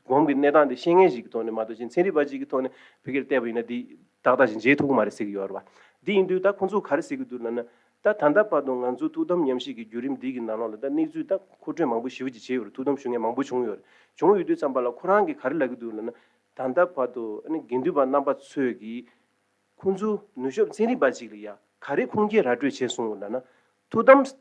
སྒོམ་གྱི་གནས་སྟངས་དེ་ཤེས་མཁན་ཞིག་གི་ཐོག་ནས་མ་གཏོགས་ཅིག་ཚན་རིག་པ་ཅིག་གི་ཐོག་ནས་ཕ་གིར་བལྟས་པ་ཡིན་ན་འདི་ཏག་ཏག་ཅིག་མཇལ་ཐུབ་ཀྱི་མ་རེད་ཟེར་གྱི་ཡོད་རེད་བ། འདི་ཡིན་དུས་ད་ཁོང་ཚོ་ག་རེ་ཟེར་གྱི་འདུག་ལབ་ན། ད་ད་ལྟ་བར་དུ་ང་ཚོ་ཐུགས་དམ་ཉམས་ཞིབ་ཀྱི་བརྒྱུད་རིམ་འདི་གི་ནང་ལོགས་ལ་ད་གནས་ཚུལ་ད་མཁོ་སྤྲོད་མང་པོ་ཞེ་པོ་ཅིག་བྱས་ཡོད་རེད། ཐུགས་དམ་ཞུ་མཁན་མང་པོ་བྱུང་ཡོད་རེད། བྱུང་ཡོད་དུས་ཙམ་པ་ལ་ཁོ་རང་གིས་ག་རེ་ལབ་ཀྱི་འདུག་ལབ་ན། ད་ལྟ་བར་དུ་ཨ་ནི་དགེ་འདུན་པ་རྣམ་པ་ཚོས་ཀྱིས་ཁོང་ཚོ་ནུས་ཤུགས་ཚན་རིག་པ་ཅིག་ལ་ཡ་ག་རེ་ཁུངས་སྐྱེལ་ར་སྤྲོད་བྱས་སོང་ལབ་ན། ཐུགས་དམ་ད་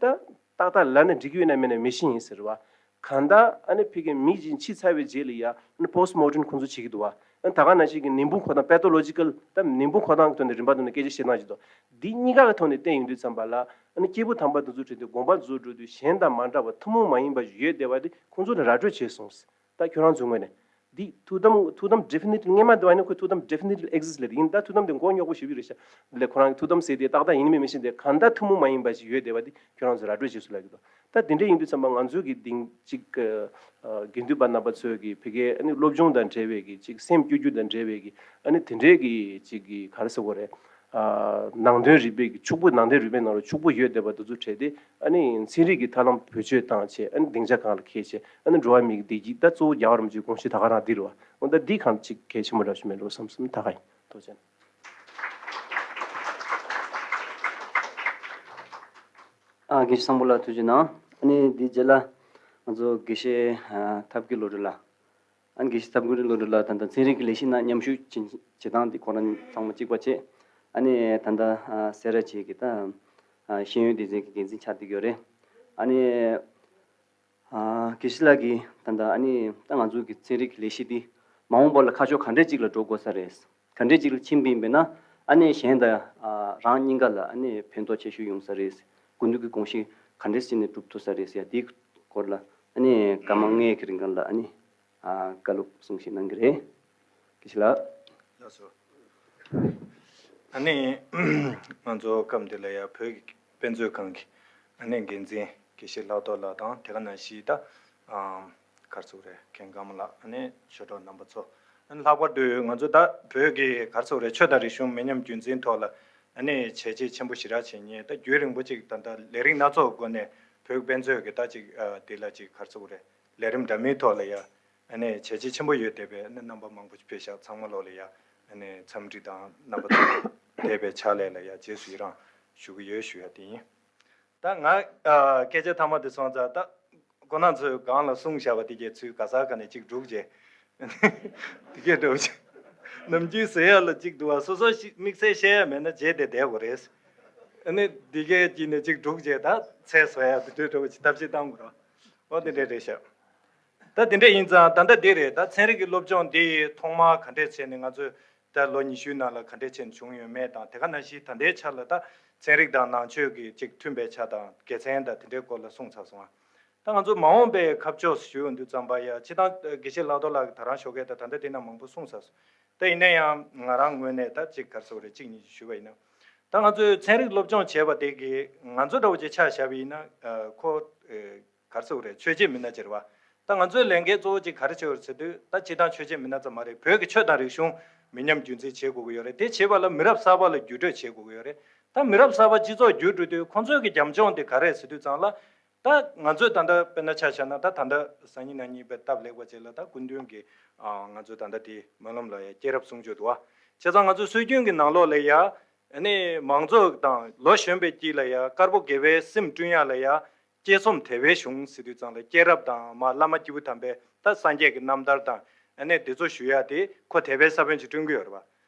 ཏག་ཏག་ལབ་ན་འགྲིག་གི་ཡོད་ན་མེད་ན་མི་ཤེས་ཡིན་ཟེར་བ། གང་ལྟར་ཨ་ནི་ཕ་གི་མི་གཅིག་འཆི་ཚར་བའི་རྗེས་ལ་ཡ་ཨ་ནི་པོ་སི་ཊི་མོར་ཊེམ་ཁོང་ཚོ་བྱེད་ཀྱི་འདུག་བ། ཨ་ནི་ད་ག་ནང་བཞིན་གྱི་ནད་འབུ་འཁོར་སྟངས་པེ་ཐོ་ལོ་ཇི་ཀལ་ད་ནད་འབུ་འཁོར་སྟངས་ཀྱི་ཐོག་ནས་རིམ་པ་ཐོག་ནས་སྐད་ཆ་བཤད་སྟངས་ཅིག་འདུག། འདི་གཉིས་ཀ་གི་ཐོག་ནས་བལྟས་ཡོང་དུས་ཙམ་པ་ལ་ཨ་ནི་སྐྱེས་བུ་དམ་པ་དེ་ཚོ་བྲིས་ཏེ་དགོངས་པ་དེ་ཚོ་འགྲོ་དུས་གཞན་དང་མ་འདྲ་བ་ཐུན་མོང་མ་ཡིན་པ་ཞིག་ཡོད་བསྡད་པ་དེ་ཁོང་ཚོ་ལ་ར་སྤྲོད་བྱས་སོང་། ད་ཁྱོད་རང་ཚོའི་ངོས་ནས། འདི་ཐུགས་དམ་ཐུགས་དམ་ཌེ་ཕི་ནེ་ཊི་ལི་སྔས་མ་དེ་བ་ནི་ཁོས་ཐུགས་དམ་ཌེ་ཕི་ནེ་ཊི་ལི་ཨེག་ཛི་སི་ཊི་ལབ་དེ་ཡིན། ད་ཐུགས་དམ་དེ་མགོ་རྙོག་པོ་ཞེ་པོ་རེད་ཤག། ལས་ཁོ་རང་གི་ཐུགས་དམ་ཟེར་དེ་ཏག་ཏག་ཡིན་མིན་མི་ཤེས་ཏེ། གང་ལྟར་ཐུན་མོང་མ་ཡིན་པ་ཞིག་ཡོད་བསྡད་པ་དེ་ཁྱོད་རང་ཚོས་ར་སྤྲོད་བྱེད་སོང་ལབ་ཀྱི་འདུག། ད་དེ་འདྲ་ཡིན་དུས་ཙམ་པ་ང་ཚོའི་གི་སྡིངས་གཅིག་གི་དགེ་འདུན་པ་རྣམ་པ་ཚོས་གི་ཕ་གིའི་ཨ་ནི་སློབ་སྦྱོང་དང་འབྲེལ་བའི་གི་གཅིག་སེམས་སྐྱོ་རྒྱུ་དང་འབྲེལ་བའི་གི་ཨ་ནི་དེ་འདྲའི་གི་གཅིག་གི་ག་རེ་ཟེར་དགོས་རེད། ནང་དོན་རིག་པའི་གི་ཕྱུག་པོ་ནང་དོན་རིག་པའི་ནང་ལ་ཕྱུག་པོ་ཡོད་བསྡད་པ་དེ་ཚོ་བྲལ་ཏེ། ཨ་ནི་ཚན་རིག་གི་ཐབས་ལམ་བེད་སྤྱོད་བཏང་བྱས། ཨ་ནི་སྡིངས་ཆ་སྒང་ལ་འཁྱེར་བྱས། ཨ་ནི་འགྲོ་བ་མིའི་བདེ་སྐྱིད་ད་གཙོ་བོ་རྒྱལ་བ་རིན་པོ་ཆེའི་དགོངས་གཞི་ད་ག་རང་འདི་རེད་བ། འོ་ད་འདི་གང་ཅིག་གལ་ཆེན་པོ་འདྲ་ཞིག་མེད་འགྲོ་བསམ་བསམ་ད་ག་ཡིན། ཐུགས་རྗེ་ཆེ། ཨ་དགེ་བཤེས་བཟང་པོ་ལགས་ཐུགས་རྗེ་གནང་། ཨ་ནི་འདི་རྗེས་ལ་ང་ཚོ་དགེ་བཤེས་ཨ་ཐབས་མཁས་བློ་གྲོས་ལགས། ཨ་ནི་དགེ་བཤེས་ཐབས་མཁས་བློ་གྲོས་ལགས་ད་ལྟ་ཚན་རིག་གི་ལས་གཞི་ནང་མཉམ་ཞུགས་བྱེད་བྱེད་སྟངས་འདི་ཁོ་རང་ཚང་མ་གཅིག་པ་བྱས། ཨ་ནི་ད་ལྟ་ཨ་སེ་ར་བྱེས་ཀྱི་ད་ཨ་ཤེས་ཡོན་སྡེ་ཚན་གྱི་འགན་འཛིན་ཆགས་བསྡད་ཡོད་རེད། ཨ་ནི་ཨ་དགེ་བཤེས་ལགས་ཀྱིས་ད་ལྟ་ཨ་ནི་ད་ང་ཚོ་གི་ཚན་རིག་གི་ལས་གཞི་འདི་མ་འོངས་པ་ལ་ཁ་ཕྱོགས་ག་འདྲས་ཅིག་ལ་འགྲོ་དགོས་ས་རེད། ག་འདྲས་ཅིག་ལ་ཕྱིན་པ་ཡིན་པས་ན། ཨ་ནི་གཞན་དང་ཨ་རང་གཉིས་ཀ་ལ་ཨ་ནི་ཕན་ཐོགས་ཆེ་ཤོས་ཡོང་ས་རེད། སྐུ་མདུན་གྱི་དགོངས་གཞི་ག་འདྲས་བྱས་ནས་འགྲུབ་ཐུབ་ས་རེད་ཟེར་ཡ་དེའི་སྐོར་ལ་ཨ་ནི་སྐར་མ་ལྔའི་གི་རིང་ག་ལ་ཨ་ནི་ཨ་བཀའ་སློབ་གསུང་བཤད་གནང་གི་རེད། དགེ་བཤེས་ལགས། ལགས་སོ། ཨ་ནི་ང་ཚོ་སྐབས་འདི་ལ་ཡ་བོད་ཀྱི་དཔེ་མཛོད་ཁང་གི་ཨ་ནི་འགན་འཛིན་དགེ་བཤེས་ལྷག་རྡོར་ལགས་དང་། དེ་ག་ནང་བཞིན་ད་ཨ་གར་ཚུགས་རེད། མཁན་སྒམ་ལགས། ཨ་ནི་ཆོས་གྲོགས་རྣམ་པ་ཚོ། ཨ་ནི་ལྷག་པར་དུ་ང་ཚོ་ད་བོད་ཀྱི་གར་ཚུགས་རེད། ཆོས་དང་རིག་གཞུང་མི་ཉམས་རྒྱུན་འཛིན་ཐོག་ལ་ཨ་ནི་བྱས་རྗེས་ཆེན་པོ་ཞེ་དྲག་བྱེད་མཁན། ད་རྒྱུན་རིང་པོ་ཅིག་ད་ལྟ་ལས་རིགས་སྣ་ཚོགས་སྒོ་ནས་བོད་དཔེ་མཛོད་ཀྱི་ད་ཅིག་ཨ་དེ་ལ་ཅིག་གར་ཚུགས་རེད། ལས་རིམ་འདྲ་མིན་ཐོག་ལ་ཡ་ཨ་ནི་བྱས་རྗེས་ཆེན་པོ་ཡོད་བསྡད་པའི་ཨ་ནི་རྣམ་པ་མང་པོ་ཕེབས་ཤག། ཚང་མ་ལོག་ལ་ཡ་ཨ་ནི་འཚམས་འདྲི་དང་རྣམ་པ་ཚོ་དེ་བའི་ཕྱག་ལས་ལ་ཡ་རྗེས་སུ་ཡི་རང་ཞུ་གི་ཡོད་ཞུ་ཡ་དེ་ཡིན། ད་ང་ཨ་སྐད་ཆ་ཐ་མ་དེ་སོང་ཙང་། ད་ཁོ་རང་ཚོས་སྒང་ལ་གསུངས་བཞག་པ་དེ་གས་ཚུར་ག་ས་ག་ནས་ཅིག་སྒྲུག་བྱས། དེ་གས་འགྲོ་བྱས། ནམ་རྒྱུན་ཟེར་ཡ་ལ་ཅིག་འདུག་བ། སོ་སོ་ཞིག་དམིགས་བསལ་བཤད་ཡ་མེད་ན་བརྗེད་དེ་བསྡད་དགོས་རེད། ཨ་ནི་དེ་གས་ཀྱི་ནས་ཅིག་སྒྲུག་བྱས། ད་ཚེ་བཟོ་ཡ་དེ་འདྲའི་འགྲོ་བྱས་ཐབས་ཤེས་བཏང་དགོས་རེད། འོ་དེ་འདྲ་རེད་ཤག། ད་དེ་འདྲ་ཡིན་ཙང་ད་ལྟ་འདི་རེད། ད་ཚན་རིག་གི་སློབ་སྦྱོང་འདི་ཐོག་མར་ག་འདྲས་བྱས་ནས་ང་ཚོས་ད་ལོ་ཉི་ཤུའི་ནང་ལ་ག་འདྲས་བྱས་ནས་བྱུང་ཡོད་མེད་དང་། དེ་ག་ནང་བཞིན་ད་ལྟའི་ཆ་ལ་ད་ཚན་རིག་དང་ནང་ཆོས་ཀྱི་ཅིག་མཐུན་པའི་ཆ་དང་དགེ་མཚན་དང་དེ་འདྲའི་སྐོར་ལ་གསུངས་ཚར་སོང་ང་། ད་ང་ཚོ་མ་འོངས་པའི་ཁ་ཕྱོགས་ཞུ་ཡོང་དུས་ཙམ་པ་ཡ། སྤྱིར་བཏང་དགེ་བཤེས་ལྷག་རྡོར་ལགས་ཀྱིས་ད་རང་ཞོགས་ཀས་ད་ད་ལྟ་དེ་ན་མང་པོ་གསུངས་ཚར་སོང་། ད་ཡིན་ན་ཡང་ང་རང་ངོས་ནས་ད་ཅིག་ག་རེ་ཟེར་དགོས་རེད། གཅིག་གཉིས་ཞུས་པ་ཡིན་ན། ད་ང་ཚོས་ཚན་རིག་སློབ་སྦྱོང་བྱས་པ་དེ་གིས་ང་ཚོ་འདྲ་བོ་ཅིག་ཆ་བཞག་པ་ཡིན་ན། ཨ་ཁོ་ཨེ་ག་རེ་ཟེར་དགོས་རེད། ཆོས་བྱེད་མི་སྣ་ཅིག་རེད་བ། ད་ང་ཚོའི་ལས་འགན་གཙོ་བོ་ཅིག་ག་རེ་བྱེད་དགོས་རེད་ཟེར་དུས། ད་སྤྱིར་བཏང་ཆོས་བྱེད་མི་སྣ་ཙམ་མ་རེད། བོད་ཀྱི་ཆོས་དང་རིག་གཞུང་མི་ཉམས་རྒྱུན་འཛིན་བྱེད་དགོས་ཀྱི་ཡོད་རེད། དེ་བྱེད་པ་ལ་མི་རབས་གསར་པ་ལ་བརྒྱུད་སྤྲོད་བྱེད་དགོས་ཀྱི་ཡོད་རེད། ད་མི་རབས་གསར་པ་སྤྱི་ཚོགས་བརྒྱུད་འགྲོ་དུས་ཁོང་ཚོའི་གི་རྒྱབ་ལྗོངས་དེ་ག་རེ་རེད་ཟེར་དུས་ཙང་ལ། ད་ང་ཚོས་ད་ལྟ་དཔེར་ན་ཆ་བཞག་ན། ད་ད་ལྟ་སང་ཉིན་གནངས་ཉིན་དཔེ་སྟབས་ལེགས་པ་ཅིག་ལ་ད་སྐུ་མདུན་གྱི་ཨ་ང་ཚོ་ད་ལྟ་དེ་སྨོན་ལམ་ལ་ཡ་སྐྱེས་རབས་གསུང་ཆོས་འདུག་བ། བྱས་ཙང་ང་ཚོ་སྲོལ་རྒྱུན་གྱི་ནང་ལོགས་ལ་ཡ། ཨ་ནི་མང་ཚོགས་དང་ལོ་གཞོན་པའི་དཀྱིལ་ལ་ཡ་དཀར་པོ་དགེ་བའི་སེམས་བསྐྲུན་ཡ་ལ་ཡ། དཔྱད་རྩོམ་དད་པའི་གཞུང་ཟེར་དུས་ཙང་ལ། སྐྱེས་རབས་དང་མར་བླ་མ་སྐྱེས་བུ་དམ་པའི་ད་སངས་རྒྱས་ཀྱི་རྣམ་ཐར་དང་། ཨ་ནི་དེ་ཚོ་ཞུ་ཡ་དེ་ཁོ་དད་པའི་ས་བོན་ཅིག་བསྐྲུན་གྱི་ཡོད་རེད་བ།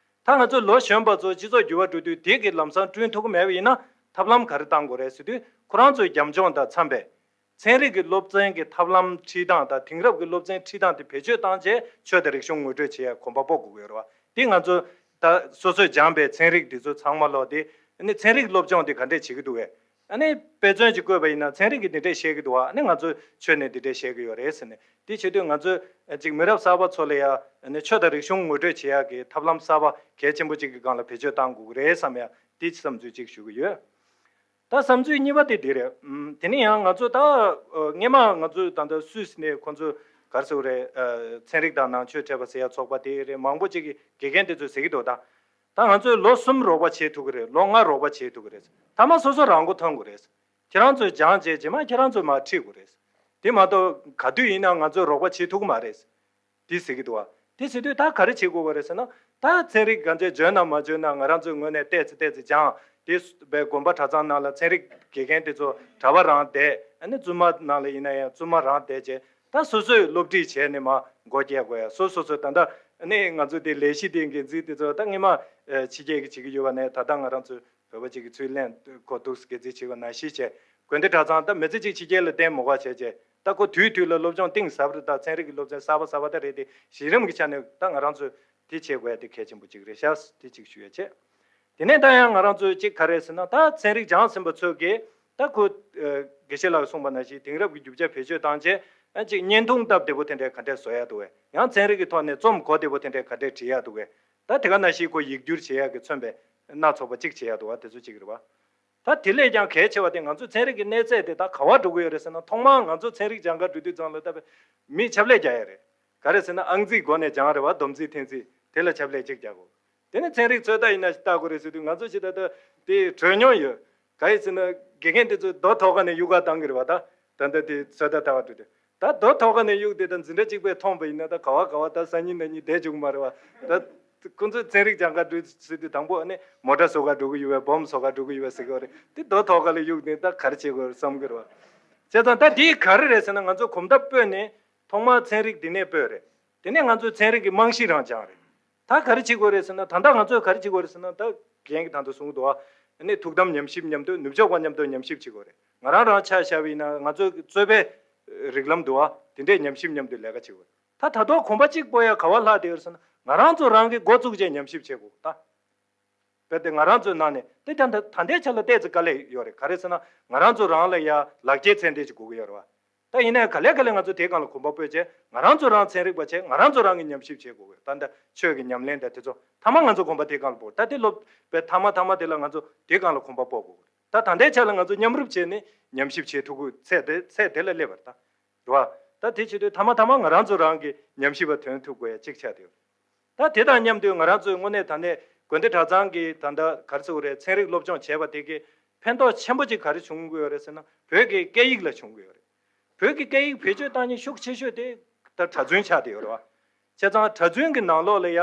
ད་ང་ཚོ་ལོ་གཞོན་པ་ཚོ་སྤྱི་ཚོགས་འགྱུར་བ་འགྲོ་དུས་དེ་གི་ལམ་སང་བསྐྲུན་ཐུབ་ཀྱི་མེད་པ་ཡིན་ན། ཐབས་ལམ་ག་རེ་བཏང་དགོས་རེད་ཟེར་དུས། ཁོ་རང་ཚོའི་རྒྱབ་ལྗོངས་དང་འཚམས་པའི་ཚན་རིག་གི་སློབ་ཚན་གྱི་ཐབས་ལམ་ཁྲིད་སྟངས་དང་། དེང་རབས་ཀྱི་སློབ་ཚན་ཁྲིད་སྟངས་དེ་བེད་སྤྱོད་བཏང་རྗེས་ཆོས་དང་རིག་གཞུང་ངོ་སྤྲོད་བྱེད་ཡ་གོམ་པ་སྤོ་དགོས་ཀྱི་ཡོད་རེད་བ། དེ་ང་ཚོ་ད་སོ་སོས་སྦྱངས་པའི་ཚན་རིག་འདི་ཚོ་ཚང་མ་ལོག་དེ་ ཨ་ནི་ཚན་རིག་སློབ་སྦྱོང་དེ་ག་འདྲས་བྱེད་ཀྱི་འདུག་གས། ཨ་ནི་དཔེ་མཚོན་ཅིག་བཀོད་པ་ཡིན་ན་ཚན་རིག་གིས་འདི་འདྲས་བཤད་ཀྱི་འདུག་བ། ཨ་ནི་ང་ཚོ་ཆོས་ནས་འདི་འདྲས་བཤད་ཀྱི་ཡོད་རེད་ཟེར་ནས། དེ་བྱེད་དུས་ང་ཚོས་ཅིག་མི་རབས་གསར་པ་ཚོ་ལ་ཡ་ཨ་ནི་ཆོས་དང་རིག་གཞུང་ངོ་སྤྲོད་བྱེད་ཡག་གི་ཐབས་ལམ་གསར་པ་གལ་ཆེན་པོ་ཅིག་གི་སྒང་ལ་བེད་སྤྱོད་གཏང་དགོས་ཀྱི་རེད་བསམ་ཡ། དེ་བསམ་ཚུལ་ཅིག་ཞུ་གི་ཡོད། ད་བསམ་ཚུལ་གཉིས་པ་དེ་འདི་རེད། ཨམ། དེ་ནས་ཡང་ང་ཚོ་ད་ཨ་སྔས་མ་ང་ཚོ་ད་ལྟ་སུད་སི་ནས་ཁོང་ཚོ་ག་རེ་ཟེར་དགོས་རེད། ཨ་ཚན་རིག་དང་ནང་ཆོས་འཕྲད་པ་ཟེར་ཡ་ཚོགས་པ་དེ་རེད། མང་པོ་ཅིག་གིས་དགེ་རྒན་དེ་ཚོས་ཟེར་གྱི་འདུག་ད་ད་ང་ཚོས་ལོ་གསུམ་རོགས་པ་བྱེད་ཐུབ་ཀྱི་རེད། ལོ་ལྔ་རོགས་པ་བྱེད་ཐུབ་ཀྱི་རེད། མཐའ་མ་སོ་སོ་རང་མགོ་ཐོན་དགོས་རེད། ཁྱེད་རང་ཚོས་སྦྱངས་རྗེས་རྗེས་མ་ཁྱེད་རང་ཚོས་མར་ཁྲིད་དགོས་རེད། དེ་མ་གཏོགས་ག་དུས་ཡིན་ན་ང་ཚོས་རོགས་པ་བྱེད་ཐུབ་ཀྱི་མ་རེད། དེ་ཟེར་གྱི་འདུག་བ། དེ་ཟེར་དུས་ད་ག་རེ་བྱེད་དགོས་པ་རེད་ཟེར་ན། ད་ཚན་རིག་ག་ཚོད་འཇོན་ན་མ་འཇོན་ན་ང་རང་ཚོའི་ངོས་ནས་བལྟས་ཚེ་བལྟས་ཚེ་སྦྱངས། དེ་བའི་དགོན་པ་གྲྭ་ཚང་ནང་ལ་ཚན་རིག་དགེ་རྒན་དེ་ཚོ་གྲྭ་པ་རང་བསྡད། ཨ་ནི་བཙུན་མ་ནང་ལ་ཡིན་ན་ཡང་བཙུན་མ་རང་བསྡད་བྱས། ད་སོ་སོས་སློབ་ཁྲིད་བྱས་ནས་མར་སྒོ་རྒྱག་དགོས་ཡ། སོ་སོ་སོས་ད་ལྟ་ཨ་ནི་ང་ཚོ་དེ་ལས་གཞི་དེ་འགན་འཛིན་དེ་ཚོ་ད་སྔས་མ་ཨ་ཕྱི་རྒྱལ་གྱི་བྱེད་ཀྱི་ཡོད་པ་ནས། ད་ལྟ་ང་རང་ཚོས་བོད་པ་གཅིག་གི་ཚུལ་ལེན་གོ་འདུག་སྐད་ཆ་བྱས་པ་ནང་བཞིན་བྱས། དགོན་སྡེ་གྲྭ་ཚང་ད་མི་ཚེ་གཅིག་ཕྱི་རྒྱལ་ལ་བརྟེན་མོ་ག་བྱས་བྱས། ད་ཁོ་དུས་དུས་ལ་སློབ་སྦྱོང་གཏིང་ཟབ་རེད། ད་ཚན་རིག་གི་སློབ་ཚན་གསར་པ་གསར་པ་ད་རེད་དེ། གཞི་རིམ་གྱི་ཆ་ནས་ད་ང་རང་ཚོས་དེ་བྱེད་དགོས་ཡ་དེ་གལ་ཆེན་པོ་གཅིག་རེད་ཤག་དེ་གཅིག་ཞུ་ཡ་བྱས། དེ་ནས་ད་ཡང་ང་རང་ཚོས་གཅིག་ག་རེ་ཟེར་ན། ད་ཚན་རིག་སྦྱངས་ཟིན་པ་ཚོས་ཀྱིས་ད་ཁོ་ཨ་དགེ་བཤེས་ལགས་གསུངས་པ་ནང་བཞིན་དེང་རབས་ཀྱི་རྒྱུ་ཆ་བེད་སྤྱོད་བཏང་བྱས། ཨ་གཅིག་བརྙན་ཐུང་སྟབས་བདེ་པོ་དེ་འདྲས་ག་འདྲས་བཟོ་ཡ་འདུག་གས། ཡང་ཚན་རིག་གི་ཐོག་ནས་རྩོམ་གོ་བདེ་པོ་དེ་འདྲས་ག་འདྲས་བྲིས་ཡ་འདུག་གས། ད་དེ་ག་ནང་བཞིན་ཁོ་ཡིག་སྒྱུར་བྱེད་ཡག་གི་མཚོན་པའི་སྣ་ཚོགས་པ་གཅིག་བྱེད་ཡག་འདུག་བ། དེ་ཚོ་གཅིག་རེད་བ། ད་དེ་ལས་ཀྱང་གལ་ཆེ་བ་དེ་ང་ཚོ་ཚན་རིག་གི་གནས་ཚད་དེ་ད་ག་བ་འགྲོ་གི་ཡོད་རེད་ཟེར་ན། ཐོག་མར་ང་ཚོ་ཚན་རིག་སྦྱང་ག་འགྲོ་དུས་ཙམ་ལ་ད་མིས་ཆབ་ལས་རྒྱག་ཡ་རེད། ག་རེ་ཟེར་ན་ཨང་རྩིས་སྒོ་ནས་སྦྱང་རེད་བ། སྡོམ་རྩིས་འཐེན་རྩིས་དེ་ལ་ཆབ་ལས་གཅིག་རྒྱག་དགོས། དེ་ནས་ཚན་རིག་ཚོད་ལྟ་ཡིན་ན་ཞིག་ལྟ་དགོས་རེད་ཟེར་དུས་ང་ཚོ་ཞིག་ད་ལྟ་དེ་གྲོས་མྱོང་ཡོད། ག་རེ་ཟེར་ན་དགེ་རྒན་དེ་ཚོས་རྡོ་ཐོག་ཁ་ནས་གཡུག་ག་བཏང་གི་རེད་བ། ད་ད་ལྟ་དེ་ཚོད་ལྟ་ལྟ་བ་འགྲོ་དུས། ད་རྡོ་ཐོག་ཁ་ནས་གཡུག་དེ་དང་འཛིན་གྲྭ་གཅིག་པས་མཐོང་པ་ཡིན་ན་ད་ག་བ་ག་བ་ད་སང་ཉིན་གནངས་ཉིན་བསྡད་བཅུག་མ་རེད་བ། ད་ཁོང་ཚོས་ཚན་རིག་སྦྱང་ག་འགྲོ་ཟེར་དུས་དང་པོ་ཨ་ནི་མོ་ཊ་བཟོ་ག་འགྲོ་གི་ཡོད་པས། སྦོམ་བཟོ་ག་འགྲོ་གི་ཡོད་པས་ཟེར་གི་ཡོད་རེད། དེ་རྡོ་ཐོག་ཁ་ལ་གཡུག་ནས་ད་ག་རེ་བྱེད་དགོས་རེད་བསམ་གི་རེད་བ། བྱས་ཙང་ད་དེ་ག་རེ་རེད་ཟེར་ན། ང་ཚོ་གོམ་སྟབས་སྤོས་ནས་ཐོག་མར་ཚན་རིག་འདི་ནས་སྤོས་རེད། དེ་ནས་ང་ཚོས་ཚན་རིག་གི་རྨང་གཞི་རང་སྦྱངས་རེད། ད་ག་རེ་བྱེད་དགོས་རེད་ཟེར་ན། ད་ལྟ་ང་ཚོས་ག་རེ་བྱེད་དགོས་རེད་ཟེར་ན། ད་རྒན་གྱིས་ད་ལྟ་གསུངས་འདུག་ཨ། ཨ་ནི་ཐུགས་དམ་ཉམས་ཞིབ་མཉམ་དུ། ནུབ་ཕྱོགས་པ་མཉམ་དུ་ཉམས་ཞིབ་བྱེད་དགོས་རེད། ང་རང་རང་ཆ་བཞག་པ་ཡིན་ན་ང་ཚོའི་རྩོད་པའི་རིགས་ལམ་འདུག་ཨ། དེ་འདྲས་ཉམས་ཞིབ་མཉམ་དུ་ལས་ཀ་བྱེད་དགོས། ད་ད་དུང་གོམ་པ་གཅིག་སྤོ་ཡ་ག་བ་ལྷག་བསྡད་ཡོད་ཟེར་ན། ང་རང་ཚོ་རང་གིས་འགོ་བཙུགས་བྱས་ཉམས་ཞིབ་བྱེད་དགོས། ད་རྦད་དེ་ང་རང་ཚོའི་ནང་ནས་དེ་ད་ད་ལྟའི་ཆ་ལ་ཏོག་ཙམ་དཀའ་ལས་ཡོད་རེད། ག་རེ་ཟེར་ན་ང་རང་ཚོ་རང་ལ་ཡ་ལག་འཁྱེར་ཚད་ལྡན་ཅིག་དགོས་ཀྱི་ཡོད་རེད་བ། ད་ཡིན་ནའི་ག་ལེ་ག་ལེ་ང་ཚོ་དེའི་སྒང་ལ་གོམ་པ་སྤོས་བྱས། ང་རང་ཚོ་རང་ཚན་རིག་པ་བྱས། ང་རང་ཚོ་རང་གིས་ཉམས་ཞིབ་བྱེད་དགོས་ཀྱི་ཡོད། ད་ལྟ་ཆོས་ཀྱི་ཉམས་ལེན་དང་དེ་ཚོ་མཐའ་མ་ང་ཚོ་གོམ་པ་དེའི་སྒང་ལ་སྤོ། ད་དེ་སློབ་པའི་མཐའ་མ་མཐའ་མ་དེ་ལ་ང་ཚོ་དེའི་སྒང་ལ་གོམ་པ་སྤོ་དགོས་ཀྱི་ཡོད། ད་ད་ལྟའི་ཆ་ལ་ང་ཚོ་མཉམ་རུབ་བྱས་ནས་ཉམས་ཞིབ་བྱེད་ཐུབ་ཀྱི་ཚད་དེ་ཚད་དེ་ལ་སླེབས་པ་རེད། ད་རེད་བ། ད་དེ་བྱེད་དུས་མཐའ་མ་མཐའ་མ་ང་རང་ཚོ་རང་གི་ཉམས་ཞིབ་པ་ཐོན་ཐུབ་དགོས་ཡ་གཅིག་ཆགས་བསྡད་ཡོད། ད་དེ་དང་མཉམ་དུ་ང་རང་ཚོའི་དངོས་གནས་ད་ནས་དགོན་སྡེ་གྲྭ་ཚང་གི་ད་ལྟ་ག་རེ་ཟེར་དགོས་རེད། ཚན་རིག་སློབ་སྦྱོང་བྱས་པ་དེ་གི་ཕན་ཐོགས་ཆེན་པོ་ཅིག་ག་རེ་བྱུང་གི་ཡོད་རེད་ཟེར་ན། བོད་ཀྱི་སྐད་ཡིག་ལ་བྱུང་གི་ཡོད་རེད། བོད་ཀྱི་སྐད་ཡིག་བེད་སྤྱོད་བཏང་མཁན་ཤུགས་ཆེ་ཤོས་དེ་ད་གྲྭ་བཙུན་ཆགས་བསྡད་ཡོད་རེད་བ། བྱས་ཙང་གྲྭ་བཙུན་གྱི་ནང་ལོགས་ལ་ཡ་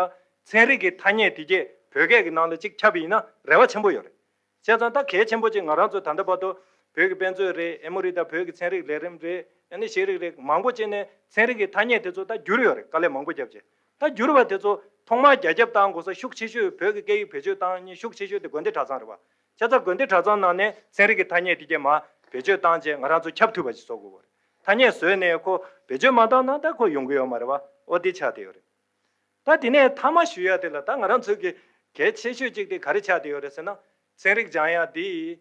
ཚན་རིག་གི་ཐ་སྙད་དེ་གས་བོད་སྐད་ཀྱི་ནང་ལ་ཅིག་ཁྱབ་པ་ཡིན་ན་རེ་བ་ཆེན་པོ་ཡོད་རེད། བྱས་ཙང་ད་གལ་ཆེན་པོ་ཅིག་ང་རང་ཚོ་ད་ལྟ་བར་དུ་བོད་ཀྱི་དཔེ་མཛོད་རེད། ཨེ་མོ་རི་དང་བོད་ཀྱི་ཚན་རིག་ལས་རིམ་རེད། ཨ་ནི་ཤེས་རིག་རེད། མང་པོ་ཅིག་ནས་ཚན་རིག་གི་ཐ་སྙད་དེ་ཚོ་ད་བསྒྱུར་ཡོད་རེད། དཀའ་ལས་མང་པོ་བརྒྱབ་བྱས། ད་བསྒྱུར་བ་དེ་ཚོ་ཐོག་མར་རྒྱ་ཁྱབ་བཏང་དགོས་ས་ཤུགས་ཆེ་ཤོས་བོད་ཀྱི་སྐད་ཡིག་བེད་སྤྱོད་བཏང་མཁན་ཤུགས་ཆེ་ཤོས་དེ་དགོན་སྡེ་གྲྭ་ཚང་རེད་བ། བྱས་ཙང་དགོན་སྡེ་གྲྭ་ཚང་ནང་ནས་ཚན་རིག་གི་ཐ་སྙད་དེ་གས་མར་བེད་སྤྱོད་བཏང་བྱས་ང་རང་ཚོ་ཁྱབ་ཐུབ་པ་ཞིག་བཟོ་དགོས་པ་རེད། ཐ་སྙད་བཟོས་ནས་ཁོ་བེད་སྤྱོད་མ་བཏང་ན་ད་ཁོ་ཡོང་གི་ཡོད་མ་རེད་བ། ཨོ་དེ་ཆགས་བསྡད་ཡོད་རེད། ད་དེ་ནས་མཐའ་མ་ཞུ་ཡ་དེ་ལ། ད་ང་རང་ཚོའི་གི་གལ་ཆེ་ཤོས་གཅིག་དེ་ག་རེ་ཆགས་བསྡད་ཡོད་རེད་ཟེར་ན། ཚན་རིག་སྦྱང་ཡ་དེ།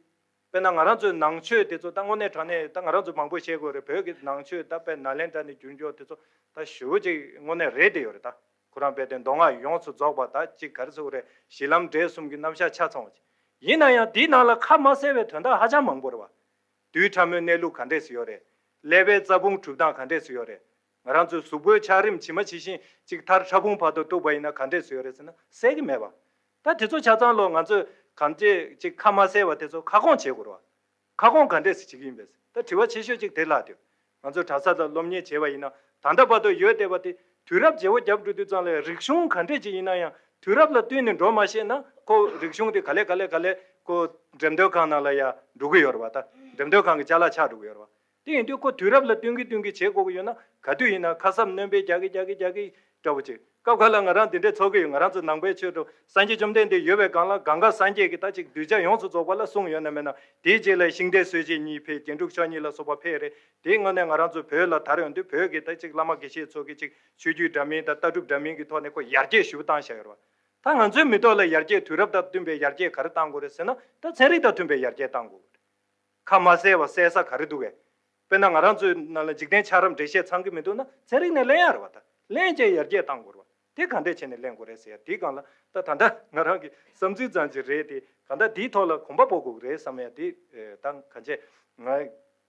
དཔེར་ན་ང་རང་ཚོའི་ནང་ཆོས་དེ་ཚོ་ད་དངོས་གནས་དྲང་གནས་ད་ང་རང་ཚོ་མང་པོས་བཤད་དགོས་རེད། བོད་ཀྱི་ནང་ཆོས་ད་དཔེ་ནཱ་ལེནྡྲ་ནས་བསྒྱུར་འགྱོག་དེ་ཚོ་ད་ཞེ་པོ་ཅིག་དངོས་གནས་རེད་བསྡད་ཡོད་རེད། ད་ཁོ་རང་དཔེ་དེ་མདོ་སྔགས་ཡོངས་སུ་རྫོགས་པ་ད་ཅིག་ག་རེ་ཟེར་དགོས་རེད། གཞི་ལམ་འབྲས་གསུམ་གྱི་རྣམ་གཞག་ཆ་ཚང་བ་ཅིག་ཡིན་ན་ཡང་དེའི་ནང་ལ་ཁ་མ་གསལ་བའི་དོན་དག་ཧ་ཅང་མང་པོ་རེད་བ། རྡུལ་ཕྲ་མོའི་གནས་ལུགས་ག་འདྲས་སུ་ཡོད་རེད། ཀླད་པའི་རྩ་ཕུང་གྲུབ་སྟངས་ག་འདྲས་སུ་ཡོད་རེད། ང་རང་ཚོའི་གཟུགས་པོའི་ཆགས་རིམ་ཇི་མ་ཇི་བཞིན་ཅིག་མཐར་ཕྲ་ཕུང་བར་དུ་གཏུགས་པ་ཡིན་ན་ག་འདྲས་སུ་ཡོད་རེད་ཟེར་ན་གསལ་གྱི་མེད་པ། ད་དེ་ཚོ་ཆ་ཚང་ལོ་ང་ཚོས་གང་ཅི་ཅིག་ཁ་མ་གསལ་བ་དེ་ཚོ་ཁ་སྐོང་བྱེད་དགོས་རེད་བ། ཁ་སྐོང་ག་འདྲས་སེ་བྱེད་ཀྱི་ཡིན་པས། ད་དྲི་བ་ཆེ་ཤོས་ཅིག་དེ་ལ་དེ། ང་ཚོས་གྲྭ་ས་ལ་སློབ་གཉེར་བྱས་པ་ཡིན་ན་ད་ལྟ་བར་དུ་ཡོད་བསྡད་པ་དེ་དུས་རབས་བརྗེ་བོ་བརྒྱབ་འགྲོ་དུས་ཙམ་ལ་རིག་གཞུང་ག་འདྲས་ཅིག་ཡིན་ན་ཡང་དུས་རབས་ལ་བསྟུན་ནས་འགྲོ་མ་ཤེས་ན་ཁོ་རིག་གཞུང་དེ་ག་ལེ་ག་ལེ་ག་ལེ་ཁོ་འགྲེམས་སྟོན་ཁང་ནང་ལ་ཡ་འགྲོ་གི་ཡོད་རེད་བ། ད་འགྲེམས་སྟོན་ཁང་གི་ཅ་ལག་ཆགས་འགྲོ་གི་ཡོད་རེད་བ། དེ་ཡིན་དུས་ཁོ་དུས་རབས་ལ་བསྟུན་གི་བསྟུན་གི་བྱེད་དགོས་ཀྱི་ཡོད་ན་ག་དུས་ཡིན་ན་ཁ་གསབ་སྣོན་པ་རྒྱག་གི་རྒྱག་གི་རྒྱག་གི་འདྲ་བོ་ཅིག་སྐབས་ཁ་ལ་ང་རང་འདི་འདྲས་ཚོར་གི་ཡོད། ང་རང་ཚོ་ནང་པའི་ཆོས་སུ་སངས་རྒྱས་བཅོམ་ལྡན་འདས་ཡོད་པའི་སྒང་ལ་གང་ག་སངས་རྒྱས་ཀྱིས་ད་ཅིག་གདུལ་བྱ་ཡོངས་སུ་རྫོགས་པ་ལ་གསུངས་ཡོད་ན་མེད་ན། དེའི་རྗེས་ལ་ཤིང་རྟའི་སྲོལ་འབྱེད་གཉིས་ཕེབས། རྒྱན་དྲུག་མཆོག་གཉིས་ལ་སོགས་པ་ཕེབས་རེད། དེའི་སྔོན་ནས་ང་རང་ཚོ་བོད་ལ་དར་ཡོང་དུས་བོད་ཀྱི་ད་ཅིག་བླ་མ་དགེ་བཤེས་ཚོ་གིས་ཅིག་ཆོས་བརྒྱུད་འདྲ་མིན་དང་ལྟ་གྲུབ་འདྲ་མིན་གྱི་ཐོག་ནས་ཁོ་ཡར་རྒྱས་ཞེ་པོ་བཏང་བཞག་ཡོད་རེད་བ། ད་ང་ཚོའི་མི་ཐོག་ལ་ཡར་རྒྱས། དུས་རབས་དང་བསྟུན་པའི་ཡར་རྒྱས་ག་རེ་གཏང་དགོས་རེད་ཟེར་ན། ད་ཚན་རིག་དང་མཐུན་པའི་ཡར་རྒྱས་གཏང་དགོས་རེད། ཁ་མ་གསལ་བ་གསལ་ས་ག་རེ་འདུག་གས། དཔེར་ན་ང་རང་ཚོའི་ནང་ལ་འཇིག་རྟེན་ཆགས་རབས་འགྲེལ་བཤད་ཚང་གི་མི་འདུག་ན། ཚན་རིག་ནས་ལེན་ཡ་རེད་བ། ད་ལེན་བྱས་ཡར་རྒྱས་གཏང་དགོས་རེད་བ། དེ་ག་འདྲས་བྱས་ནས་ལེན་དགོས་རེད་ཟེར་ཡ་དེའི་སྒང་ལ། ད་ད་ལྟ་ང་རང་གི་བསམ་ཚུལ་ཙམ་ཅིག་རེད་དེ། གང་ལྟར་དེའི་ཐོག་ལ་གོམ་པ་སྤོ་དགོས་ཀྱི་རེད་བསམ་ཡ་དེ། ད་གང་བྱས་ང་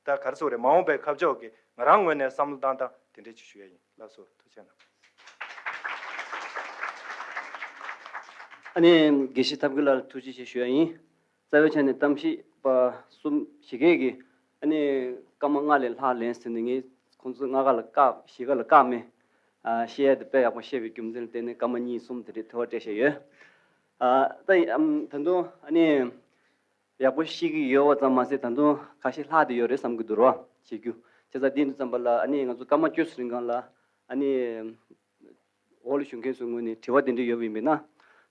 ད་ག་རེ་ཟེར་དགོས་རེད། མ་འོངས་པའི་ཁ་ཕྱོགས་ཀྱི་ང་རང་ངོས་ནས་བསམ་བློ་བཏང་སྟངས་དེ་འདྲས་ཅིག་ཞུ་ཡ་ཡིན། ལགས་སོ། ཐུགས་རྗེ་གནང་། ཨ་ནི་དགེ་བཤེས་ཐབས་མཁས་ལགས་ལ་ཐུགས་རྗེ་ཆེ་ཞུ་ཡ་ཡིན། རྩ་བའི་ཆ་ནས་གཏམ་བཤད་པ་གསུམ་བཞི་གས་ཀྱིས་ཨ་ནི་སྐར་མ་ལྔ་ལས་ལྷག་ལེན་ཟིན་ནས། ངས་ཁོང་ཚོ་ལྔ་ཀ་ལ་བཀག་བཞི་ཀ་ལ་བཀག་མེད། ཨ་བཤད་ཡ་དེ་དཔེ་ཡག་པོ་བཤད་པའི་རྒྱུ་མཚན་ལ་བརྟེན་ནས་སྐར་མ་གཉིས་གསུམ་དེ་འདྲའི་དེ་བ་སྤྲད་བཞག་ཡོད། ཨ་ད་ཨམ་ད་དུང་ཨ་ནི་ཡག་པོ་ཤེས་ཀྱི་ཡོད་པ་ཙམ་མ་ཟད། ད་དུང་ཁ་ཤས་ལྷག་བསྡད་ཡོད་རེད་བསམ་གྱི་འདུག་རོ། བྱེད་རྒྱུ། བྱས་ཙང་དེ་འདྲ་ཙམ་པ་ལ་ཨ་ནི་ང་ཚོ་སྐར་མ་བཅུ་ཙམ་རིང་སྒང་ལ་ཨ་ནི་འོག་ལ་བཞུགས་མཁན་ཚོའི་ངོས་ནས་དྲི་བ་དེ་འདྲ་ཡོད་པ་ཡིན་པས་ན།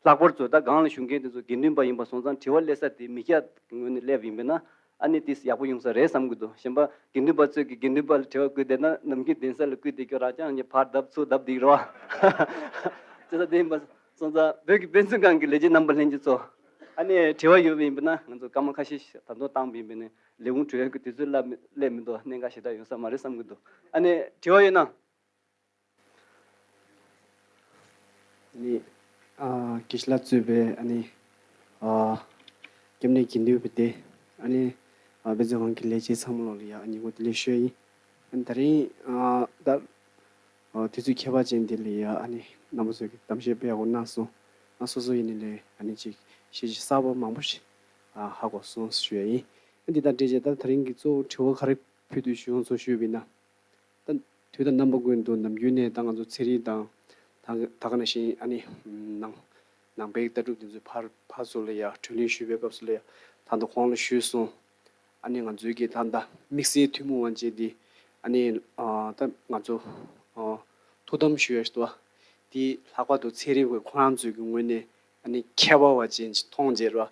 ལྷག་པར་དུ་ད་སྒང་ལ་བཞུགས་མཁན་དེ་ཚོ་དགེ་འདུན་པ་ཡིན་པ་སོང་ཙང་། དྲི་བ་སླེབས་ས་དེ་མི་སྐྱ་ངོས་ནས་སླེབས་པ་ཡིན་པས་ན། ཨ་ནི་དེ་ཡག་པོ་ཡོང་ས་རེད་བསམ་གྱི་འདུག་གཞན་པ་དགེ་འདུན་པ་ཚོས་ཀྱི་དགེ་འདུན་པ་ལ་དྲི་བ་བཀོད་བསྡད་ན། ནམ་རྒྱུན་གདན་ས་ལ་བཀོད་བསྡད་རྒྱུ་རང་རྐྱང་གཉིས་ཕར་བརྡབ་ཚུར་བརྡབ་བསྡད་རོ། བྱས་ཙང་དེ་ཡིན་པ་སོང་ཙང་། བོད་ཀྱི་དཔེ་མཛོད་ཁང་གི་ལས་བྱེད་རྣམ་པ་ལྷན་རྒྱས་ཚོ། ཨ་ནི་དྲི་བ་ཡོད་པ་ཡིན་པ་ན། ང་ཚོ་སྐར་མ་ཁ་ཤས་ཤིག་ད་དུང་བཏང་བ་ཡིན་པ་ན། ལས་ཁུངས་གྲོལ་ཡག་གི་དུས་ཚོད་སླེབས་མི་འདུག་གནད་འགག་ཞེ་དྲག་ཡོང་ས་མ་རེད་བསམ་གྱི་འདུག་ཨ་ནི་དྲི་བ་ཡོད་ན། ནི། ཨ་དགེ་བཤེས་ལགས་གཙོས་པའི་ཨ་ནི། ཨ་སྐྱབས་གནས་དགེ་འདུན་པ་དེ། ཨ་ནི། ཨ་དཔེ་མཛོད་ཁང་གི་ལས་བྱེད་ཚང་མ་ལོག་ལ་ཡ་ཨ་ནི་ངོ་དེ་ལས་ཤོད་ཡིན། ཨ་ནི་ད་རིང་ཨ་ད་ཨ་དུས་ཚོད་ཁྱད་པར་ཅན་དེ་ལ་ཡ་ཨ་ནི་རྣམ་པ་ཚོས་ཀྱི་གཏམ་བཤད་དཔེ་ཡག་པོ་གནང་སོང་། ཨ་སོ་སོ་ཡིན་ནི་ལས་ཨ་ནི་ཅིག་ཤེས་བྱ་གསར་པ་མང་པོ་ཞིག་ཨ་ཧ་གོ་སོང་ཞུ་ཡ་ཡིན། ཨ་འདི་དང་འབྲེལ་བྱས་ད་ད་རིང་གི་གཙོ་བོ་དྲི་བ་ག་རེ་ཕུལ་དུ་བྱུང་སོང་ཞུས་པ་ཡིན་ན། ད་དུས་དང་རྣམ་པ་ཀུན་ཏུ་ནམ་རྒྱུན་ནས་ད་ང་ཚོ་ཚན་རིག་དང་། ད་ད་ག་ནང་བཞིན་ཨ་ནི་ནང་ནང་པའི་ལྟ་གྲུབ་དེ་ཚོའི་ཕར་ཕར་ཚུར་ལ་ཡ་གྲོས་གླེང་ཞུས་པའི་སྐབས་སུ་ལ་ཡ། ད་ལྟ་གོང་ལ་ཞུས་སོང་། ཨ་ནི་ང་ཚོའི་གི་ད་ལྟ་དམིགས་བསལ་ཐུན་མོང་དབང་ཆེན་འདི། ཨ་ནི་ཨ་ད་ང་ཚོ་ཨ་ཐུགས་དམ་ཞུ་ཡ་ཞིག་འདུག་པ། འདི་ལྷག་པར་དུ་ཚན་རིག་པ་ཁོ་རང་ཚོའི་གི་ངོས་ནས་ཨ་ནི་ཁྱད་པར་བ་ཅན་ཞིག་མཐོང་རྗེས་ར།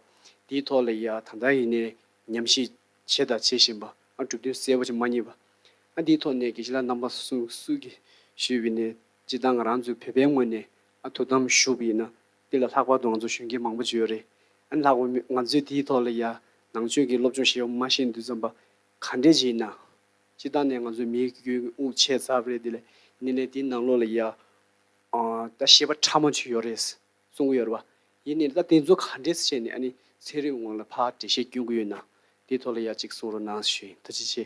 འདིའི་ཐོག་ལ་ཡ་ད་ལྟ་ཡིན་ནའི་ཉམས་ཞིབ་བྱས་དང་བྱེད་བཞིན་པ། ཨ་གྲུབ་དོན་གསལ་པོ་ཅིག་མ་རྙེད་པ། ཨ་འདིའི་ཐོག་ནས་དགེ་བཤེས་ལགས་རྣམ་པ་སུ་སུ་གིས་ཞུས་པ་ཡིན་ནའི། སྤྱིར་བཏང་ང་རང་ཚོའི་བོད་པའི་ངོས་ནས་ཨ་ཐུགས་དམ་བཞུགས་པ་ཡིན་ན། འདི་ལ་ལྷག་པར་དུ་ང་ཚོ་གཞོན་སྐྱེས་མང་པོ་ཅིག་ཡོད་རེད། ཨ་ནི་ལྷག་པར་མི་ང་ཚོས་འདིའི་ཐོག་ལ་ཡ་ནང་ཆོས་ཀྱི་སློབ་སྦྱོང་ཞེ་པོ་མ་ཤེས་དུས་ཙམ་པ། ག་འདྲས་ཅིག་ཡིན་ན། སྤྱིར་བཏང་ནས་ང་ཚོའི་མི་རྒྱུད་དབུགས་ཆད་ཚར་བ་རེད། དེ་ལས་ཡིན་ནའི་དེའི་ནང་ལོགས་ལ་ཡ། ཨ་ད་ཤེས་པ་ཕྲ་མོ་ཅིག་ཡོད་རེད་གསུང་གི་ཡོད་རེད་པ། ཡིན་ནའི་ད་དེ་ཚོ་ག་འདྲས་བྱས་ནས་ཨ་ནི་ཚན་རིག་ངོས་ལ་ཕར་འགྲེལ་བཤད་སྐྱོན་གྱི་ཡོད་ན། དེའི་ཐོག་ལ་ཡ་གཅིག་གསུང་རོགས་གནང་ཞུ་ཡིན། ཐུགས་རྗེ་ཆེ།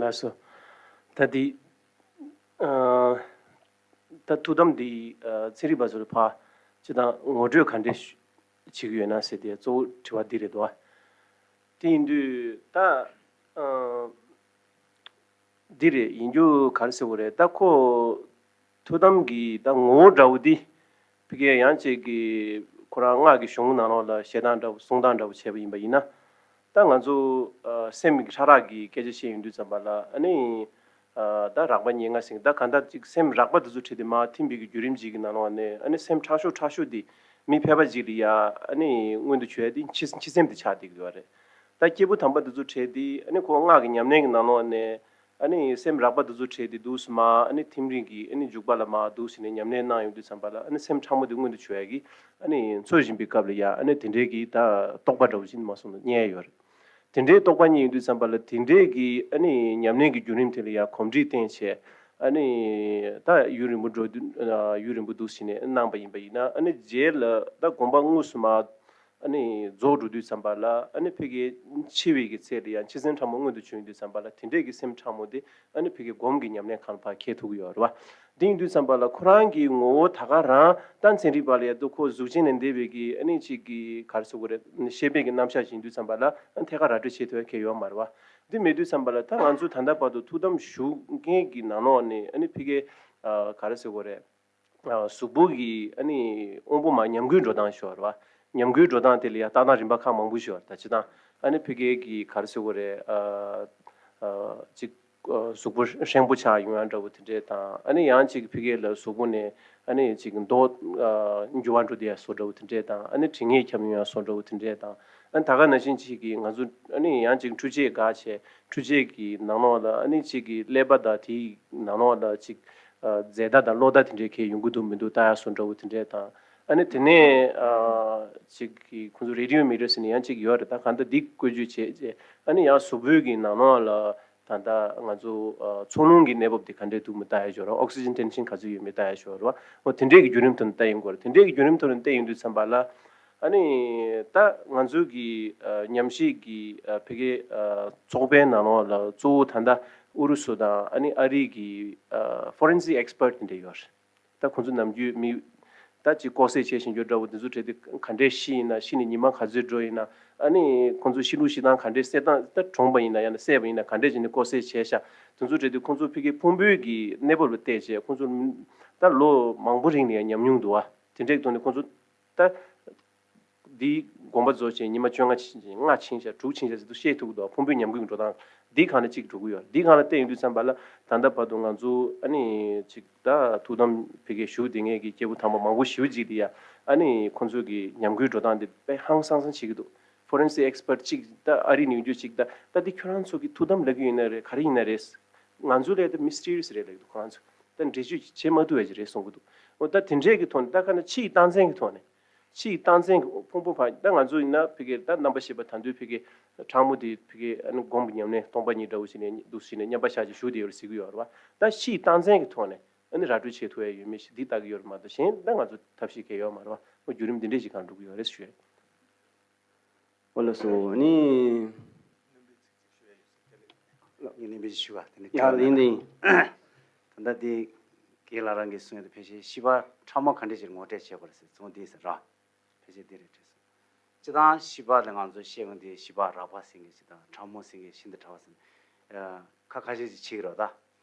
ལགས་སོ། ད་འདི། ཨ་ད་ཐུགས་དམ་འདི་ཨ་ཚན་རིག་པ་ཚོ་ལ་ཕར་སྤྱིར་བཏང་ངོ་སྤྲོད་ག་འདྲས་བྱེད་ཀྱི་ཡོད་ན་ཟེར་དེ་གཙོ་བོ་དྲི་བ་འདི་རེད་དོ། དེ་ཡིན་དུས་ད་ཨ། འདི་རེད། ཡིན་རྒྱུ་ག་རེ་ཟེར་དགོས་རེད། ད་ཁོ་ཐུགས་དམ་གྱི་ད་ངོ་བོ་འདྲ་བོ་འདི་ཕ་གིའི་ཡང་ཅིག་གི་ཁོ་རང་སྔགས་ཀྱི་གཞུང་ནང་ལོགས་ལ་བཤད་སྟངས་འདྲ་བོ་གསུང་སྟངས་འདྲ་བོ་བྱས་པ་ཡིན་པ་ཡིན་ན། ད་ང་ཚོ་ཨ་སེམས་ཀྱི་ཕྲ་རགས་ཀྱི་སྐད་ཆ་བཤད་ཡོང་དུས་ཙམ་པ་ལ། ཨ་ནི་ཨ་ད་རགས་པ་ཉེར་ལྔ་ཟེར། ད་གང་ལྟར་ཅིག་སེམས་རགས་པ་འདི་ཚོ་བྲལ་ཏེ་མར་ཐིམ་པའི་གི་བརྒྱུད་རིམ་ཅིག་གི་ནང་ལོགས་ནས། ཨ་ནི་སེམས་ཕྲ་ཤོས་ཕྲ་ཤོས་འདི་མི་ཕལ་པ་ཅིག་ལ་ཡ་ཨ་ནི་མངོན་དུ་བྱུང་ཡ་འདི་འཆི་འཆི་སེམས་འདི་ཆགས་བསྡད་ཀྱི་ཡོད་རེད། ད་སྐྱེས་བུ་དམ་པ་འདི་ཚོ་བྲལ་ཏེ། ཨ་ནི་ཁོ་སྔགས་ཀྱི་ཉམས་ལེན་གྱི་ནང་ལོགས་ནས། ཨ་ནི་སེམས་རགས་པ་འདི་ཚོ་བྲལ་ཏེ་འདུག་སེ་མར་ཨ་ནི་ཐིམ་རིམ་གྱི་ཨ་ནི་འཇུག་པ་ལ་མར་འདུག་སེ་ནས་ཉམས་ལེན་གནང་ཡོང་དུས་ཙམ་པ་ལ། ཨ་ནི་སེམས་ཕྲ་མོ་འདི་མངོན་དུ་བྱུང་ཡ་གི། ཨ་ནི་འཚོ་བཞིན་པའི་སྐབས་ལ་ཡ་ཨ་ནི་དེ་འདྲའི་གི་ད་རྟོགས་པ་འདྲ་བོ་ཅིག་མ་སོང་ན་རྙེད་ཡ་ཡོད་རེད། དེ་འདྲའི་རྟོགས་པ་རྙེད་ཡོང་དུས་ཙམ་པ་ལ། དེ་འདྲའི་གི་ཨ་ནི་ཉམས་ལེན་གྱི་བརྒྱུད་རིམ་དེ་ལ་ཡ་གོམས་འདྲིས་བསྟེན་བྱས། ཨ་ནི་ད་ཡུན་རིང་པོ་འགྲོ་དུས། ཨ་ཡུན་རིང་པོ་འདུག་སེ་ནས་གནང་པ་ཡིན་པ་ཡིན་ན། ཨ་ནི་རྗེས་ལ་ད་དགོངས་པ་དངོས་སུ་མར་ཨ་ནི་རྫོགས་འགྲོ་དུས་ཙམ་པ་ལ། ཨ་ནི་ཕ་གིའི་འཆི་བའི་གི་ཚེ་ལ་ཡང་འཆི་སེམས་ཕྲ་མོ་མངོན་དུ་བྱུང་དུས་ཙམ་པ་ལ། དེ་འདྲའི་གི་སེམས་ཕྲ་མོ་དེ་ཨ་ནི་ཕ་གིའི་སྒོམ་གྱི་ཉམས་ལེན་ཁང་ལ་ཕར་འཁྱེར་ཐུབ་ཀྱི་ཡོད་རེད་པ། དེ་ཡིན་དུས་ཙམ་པ་ལ་ཁོ་རང་གི་ངོ་བོ་ད་ག་རང་ད་ཚན་རིག་པ་ལ་ཡ་ད་ཁོ་གཟུགས་ཅན་ལས་འདས་པའི་གི་ཨ་ནི་ཅིག་གི་ག་རེ་ཟེར་དགོས་རེད། ཤེས་པའི་གི་རྣམ་གཞག་ཡིན་དུས་ཙམ་པ་ལ་ཨ་ཐད་ཀར་ར་སྤྲོད་བྱེད་ཐུབ་ཡ་གང་ཡང་ཡོད་མ་རེད་པ། འདི་མེད་དུས་ཙམ་པ་ལ་ད་ང་ཚོ་ད་ལྟ་བར་དུ་ཐུགས་དམ་བཞུགས་མཁན་གྱི་ནང་ལོགས་ནས། ཨ་ནི་ཕ་གིའི་ཨ་ག་རེ་ཟེར་དགོས་རེད། ཨ་གཟུགས་པོ་གི་ཨ་ནི་དབང་པོ་མར་ཉམས་རྒུད་འགྲོ་སྟངས་ཤིག་ཡོད་རེད་པ། ཉམས་རྒུད་འགྲོ་སྟངས་དེ་ལ་ཡ་ལྟ་སྟངས་རིམ་པ་ཁག་མང་པོ་ཞིག་ཡོད་རེད། ད་སྤྱིར་བཏང་ཨ་ནི་ཕ་གིའི་གི་ག་རེ་ཟེར་དགོས་རེད། ཨ་ཨ་ཅིག་ཨ་གཟུགས་པོ་ཧྲེང་པོ་ཆགས་ཡོང་ཡ་འདྲ་བོ་དེ་འདྲས་དང་། ཨ་ནི་ཡང་ཅིག་ཕ་གི་ལ་གཟུགས་པོ་ནས་ཨ་ནི་ཅིག་མདོག་ཨ་འགྱུར་བ་འགྲོ་བསྡད་ཡ་བཟོ་འདྲ་བོ་དེ་འདྲས་དང་། ཨ་ནི་དྲི་ངད་ཁྱབ་ཡོང་ཡ་བཟོ་འདྲ་བོ་དེ་འདྲས་དང་། ཨ་ནི་ད་ག་ནང་བཞིན་ཅིག་གི་ང་ཚོ་ཨ་ནི་ཡང་ཅིག་འཕྲུལ་ཆས་འགག་བྱས། འཕྲུལ་ཆས་ཀྱི་ནང་ལོགས་ལ་ཨ་ནི་ཅིག་གི་ཀླད་པ་དང་དེའི་ནང་ལོགས་ལ་ཅིག་ རྫས་བརྡ་དང་གློག་བརྡ་དེ་འདྲའི་གལ་ཡོང་གི་འདུག་མི་འདུག་ལྟ་ཡག་བཟོ་འདྲ་བོ་དེ་འདྲས་དང་། ཨ་ནི་དེ་ནས་ཅིག་གི་ཁོང་ཚོ་རེ་ཌི་ཡོ་མི་ཊར་ཟེར་ནས་ཡང་ཅིག་ཡོད་རེད། ད་གང་ལྟར་འདི་བཀོལ་སྤྱོད་བྱས་རྗེས་ཨ་ནི་ཡང་གཟུགས་པོའི་གི་ནང་ལོགས་ལ་ད་ལྟ་ང་ཚོ་འཚོ་རླུང་གི་གནས་བབ་དེ་ག་འདྲས་འདུག་མི་ལྟ་ཡག་ཞོར་ར། ཨོག་སི་ཇན་ཊེན་ཤན་ག་ཚོད་ཡོད་མེད་ལྟ་ཡག་ཞོར་ར། འོ་དེ་འདྲས་ཀྱི་བརྒྱུད་རིམ་ཐོག་ནས་ལྟ་ཡོང་དགོས་རེད། དེ་འདྲས་ཀྱི་བརྒྱུད་རིམ་ཐོག་ནས་ལྟ་ཡོང་དུས་ཙམ་པ་ལ། ཨ་ནི་ད་ང་ཚོའི་གི་ཉམས་ཞིབ་ཀྱི་ཕ་གི་ཚོགས་པའི་ནང་ལོགས་ལ་གཙོ་བོ་ད་ལྟ་ཨུ་རུ་སུ་དང་ཨ་ནི་ཨ་རི་གི་ཕོ་རེན་སིག་ཨེག་སི་པར་ཊི་དེ་འདྲས་ཡོད་རེད། ད་ཁོང་ཚོ་ནམ་རྒྱུན་མི་ད་ཅིག་ལྐོག་བསད་བྱས་ཤིང་རྒྱུ་འདྲ་བོ་དེ་ཚོ་བྲིས་ཏེ་ག་འདྲས་ཤི་ཡིན་ན། ཤི་ནས་ཉི་མ་ག་ཚོད་འགྲོ་ཡིན་ན། ཨ་ནི་ཁོང་ཚོ་ཤི་ལུགས་ཤི་སྟངས་ག་འདྲས། བསད་སྟངས་ད་གྲོངས་པ་ཡིན་ན་ཡང་ན་བསད་པ་ཡིན་ན་ག་འདྲས་བྱས་ནས་ལྐོག་བསད་བྱས་ཤག་དེ་ཚོ་བྲིས་ཏེ་ཁོང་ཚོ་ཕ་གི་ཕུང་པོའི་གི་གནས་བབ་ལ་བལྟས་བྱས་ཁོང་ཚོ་ད་ལོ་མང་པོ་རིང་ནས་ཡང་ཉམས་མྱོང་འདུག་བ། དེ་འདྲས་ཐོག་ནས་ཁོང་ཚོ་ད། འདིའི་དགོངས་པ་རྫོགས་བྱས་ཉི་མ་བཅོ་ལྔ་ཕྱིན་ཅིང་ལྔ་ཕྱིན་ཤག་དྲུག་ཕྱིན་ཤག་ཟེར་དུས་ཤེས་ཐུབ་ཀྱི་འདུག་ཕུང་པོའི་ཉམས་རྒུད་ཀྱི་འགྲོ་སྟངས་འདིའི་སྒང་ལ་གཅིག་འགྲོ་གི་ཡོད། འདིའི་སྒང་ལ་བལྟས་ཡོང་དུས་ཙམ་པ་ལ་ད་ལྟ་བར་དུ་ང་ཚོ་ཨ་ནི་ཅིག་ད་ཐུགས་དམ་ཕ་གིར་བཞུགས་བསྡད་མཁན་གྱི་སྐྱེས་བུ་དམ་པ་མང་པོ་ཞེ་པོ་ཅིག་དེ་ཡ་ཨ་ནི་ཁོང་ཚོ་གི་ཉམས་རྒུད་འགྲོ་སྟངས་དེ་དཔེ་ཧང་སང་སང་བྱེད་ཀྱི་འདུག་ཕོ་རེན་སིག་ཨེག་སི་པར་ཊི་གཅིག་ད་ཨ་རི་ནས་ཡོང་རྒྱུ་གཅིག་ད་ད་འདི་ཁྱོད་རང་ཚོ་གི་ཐུགས་དམ་ལབ་ཀྱི་ཡིན་ན་རེད། ག་རེ་ཡིན་ན་རེད། ང་ཚོ་ལ་ད་མི་སི་ཊི་རི་ཡས་རེད་ལབ་ཀྱི་འདུག་ཁོ་རང་ཚོ་ད་འགྲེལ་བརྗོད་བྱེད་མ་ཐུབ་པ་ཅིག་རེད་གསུང་གི་འདུག་འོ་ད་དེ་འདྲས་ཀྱི་ཐོག་ནས་ད་ག་ན་ཕྱིའི་རྟགས་མཚན་གྱི་ཐོག་ནས། ཕྱིའི་རྟགས་མཚན་གྱི་ཕུང་པོ་ཕར་ད་ང་ཚོ་ཡིན་ན་ཕ་གིར་ད་རྣམ་པར་ཤེས་པ་དང་དུས་ཕ་གིར་ཕྲ་མོ་དེ་ཕ་གིར་ཨ་ནི་སྒོམ་གྱི་ཉམས་ལེན་སྟོང་པ་ཉིད་འདྲ་བོ་ཞིག་ནས་འདུག་ཞིག་ནས་མཉམ་པ་བཞག་ཅིག་བཞུགས་བསྡད་ཡོད་རེད་ཟེར་གྱི་ཡོད་རེད་བ། ད་ཕྱིའི་རྟགས་མཚན་གྱི་ཐོག་ནས་ཨ་ནི་ར་སྤྲོད་བྱེད་ཐུབ་ཡ་ཡོད་མེད་ཞིག་འདི་ལྟ་གི་ཡོད་རེད་མ་གཏོགས་གཞན་ད་ང་ཚོ་ཐབས་ཤེས་གང་ཡོད་མ་རེད་བ། འོ་བརྒྱུད་རིམ་འདི་འདྲས་ཞིག་གང་འགྲོ་གི་ཡོད་རེད་ཞུ་ཡ། ཨོ་ལགས་སོ། ཨ་ནི། ལགས་ངས་སྣོན་པ་ཞིག་ཞུ་བ་དེ་ནི། ཡ་ཡིན་ཡིན། ད་ལྟ་འདི་རྒན་ལགས་རང་གིས་གསུངས་ཡ་དེ་ཕལ་ཆེར་ཤི་བ་ཕྲ་མོ་ག་འདྲས་ཅིག་ངོ་སྤྲོད་བྱེད་དགོས་རེད་ཟེར་ཚོང་འདི་ཟེར་ར། ཕལ་ཆེར་འདི་རེད་དྲན་སོང་། སྤྱིར་བཏང་ཤི་བ་ལ་ང་ཚོ་བཤད་ཀྱི་འདི་ཤི་བ་རགས་པ་ཟེར་མཁན་ཞིག་དང་ཕྲ་མོ་ཟེར་མཁན་ཤིན་ཏུ་ཕྲ་བ་ཟེར་མཁན་ཁ་ཁ་ཤས་ཤིག་བྱེད་ཀྱི་རེད་ད།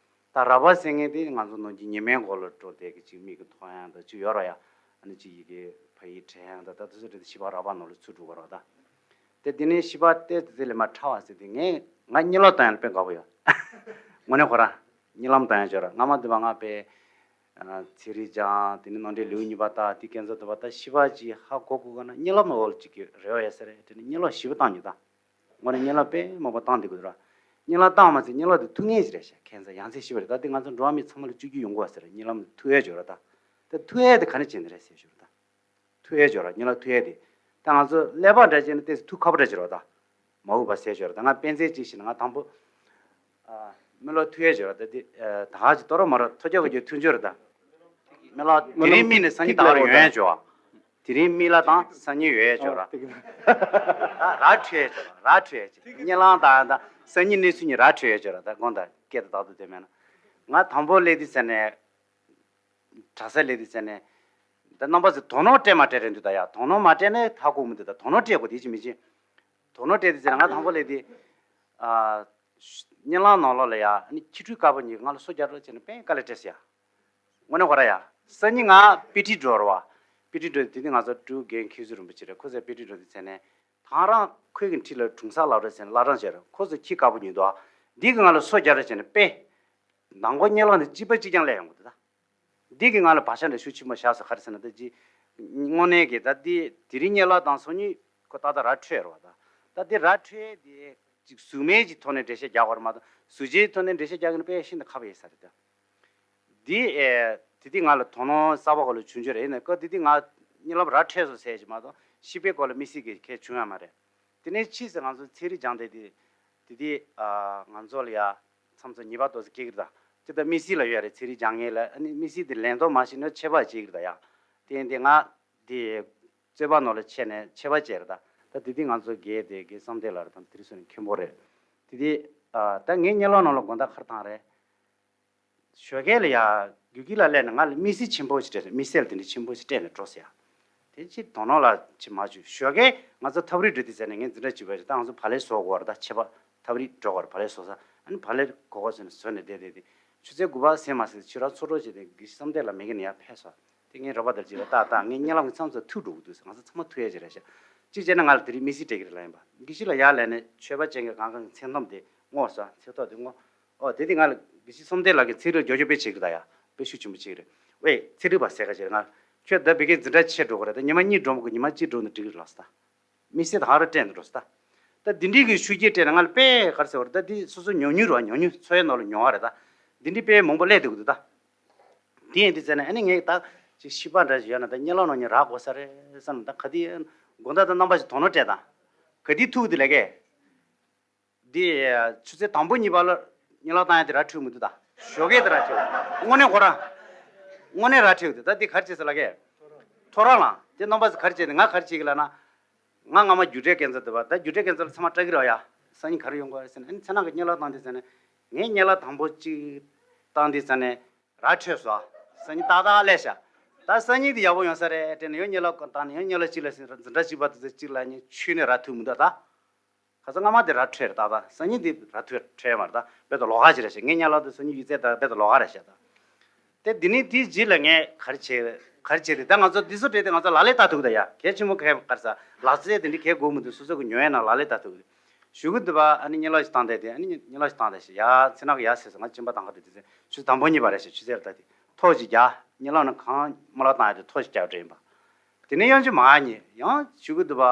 ད་རགས་པ་ཟེར་མཁན་དེ་ང་ཚོ་ནམ་རྒྱུན་ཉི་མའི་འོག་ལ་འགྲོ་བསྡད་ཀྱི་ཅིག་མིག་གིས་མཐོང་ཡག་དང་ཅིག་ཡོད་རེད་ཡ། ཨ་ནི་ཅིག་ཡི་གེ་ཕ་ཡིག་དྲན་ཡག་དང་ད་དེ་ཚོ་རེད་དེ་ཤི་བ་རགས་པ་ནང་ལ་ཚུད་འགྲོ་གི་རེད་ད། དེ་དེ་ནས་ཤི་བ་སྟེ་དེ་ལས་མར་ཕྲ་བ་ཟེར་དེ་ངས་ང་གཉིད་ལམ་བཏང་ཡག་ལ་དཔེ་དགའ་པོ་ཡོད། དངོས་གནས་ཁོ་རང་གཉིད་ལམ་བཏང་ཡག་ཅིག་ཡོད་རེད། སྔ་མ་དེ་བ་ང་དཔེ་ཚན་རིག་སྦྱངས། དེ་ནས་ནང་འདྲེན་ལེའུ་གཉིས་པ་ལྟ། དེ་སྐས་འཛེག་དེ་བ་ལྟ། ཤི་བ་ཅིག་ཧ་གོ་གོ་ག་ན་གཉིད་ལམ་འོག་ལ་ཅིག་གི་རེ་བ་ཡོད་ས་རེད། དེ་ནས་གཉིད་ལམ་ཞེ་པོ་བཏང་མྱོང་ད། དངོས་གནས་གཉིད་ལམ་དཔེ་མང་པོ་བཏང་བསྡད་དགོས་ར། གཉིད་ལམ་བཏང་མ་ཚད་གཉིད་ལམ་དེ་ཐུག་མཁན་ཞིག་རེད་ཤག་ཁ་སང་ཡང་སེ་ཤི་བ་རེད། ད་དེ་ང་ཚོ་འགྲོ་བ་མི་ཚང་མ་ལ་སྤྱོད་རྒྱུ་ཡོང་གི་བ་ཟེར་ར། གཉིད་ལམ་ཐུག་ཡས་ཅིག་ཡོད་ར་ད། ད་ཐུག་ཡས་དེ་ག་ནས་བྱས་ནས་རེད་ཟེར་ཞུ་ར་ད། ཐུག་ཡས་ཅིག་ཡོད་ར། གཉིད་ལམ་ཐུག་ཡས་དེ། ད་ང་ཚོ་ཀླད་པ་འདྲ་བྱས་ན་ཏོག་ཙམ་ཐུག་ཁག་པོ་འདྲ་ཅིག་རེད་ད། མ་འོས་པ་ཟེར་ཞོར་ད་ང་དཔེ་མཚོན་གཅིག་བཤད་ན་ང་དང་པོ། ཨ། མི་ལོ་ཐུག་ཡས་ཅིག་རེད་ད་དེ། ཨ། ད་ག་ཅིག་དོ་ར་མ་ར་ཐོ་རྒྱག་གི་ཐུག་འཇོག་རེད་ད། མི་ལོ་དེ་རིང་མིག་ནས་སང་ཉིན་ད་ག་ར་ཡོང་ཡས་ཅིག་ཡོད་ཨ། དེ་རིང་མིག་ལ་དང་སང་ཉིན་ཡོང་ཡས་ཅིག་ཡོད་ར། ད་ར་འཕྲོད་ཡས་ཅིག་ཡོད་ར། ར་འཕྲོད་ཡས་ཅིག་གཉིད་ལམ་དང་ད་སང་ཉིན་གནས་ཚུལ་གཉིས་ར་འཕྲོད་ཡས་ཅིག་ཡོད་ར། ད་དགོངས་དག་སྐད་ད་དག་ཏུ་དེ་མེད་ན། ང་དང་པོ་སླེབས་དུས་ཟེར་ནས། གྲྭ་ས་སླེབས་དུས་ཟེར་ནས། ད་རྣམ་པ་ཚོས་དོ་སྣང་སྤྲད་མ་སྤྲད་རེད་འདུག་ད་ཡ། དོ་སྣང་མ་སྤྲད་ན་ཧ་གོ་མི་འདུག་ད་དོ་སྣང་སྤྲད་དགོས་དེ་ཅི་མི་ཅི། དོ་སྣང་སྤྲད་དུས་ཟེར་ན་ང་དང་པོ་སླེབས་དུས། ཨ། གཉིད་ལམ་ནང་ལོགས་ལ་ཡ་ཨ་ནི་ཁྱི་ཕྲུག་དཀར་པོ་གཉིས་ང་ལ་སོ་རྒྱག་རོགས་བྱས་ནས་དཔེ་དཀའ་ལས་སྤྲད་སོང་ཡ། དངོས་གནས་ཁོ་ར་ཡ། སང་ཉིན་ང་དཔེ་ཁྲིད་འགྲོ་རོགས་བ། དཔེ་ཁྲིད་འགྲོ་དུས་དེ་དུས་ང་ཚོ་ཕྲུ་གུ་རྒན་མཁས་བཙུན་རིན་པོ་ཆེ་རེད། ཁོ་ཚོས་དཔེ་ཁྲིད་འགྲོ་དུས་ཟེར་ནས། ད་རང་ཁོའི་གི་འཁྲིས་ལ་དྲུང་འཚོ་ལབ་རོགས་བྱས་ནས་བླ་བྲང་བྱས་རོགས། ཁོ་ཚོ་ཁྱི་དཀར་པོ་གཉིས་འདུག་ཨ། འདི་གིས་ང་ལ་སོ་རྒྱག་རོགས་བྱས་ནས་དཔེ། མདང་དགོང་གཉིད་ལམ་དེ་གཅིག་པ་གཅིག་རྐྱང་སླེབས་ཡོང་གི་འདུག་ད། འདི་གིས་ང་ལ་བག་ཆགས་འདྲ་ཤུགས་ཆེན་པོ་བཞག་སོང་། ག་རེ་ཟེར་ན་ད་ཅི། དངོས་གནས་ཀྱི་ད་འདི་དེ་རིང་གཉིད་ལམ་བཏང་སང་ཉིན་ཁོ་ཏག་ཏག་ར་འཕྲོད་རོགས་ད། ད་འདི་ར་འཕྲོད་དེ་ཅིག་གཟུགས་མེད་ཀྱི་ཐོག་ནས་འགྲེལ་བཤད་རྒྱག་དགོས་རེད་མ་གཏོགས་གཟུགས་བྱད་ཐོག་ནས་འགྲེལ་བཤད་རྒྱག་གི་ན་དཔེ་ཤིན་ཏུ་ཁག་པོ་ཡིན་ས་རེད་ད། འདི་ཨེ། དེ་དུས་ང་ལ་དོ་སྣང་གསར་པ་ག་ལ་བྱུང་རྒྱུ་རེད། ཡིན་ན་སྐབས་དེ་དུས་ང་གཉིད་ལམ་ར་འཕྲོད་སོང་ཟེར་གྱི་མ་གཏོགས་ཤི་བའི་སྐོར་ལ་དམིགས་བསལ་གྱི་གལ་བྱུང་ཡོད་མ་རེད། དེ་ནས་ཕྱིས་སུ་ང་ཚོ་ཚན་རིག་སྦྱང་བསྡད་དེ། དེ་དུས་ཨ། ང་ཚོ་ལ་ཡ་མཚམས་མཚམས་ཉེས་པ་ཏོག་ཙམ་སྐྱེ་གི་རེད་ད། དེ་ལྟར་དམིགས་བསལ་ལ་ཡོད་རེད། ཚན་རིག་སྦྱང་མཁན་ལ་ཨ་ནི་དམིགས་བསལ་དེ་ལན་ཐོག་མ་ཤེས་ན་ཆད་པ་བཅད་ཀྱི་རེད་ད་ཡ། དེ་ཡིན་དུས་ང་དེ་རྩོད་པ་ནང་ལ་ཆད་ནས་ཆད་པ་བཅད་རེད་ད། ད་དེ་དུས་ང་ཚོ་རྒན་དེ་རྒན་བསམ་གཏན་ལགས་རེད་དང་དེ་རིང་སོང་ནས་མཁན་པོ་རེད། དེ་དུས་ཨ། ད་ངའི་གཉིད་ལམ་ནང་ལ་དགོང་དག་ག་རེ་བཏང་རེད། ཞོགས་ཀས་ལ་ཡ། རྒྱུག་ཁྱི་ལ་སླེབས་ནས་ང་ལ་དམིགས་བསལ་ཆེན་པོ་ཞིག་སྤྲད། དམིགས་བསལ་དེ་འདྲ་ཆེན་པོ་ཞིག་སྤྲད་ནས་འགྲོ་ཟེར་ཡ། དེ་ཅི་དོ་སྣང་ལ་ཅི་མ་བྱུང་། ཞོགས་ཀས་ང་ཚོ་ཐབ་རིག་འགྲོ་དུས་ཟེར་ནས་ངས་འཛིན་གྲྭ་བཅུ་པ་རེད། ད་ང་ཚོ་བག་ལེབ་བཟོ་དགོས་རེད། ད་ཆད་པ་ཐབ་རིག་འགྲོ་དགོས་རེད། བག་ལེབ་བཟོ་ས། ཨ་ནི་བག་ལེབ་གོ་གོ་ཟེར་ནས་བཟོས་ནས་བསྡད་བསྡད་དེ། ཆུ་ཚོད་དགུ་པ་ཟིན་མ་ཟིན་ཁྱོད་རང་ཚོགས་གྲོགས་བྱས་ཏེ་དགེ་བཤེས་བསམ་གཏན་ལགས་མེད་མཁན་ནས་ཡར་ཕེབས་སོང་། དེ་ངའི་རོགས་པ་དེར་ཅིག་ལ་ཏག་ཏག་ངའི་གཉིད་ལམ་གྱི་མཚམས་སུ་ཐུག་འགྲོ་གི་འདུག་ཟེར། ང་ཚོ་ཚང་མ་ཐུག་ཡས་ཅིག་རེད་ཤག་གཅིག་བྱས་ན་ང་ལ་དེ་རིང་དམིགས་བསལ་སྤྲད་ཀྱི་རེད་ལབ་ཡིན་པ། དགེ་བཤེས་ལགས་ཡར་སླེབས་ནས་མཆོད་པ་ཅན་གྱི་གང་གང་གི་ཚད་མཐོང་དེ་བསྔོ་ཟེར། ཚད་མཐོང་དེ་བསྔོ། ཨོ་དེ་དུས་ང་ལ་དགེ་བཤེས་བསམ་གཏན་ལགས་ཀྱིས་ཚན་རིག་ལ་རྒྱབ་སྐྱོར་དཔེ་བྱེད་ཀྱི་རེད་ད་ཡ། དཔེ་ཤུགས་ཆེན་པོ་བྱེད་ཀྱི་རེད། ཝེ་ཚན་རིག་པ་ཟེར་ག་བྱེད་རེད། ང་ཁྱོད་ད་ཕ་གིར་འཛིན་གྲྭ་ཆད་འགྲོ་གི་རེད། ད་ཉི་མ་གཉིས་འགྲོ་མི་དགོས། ཉི་མ་གཅིག་འགྲོ་ན་འགྲིག་གི་རེད་ལབ་ཟེར་ད། དམིགས་བསལ་ད་ག་རེ་སྤྲད་ནས་འགྲོ་ཟེར་ད། ད་འདི་འདྲའི་གི་ཤུགས་རྐྱེན་སྤྲད་ན་ང་ལ་དཔེ་ག་རེ་ཟེར་བ་རེད། ད་འདི་སོ་སོ་ཉོ་མྱོང་རེད་བ། ཉོ་མྱོང་འཚོ་བའི་ནང་ལ་མྱོང་བ་རེད་ད། འདི་འདྲའི་དཔེ་མང་པོ་སླེབས་བསྡད་ཀྱི་འདུག་ད། དེ་ཡིན་དུས་ཙང་ནས་ཨ་ནི་ངས་ད་ཅིག་ཤི་པ་འདྲ་ཞིག་ཡོད་ན་ད་གཉིད་ལམ་ནང་ནས་རག་དགོས་ས་རེད་བསམ་ནས། ད་ག་དུས་དགོང་དག་ད་རྣམ་པ་ཞིག་དོ་སྣང་སྤྲད་དང་། ག་དུས་ཐུག་དེ་ལས་ཀས། འདི་ཆུ་ཚོད་དང་པོ་གཉིས་པ་ལ་གཉིད་ལམ་བཏང་ཡ་དེ་ར་འཕྲོད་མི་འདུག་ད་ཞོགས་ཀས་དེ་ར་འཕྲོད། དངོས་གནས་ཁོ་རང་། དངོས་གནས་ར་འཕྲོད་འདུག་ད་འདི་ག་རེ་བྱེད་ཟེར་ལ་ཀས། ཐོ་རངས་ལ་དེ་རྣམ་པ་ཚོ་ག་རེ་བྱེད་དེ། ང་ག་རེ་བྱེད་ཀྱི་ལབ་ན། ང་སྔ་མ་རྒྱུ་འབྲས་ཀན་སར་འདུག་པ། ད་རྒྱུ་འབྲས་ཀན་སར་ལ་ཚང་མ་སྐྲག་གི་རེད་ཡ། སང་ཉིན་ག་རེ་ཡོང་གི་རེད་ཟེར་ན། ཨ་ནི་ཚེ་ནང་གི་གཉིད་ལམ་བཏང་དུས་ཙང་ནས། ངས་གཉིད་ལམ་དང་པོ་གཅིག་བཏང་དུས་ཙང་ནས་ར་འཕྲོད་སོང་། སང་ཉིན་ཏག་ཏག་སླེབས་ཤག་ད་སང་ཉིན་དེ་ཡག་པོ་ཡོང་ས་རེད་དྲན་ནས་ཡང་གཉིད་ལམ་བཏང་ནས་ཡང་གཉིད་ལམ་གཅིག་ལ་ཟིན་འཛིན་གྲྭ་གཅིག་པ་དེ་ཚོ་གཅིག་ལ་ཉིན་ཆུད་ནས་ར་ཐུག་མི་འདུག་ད། ཁ་སང་སྔ་མ་དེ་ར་འཕྲོད་རེད། ད་ད་སང་ཉིན་དེ་ར་འཕྲོད་འཕྲོད་མ་རེད། ད་རྦད་དེ་ལོགས་ཀ་ཅིག་རེད་ཤག་ངས་གཉིད་ལམ་དེ་སང་ཉིན་ཡོད་ཚད་ད་རྦད་དེ་ལོགས་ཀ་རེད་ཤག་ད། དེ་དེ་ནས་དེའི་རྗེས་ལ་ངས་ག་རེ་བྱས། ག་རེ་བྱས་རེད། ད་ང་ཚོ་འདི་ཚོ་བྲིས་ཏེ་ང་ཚོ་ལག་ལེན་བསྟར་ཐུབ་ད་ཡ། གལ་ཆེན་པོ་གལ་ག་རེ་ཟ། ལག་རྩལ་དེ་འདྲ་གལ་དགོས་མི་འདུག་སོ་སོ་གི་ཉོ་ཡ་ནང་ལག་ལེན་བསྟར་ཐུབ་གི་རེད། གཞུག་གུ་འདི་པ་ཨ་ནི་གཉིད་ལམ་ཞིག་བཏང་བསྡད་དེ། ཨ་ནི་གཉིད་ལམ་ཞིག་བཏང་བསྡད་ཤག་ཡ་ཚེ་ནང་གི་ཡ་ཟེར་སོང་། ང་གཅིན་པ་བཏང་ག་འདུག་དེ་ཚེ་ཆུ་ཚོད་དང་པོ་གཉིས་པ་རེད་ཤག་ཆུ་ཚོད་རེད། ད་དེ་ཐོ་ཞིག་རྒྱག་གཉིད་ལམ་ནང་གང་མ་ལ་བཏང་ཡ་དེ་ཐོ་ཞིག་རྒྱག་འདྲ་ཡིན་པ། དེ་ནས་ཡང་ཅིག་མ་གཉིད་ཡང་གཞུག་གུ་འདི་པ།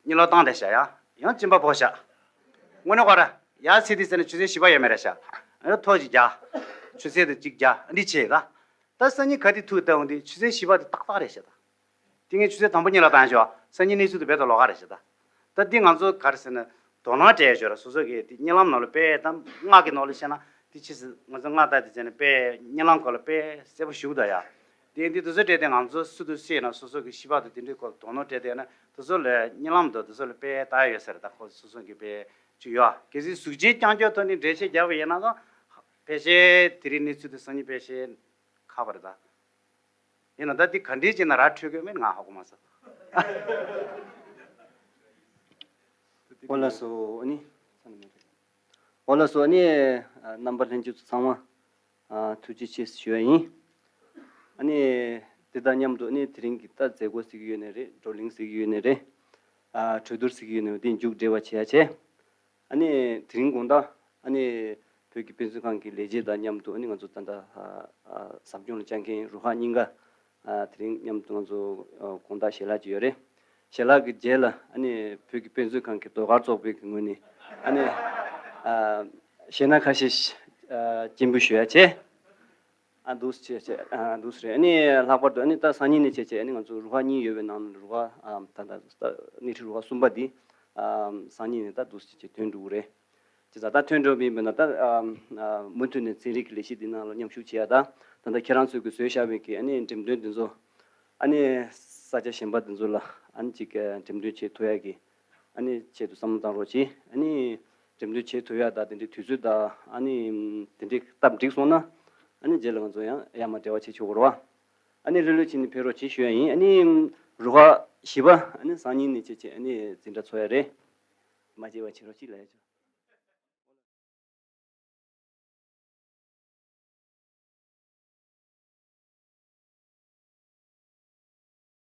གཉིད་ལམ་བཏང་བསྡད་ཤག་ཡ། ཡང་གཅིན་པ་ཕོག་ཤག་དངོས་གནས་ཁོ་ར་ཡ་ཚེ་དེ་ཟེར་ན་ཆུ་ཚོད་བཞི་པ་ཡོད་མེད་རེད་ཤག་ཨ་ཐོ་ཞིག་རྒྱག་ཆུ་ཚོད་དེ་གཅིག་རྒྱག་འདི་བྱས་ད། ད་སང་ཉིན་ག་དུས་ཐུག་བལྟ་འོང་དུས་ཆུ་ཚོད་བཞི་པ་དེ་ཏག་ཏག་རེད་ཤག་ད། དེ་ངས་ཆུ་ཚོད་དང་པོ་གཉིད་ལམ་བཏང་ཤག་སང་ཉིན་གནས་ཚུལ་དེ་རྦད་དེ་ལོགས་ཀ་རེད་ཤག་ད། ད་འདི་ང་ཚོ་ག་རེ་ཟེར་ན། དོ་སྣང་སྤྲད་ཡ་ཞོར་སོ་སོ་གི་དེ་གཉིད་ལམ་ནང་ལ་དཔེ་ད་སྔགས་ཀྱི་ནང་ལ་བཤད་ན་དེ་ཕྱིས་སུ་ང་ཚོ་སྔགས་ད་དེ་བྱས་ནས་དཔེ་གཉིད་ལམ་སྐོར་ལ་དཔེ་གསལ་པོ་ཞུ་གི་འདུག་ཡ། དེ་འདི་དེ་ཚོ་སྤྲད་དེ་ང་ཚོ་སུ་དུ་བཤད་ན་སོ་སོ་གི་ཤི་བ་དང་དེ་འདྲའི་སྐོར་དོ་སྣང་སྤྲད་དེ་ན་དེ་ཚོ་ལ་གཉིད་ལམ་དང་དེ་ཚོ་ལ་དཔེ་ལྟ་ཡ་ཡོད་ས་རེད། ད་ཁོ་སོ་སོ་གི་དཔེ་ཅིག་ཡོད། གལ་སྲིད་གཟུགས་ཅན་རྐྱང་ཕྱོགས་ཐོག་ནས་འགྲེལ་བཤད་རྒྱག་པ་ཡིན་ན་ད་ཕལ་ཆེར་དེ་རིང་གནས་ཚུལ་དེ་སང་ཉིན་ཕལ་ཆེར་ཁག་པ་རེད་ད། ཡིན་ན་ད་འདི་ག་འདྲས་བྱས་ན་ར་འཕྲོད་དགོས་མིན་ང་ཧ་གོ་མ་སོང་། ཨོ་ལགས་སོ། ཨ་ནི། ཨོ་ལགས་སོ། ཨ་ནི། རྣམ་པ་ལྷན་རྒྱས་ཚོ་ཚང་མ་ཐུགས་རྗེ་ཆེ་ཞུ་ཡ་ཡིན། ཨ་ནི། དེ་དང་མཉམ་དུ་ཨ་ནི་དེ་རིང་གི་ད་མཛད་སྒོ་ཟེར་གྱི་ཡོད་ནའི་རེད། བགྲོ་གླེང་ཟེར་གྱི་ཡོད་ནའི་རེད། གྲོས་བསྡུར་ཟེར་གྱི་ཡོད་ནའི་རེད། དེ་མཇུག་སྒྲིལ་བ་བྱེད་ཡ་བྱས། ཨ་ནི་དེ་རིང་དགོང་དག་ཨ་ནི་བོད་ཀྱི་དཔེ་མཛོད་ཁང་གི་ལས་བྱེད་དང་མཉམ་དུ་ཨ་ནི་ང་ཚོ་ད་ལྟ་ཨ་ཟབ་སྦྱོང་ལ་བཅར་མཁན་རུ་ཁག་གཉིས་ཀ་ཨ་དེ་རིང་མཉམ་དུ་ང་ཚོ་ཨ་དགོང་དག་ཞལ་ལག་ཅིག་ཡོད་རེད། ཞལ་ལག་གི་རྗེས་ལ་ཨ་ནི་བོད་ཀྱི་དཔེ་མཛོད་ཁང་གི་ཟློས་གར་ཚོགས་པའི་གི་ངོས་ནས་ཨ་ནི་ཨ་གཞས་སྣ་ཁ་ཤས་ཨ་སྤྱན་འབུལ་ཞུ་ཡ་བྱས། ཨ་འདུག་སེ་བྱས་བྱས། ཨ་འདུག་སེ་རེད། ཨ་ནི་ལྷག་པར་དུ་ཨ་ནི་ད་སང་ཉིན་ནས་བྱས་བྱས་ཨ་ནི་ང་ཚོ་རུ་ཁག་གཉིས་ཡོད་པའི་ནང་ནས་རུ་ཁག་ཨ་ད་ད་ད་སྣེ་ཁྲིད་རུ་ཁག་གསུམ་པ་འདི་ཨ་སང་ཉིན་ནས་ད་འདུག་སེ་བྱས་ཐོན་འགྲོ་གི་རེད། བྱས་ཙང་ད་ཐོན་འགྲོ་བ་ཡིན་པ་ན་ད་ཨ་ཨ་མུ་མཐུད་ནས་ཚན་རིག་གི་ལས་གཞི་འདི་ནང་ལ་མཉམ་ཞུགས་བྱེད་ཡ་དང་། ད་ལྟ་ཁྱེད་རང་ཚོས་ཀྱི་བཟོས་བཞག་པའི་གི་ཨ་ནི་འགྲེམས་སྟོན་འདི་ཚོ་ཨ་ནི་ས་ཆ་གཞན་པ་འདི་ཚོ་ལ་ཨ་ནི་ཅིག་འགྲེམས་སྟོན་བྱེད་ཐུབ་ཡ་གི་ཨ་ནི་ཆེད་དུ་བསམ་བློ་བཏང་རོགས་གྱིས། ཨ་ནི་འགྲེམས་སྟོན་བྱེད་ཐུབ་ཡ་དང་དེ་འདྲའི་དུས་ཚོད་དང་ཨ་ནི་དེ་འདྲའི་སྟབས་འགྲིག་སོང་ན་ཨ་ནི་རྗེས་ལ་ང་ཚོ་ཡང་ཡར་མར་འབྲེལ་བ་བྱེད་ཆོག་གི་རེད་བ། ཨ་ནི་ལྷོད་ལྷོད་བྱས་ནས་ཕེབས་རོགས་གྱིས་ཞུ་ཡ་ཡིན། ཨ་ནི་རུ་ཁག་བཞི་པ་ཨ་ནི་སང་ཉིན་ནས་བྱས་བྱས་ཨ་ནི་འཛིན་གྲྭ་ཚོགས་ཡ་རེད། མ་བརྗེད་པ་བྱེད་རོགས་གྱིས་ལབ་ཡ་ཆོག